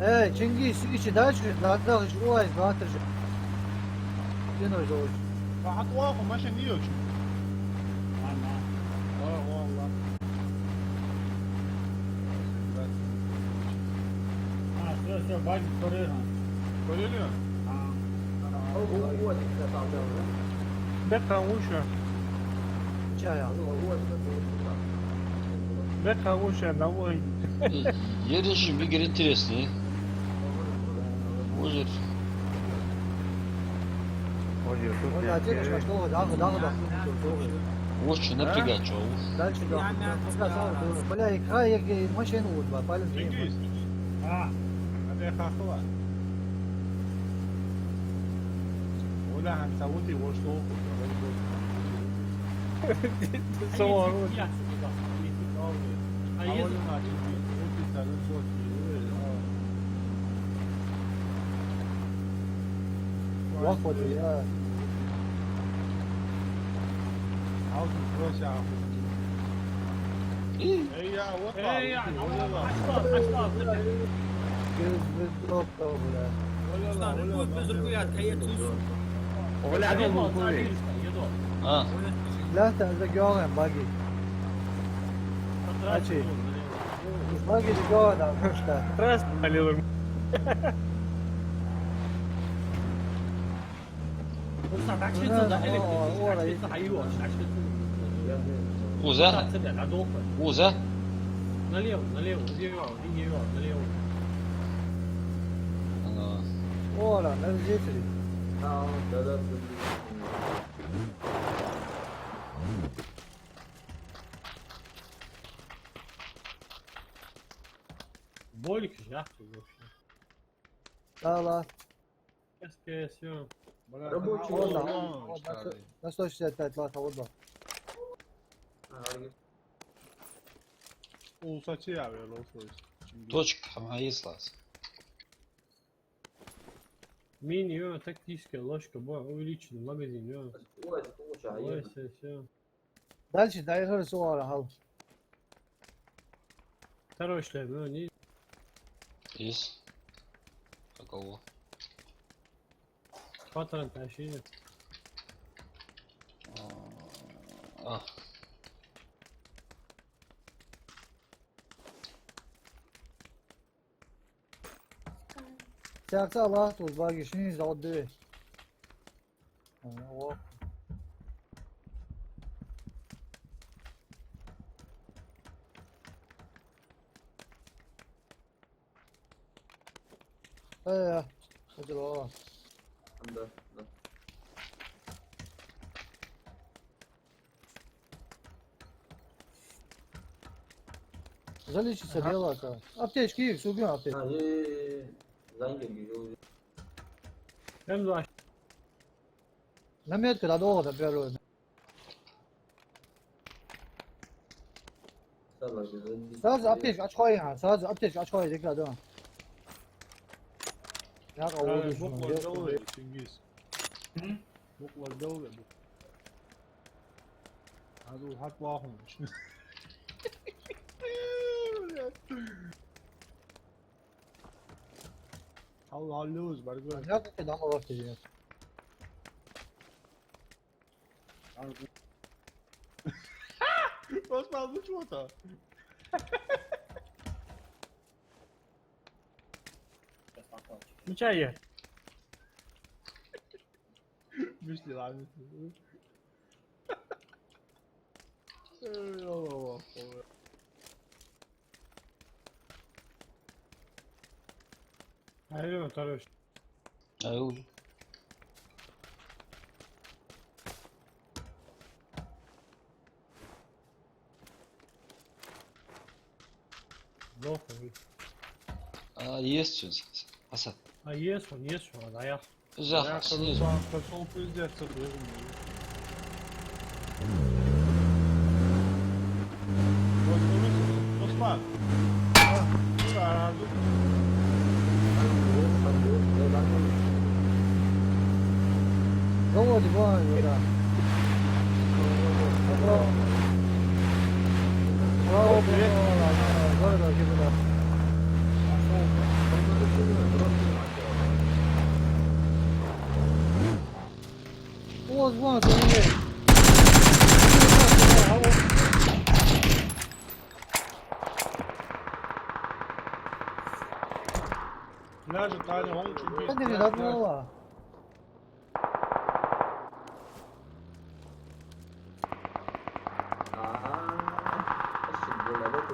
Э, Чингиз, иши дальше, да, дальше, ой, завтра же. Ты нажал. Хьатваху машин йоч. Ана. Ва, ва, ва. А, всё, всё, баки курили. Курили? А. Бекха уша. Чая. Бекха уша, домой. Е-, едешь, Игорь, интересный. Может. Очень напрягать, чё, уж. Дальше, да. Бля, и край, и машину вот, ба, палец. Чингиз. А. Хахла. Оля, хӀанз цхьа вути, вош лоху. Вахвати, я. Эй, я, вот. Эй, я, вот. Ой, ладно, ладно. А. Ладно, загёргай баги. Ачи. Баги загёргай, да, просто. Просто, Алила. Уза? Уза? Налево, налево, налево, налево. Ага. Ора, на жители. Болик жахту вообще. Ала. С К С, ё. Рабочий. Вон, вон, на сто шестьдесят пять лаха, вот, да. А, арги. Улсачи я, ве, лослойс. Точка, хӀама есть лас. Мини, ё, тактическая ложка, бо, увеличенный магазин, ё. Ой, это получается. Ой, всё, всё. Дальше дай хар суара хал. Второй шлем, ну, не. Есть. Какого? Патрон тащи. А, а. Так, цхьа лахтус баги шин из дӀа де. О. Э, это было. Да, да. Залечиться. Ага. Дело-то. Аптечки, всё, убьём аптечки. А, е, е, е. Зангер, гиё. М два. На метке надолго, на первую. Сразу аптечка, очко я, сразу аптечка, очко я, дика, да. Я кого вижу, буквально, ну, делай, Чингиз. М? Буквально, делай, буквально. А то хат лахун. Хал, хал лёз, баргар. Я как и дома лохти. Просто озвучивал-то. Ну чё я? Мишли, ладно. Эй, Аллах, Аллах. Алло, хорош. Алло. Плохо вы. А, есть что-то? Асад. А, есть он, есть он, а я. Захар, снизу. Пошёл пиздец, Руслан. Заводи, вон, да. Направо. Направо, направо, направо, направо, направо. О, звон, звон. Ляжет, Таня, он чуть. Таня, не надо было. Ага. Ошибка была, вот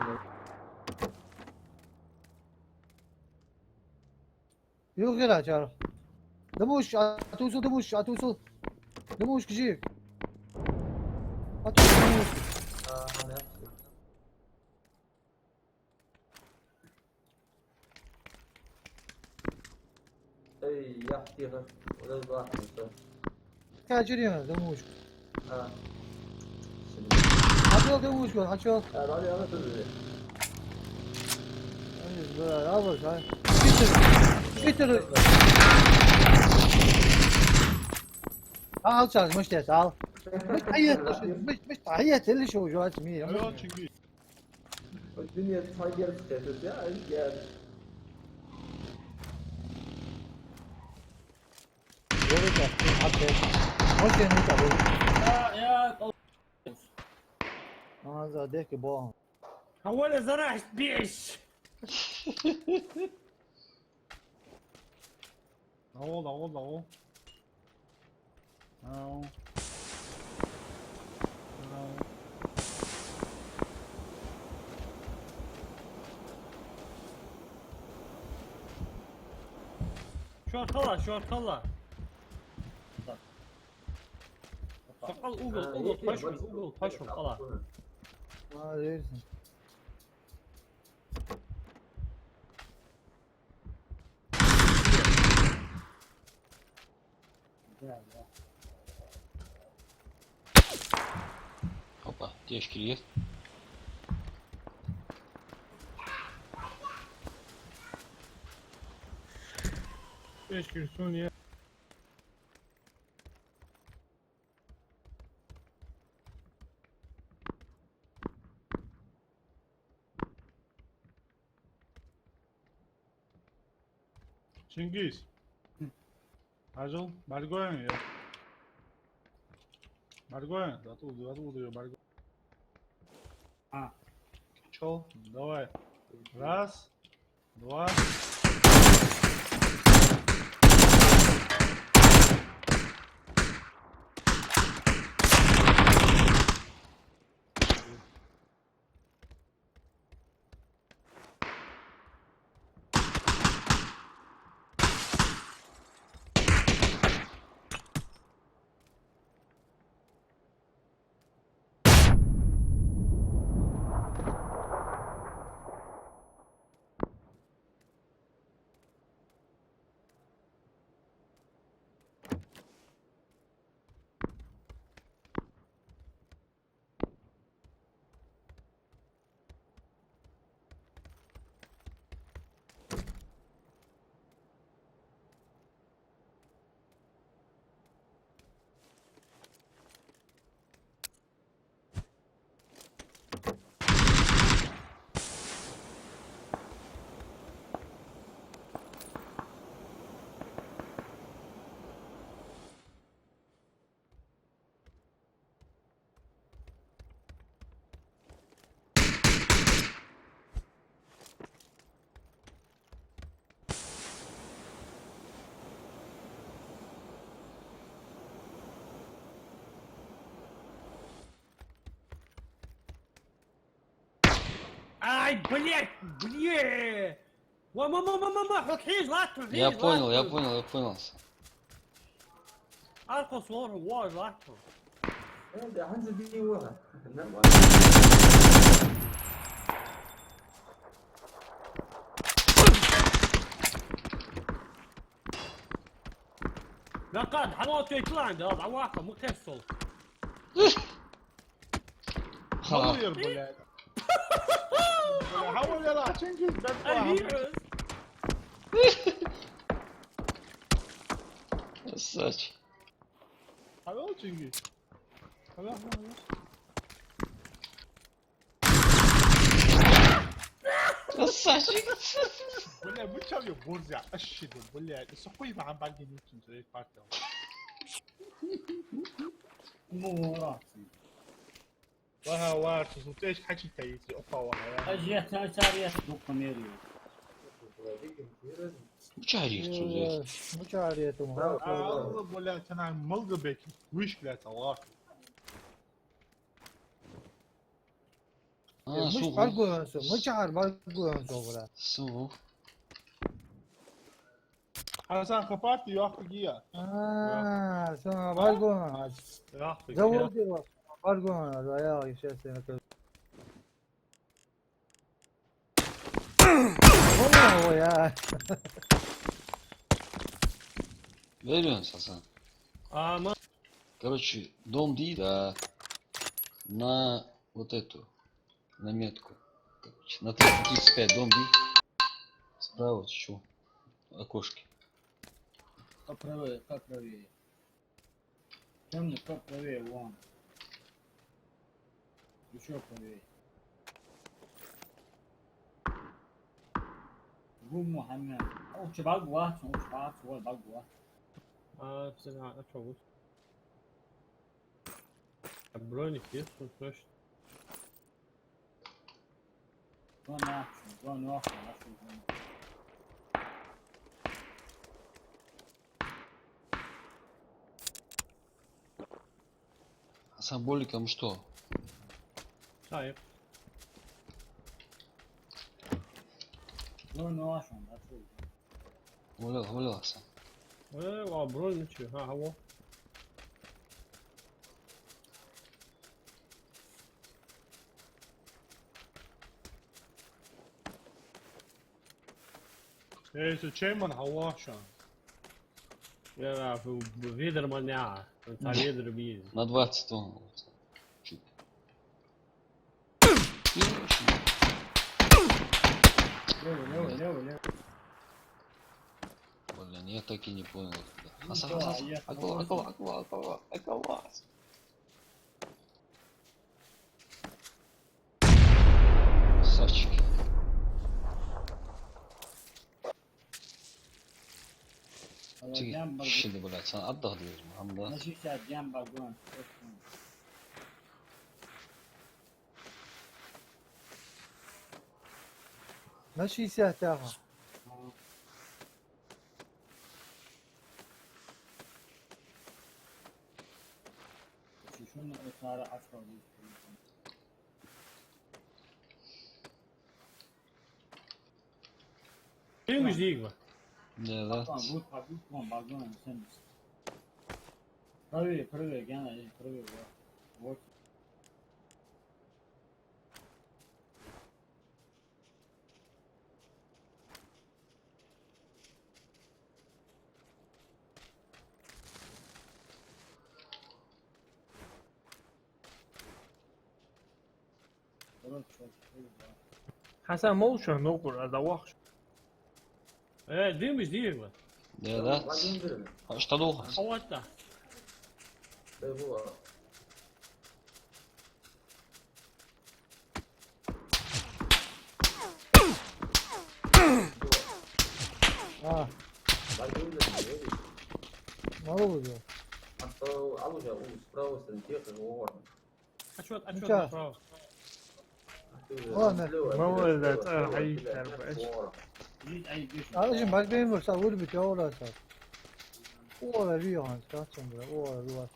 и. Юхира, чар. Дамуш, атусу, Дамуш, атусу. Дамуш, кижи. Атусу, Дамуш. А, нет. Кхы чура ена, да мушка. А. Хьачула, да мушка, хьачула. А, да, да, да, да. Ай, бля, а вот, а. Питер. Питер. А, алча, мышь, ал. Мышь, а я, мышь, мышь, а я, ты лишь уже, а, ты мне. Алло, Чингиз. Дунен цхьа герз кхетац, я, ай, герз. Машина у тебя была? Я, я, а, за дехи бо. А воля зарась, беш. Давай, давай, давай. Ау. Ау. Шорт хила, шорт хила. Сокол угол, а, угол, пошёл, угол, пошёл, хила. А, есть. Опа, тешки есть. Тешки рисуем, я. Чингиз. Хьажал, бӀаргагой, я. БӀаргагой, да тут, да тут, я бӀаргагой. А. Чё? Давай. Раз, два. Ай, блядь, блядь! Ва, ма, ма, ма, ма, ма, хьо хьежа латт, хьо хьежа латт. Я понял, я понял, я понял. Аркхо сора, вож латт. Э, да, хӀанз бий вора. Нормально. Накъад, хьалотойтла, да, дӀаваккха, ма кхессал. Ха. Малуер, блядь. Бля, хьавола яла, Чингиз, бетта. Ай, вирус. Красавчик. Хьавола, Чингиз. Хьавола, хьавола. Красавчик. Бля, мы чё, ё, борзя, ащи, да, бля, и сухой вам бандит, ничего, парта. Ну, раз. Ваха, варча, су теш хачи таиси, опа, ваха, я. Ажет, цар, цар, я, дукха мери. Мичара ехар цу, э, мичара ехар цу, а, Алла, бля, цана малга беки, виш, бля, цала. А, э, муш сух. БӀаргагой цо, мичара бӀаргагой цо, бля. Сух. Хьасан, хапарти йохкагия? А, са бӀаргагой, хьаж. Йохкагия. Заводи ва, бӀаргагой, да, я, естественно, это. О, я. Верю, Сасан. А, ма- Короче, дом ди, да. На вот эту, на метку. Короче, на триста тридцать пять дом ди. Справа, чё? Окошки. Поправее, поправее. Ко мне поправее, вон. Ещё правее. Гу Мухаммед. Укх чу бакъ вац, укх чу бакъ вац, вай бакъ вац. А, всё, а, а чё вот? А броник есть, он точно. Вон нахуй, вон нахуй, нахуй, вон. А с боликом что? Ай. Ну, ну, а что, а что? Валил, валил, Асан. Э, ва, бронь, ничего. Ага, во. Эй, со чей ман хьавоагӀаш? Я, фу, ведар ман я. Цхьа ведар бий. На двадцать тонн. Чуть. Лево, лево, лево, лево. Блин, я так и не понял. Ну Асан, да, Асан, Асан. Я Акала, понял. Акала, Акала, Акала, Акала. Красавчик. Цига шиъ да, блядь, царна отдых деза, Мухаммад. На шестьдесят гем багон. На шестьдесят тяха. Димаш дийга ма. Да, да. Правее, правее, Гена, правее, вот. Вот. Хьасан, ма ву шоана новкъа, аз дӀавахаш. Э, димаш дийга ма. Да, да. Хьо что духас? Хьо ватта. А. Мало уже. А то, а уже, у, справа, с тех же, вот. Отчёт, отчёт. Ну чё? Направо. Ладно. Мало, да, это, а, ай, как бы, это. А, очень бак бейн, вот, а, вырубить, я, ура, так. Ура, Рио, он, как там, бля, ура, Рио.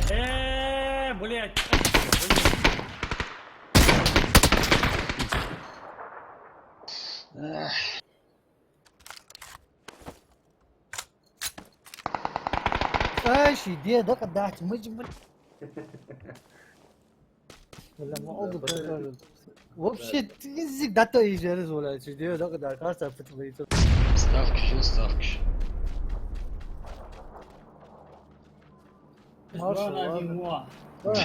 Э, блядь. Эх. Ай, ший ди дакъа дац, мыч, мыч. Валла, ма оду. Да, да. Вообще, ты язык да то и жерез, валла, ший ди дакъа дац, хаса пытвы. Ставкаш, ставкаш. Маршал, ладно. Ладно.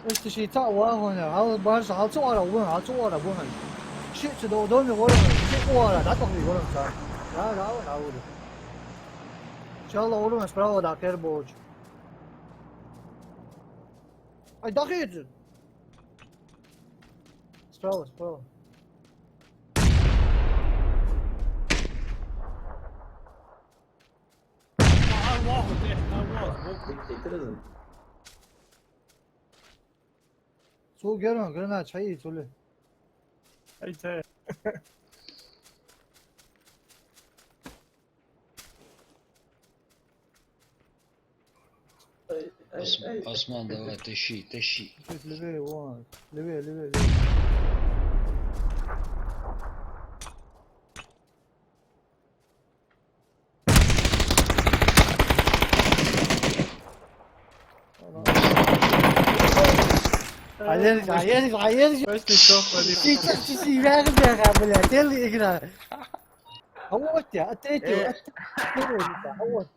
Иштта ший цхьа вагон, хьал барша, хьал цу ара вон, хьал цу ара вон. Шиъ цу до-, доме ворон, шиъ ара, дӀатӀахьа ворон са. Да, да, да, да. Иншалла, ворон справа да, кер боч. Ай, дахийца. Справа, справа. Аллаху, Аллаху. Цу герон гранат хьаийца, ули. Ай, цай. Ай, Ос-, ай. Осман, давай, тащи, тащи. Левее, вон, левее, левее, левее. Аерг, аерг, аерг. Почти топ один. Сейчас, сейчас, я, я, я, бля, целая игра. А вот я, от третьего, э, от первого, а вот.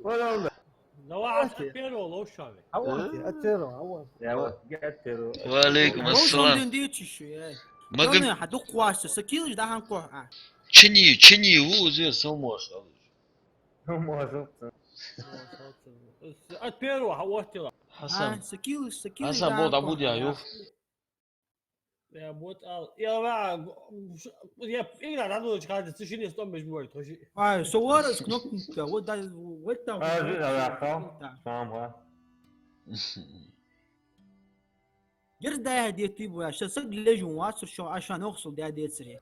Давай, от первого лучше. А вот я, от первого, а вот. Я вот, я от первого. Ва алейкум ассалам. Дин дичи шу, э. Магам-, Дона, ха, дукха ваьсса, са килаш да хьан кохь, а? Чини, чини, ву, зе, салмош, алыш. Салмош, алыш. От первого, ха, вот тела. Хасан. А, са килаш, са килаш Хасан, да бол, хьан да кохь, будя, а? Юф. Я вот ал, я ва, я игра надо очень кажется, что не стом без мой, тоже. А, со варас кнопка, вот да, вот там. А, вот жи, да, да, да. Там, а. Герз даьхьа деттий бу, аша саг лежун вацар шо, аша нохсал даь децаре.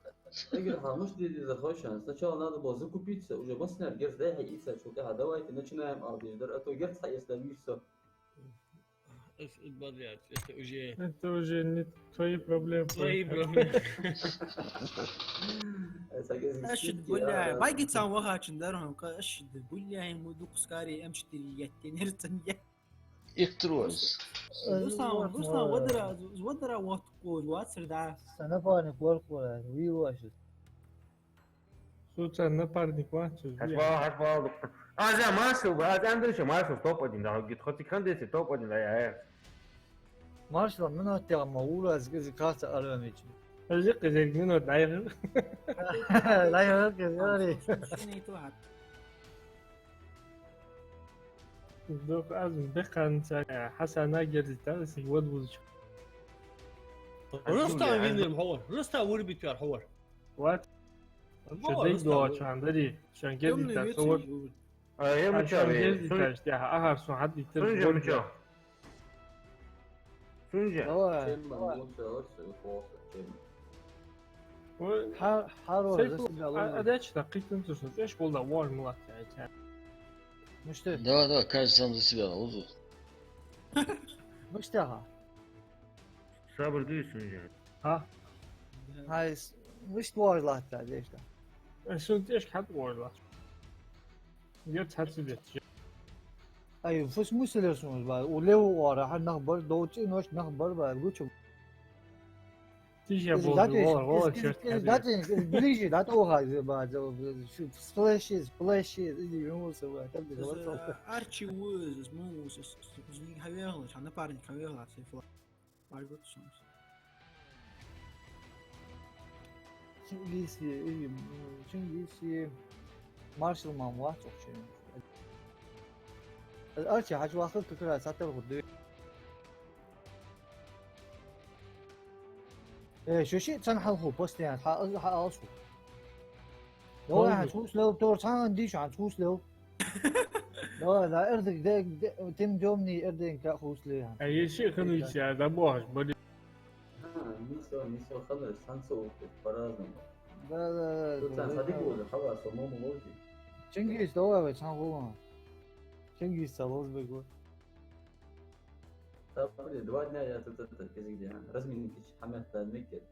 Игорь, ха, муш дийди за хошан. Сначала надо было закупиться, уже маснер герз даьхьа иса, что, давайте начинаем арбиз дар, а то герз ха, если вижу, всё. Это, это уже не твои проблемы. Твои проблемы. Ашид буля, баги цан вахачун дархам, ашид буля, ему дукскари, М четыре, я тенерцан, я. Ихтирос. Руслан, Руслан, вадра, вадра вот кол, вацар да. Са напарник вар кол, ви ваши. Су цар напарник вац уж. Хьаш вал, хьаш вал. Аз я Маршал, аз Андрюша Маршал топ один, да, гит хоть и кандидат топ один, да, я, я. Маршал, минут тя ма ураз, из каца арвамич. Аз я, из минут, да, я. Да, я, я, я. Док аз бекхан ца, Хасана герзита, сиг вад вузуч. Рустам виннер ховар, Рустам вурбит яр ховар. What? Мо, чо дай Рустам, до, чан дари, чан герди тёмный та ветер совар. Юр. А, я А, муча чан ве, герди сун-, та, что, ахар сун хад итер сунжа герди. Муча. Сунжа. Давай, Чемма, давай. Муча, вот, всё, плохо, Чемма. Ой, Ха-, хорош, Сайфу, за себя а, ловит. А дальше так, китун тушну, эш болда, вор, мулат, я, я. Ну что? Давай, давай, каждый сам за себя, лузу. Ну что, ха? Сабр дуй, сунжа. Ха? Хай, с-, мишта вож латта, дешта? Э, сун тешк хьат вож латта. Герц хьат сидет. Ай, фус мусалер сун ба, у лев ора, ха нах бар, дов ци нош нах бар ба, гучу. Ти же Из бо-, дати, вала, вала, из, из, черт, из хьат дати, из ближе, да, то ха, ба, сплэш из, сплэш из, иди, ну, мусал, ба, так, да, вот. Арчи уз, мус, хавел, напарник хавел, Сайфу. Чингиз, э, э, Чингиз, э, Маршал мам вац вообще. Арчи хьаж вахтар как раз атар гуд. Э, шо ши цан хьалху постоянно, хьа, хьа алсу. Давай, хьан цхьус лел, тор цхьан дийш, хьан цхьус лел. Давай, да, эрдик, де, де, тем тёмный эрдик, как хьус ле, хьан. А если ханусь, я, да бог, бори. А, мисо, мисо, ханусь, ханцо, по-разному. Да, да, да, Тут да, цан да, садик да. Уже, хава, со мама ложи. Чингиз, давай, вай, цхьан хулан. Чингиз, ца лоз бего. Да, блин, два дня я тут, это, кизигде, а, разминки, хамят, да, мекет.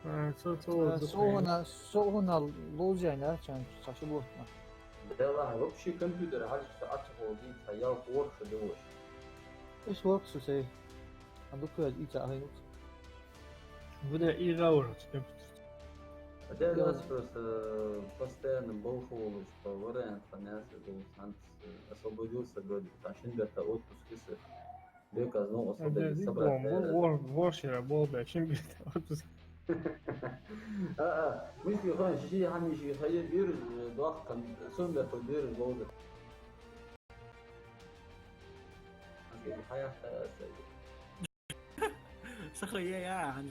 А, со, со, А, вот со такое. Она, со она лузяй, да, чан, сашу вот, на. Да ладно, вообще компьютер, хали, что отсюда один, а я в Word, что делаешь? Эш Word, что сей. А ну-ка, и ца, а ну. Бля, и гаур, компьютер. Да, у нас просто постоянно был холод, что вариант, понятно, был шанс, э, освободился вроде, там, шин бета отпуск, если Бек аз ногӀа собере собрать. Вор-, воршера болба, шин бетта отпуск. А, а, мишта хан, ши хьамиши хайя бирж, дохкан, сумбе по бирж болда. Хаяхта сай. Саха я, я, хан.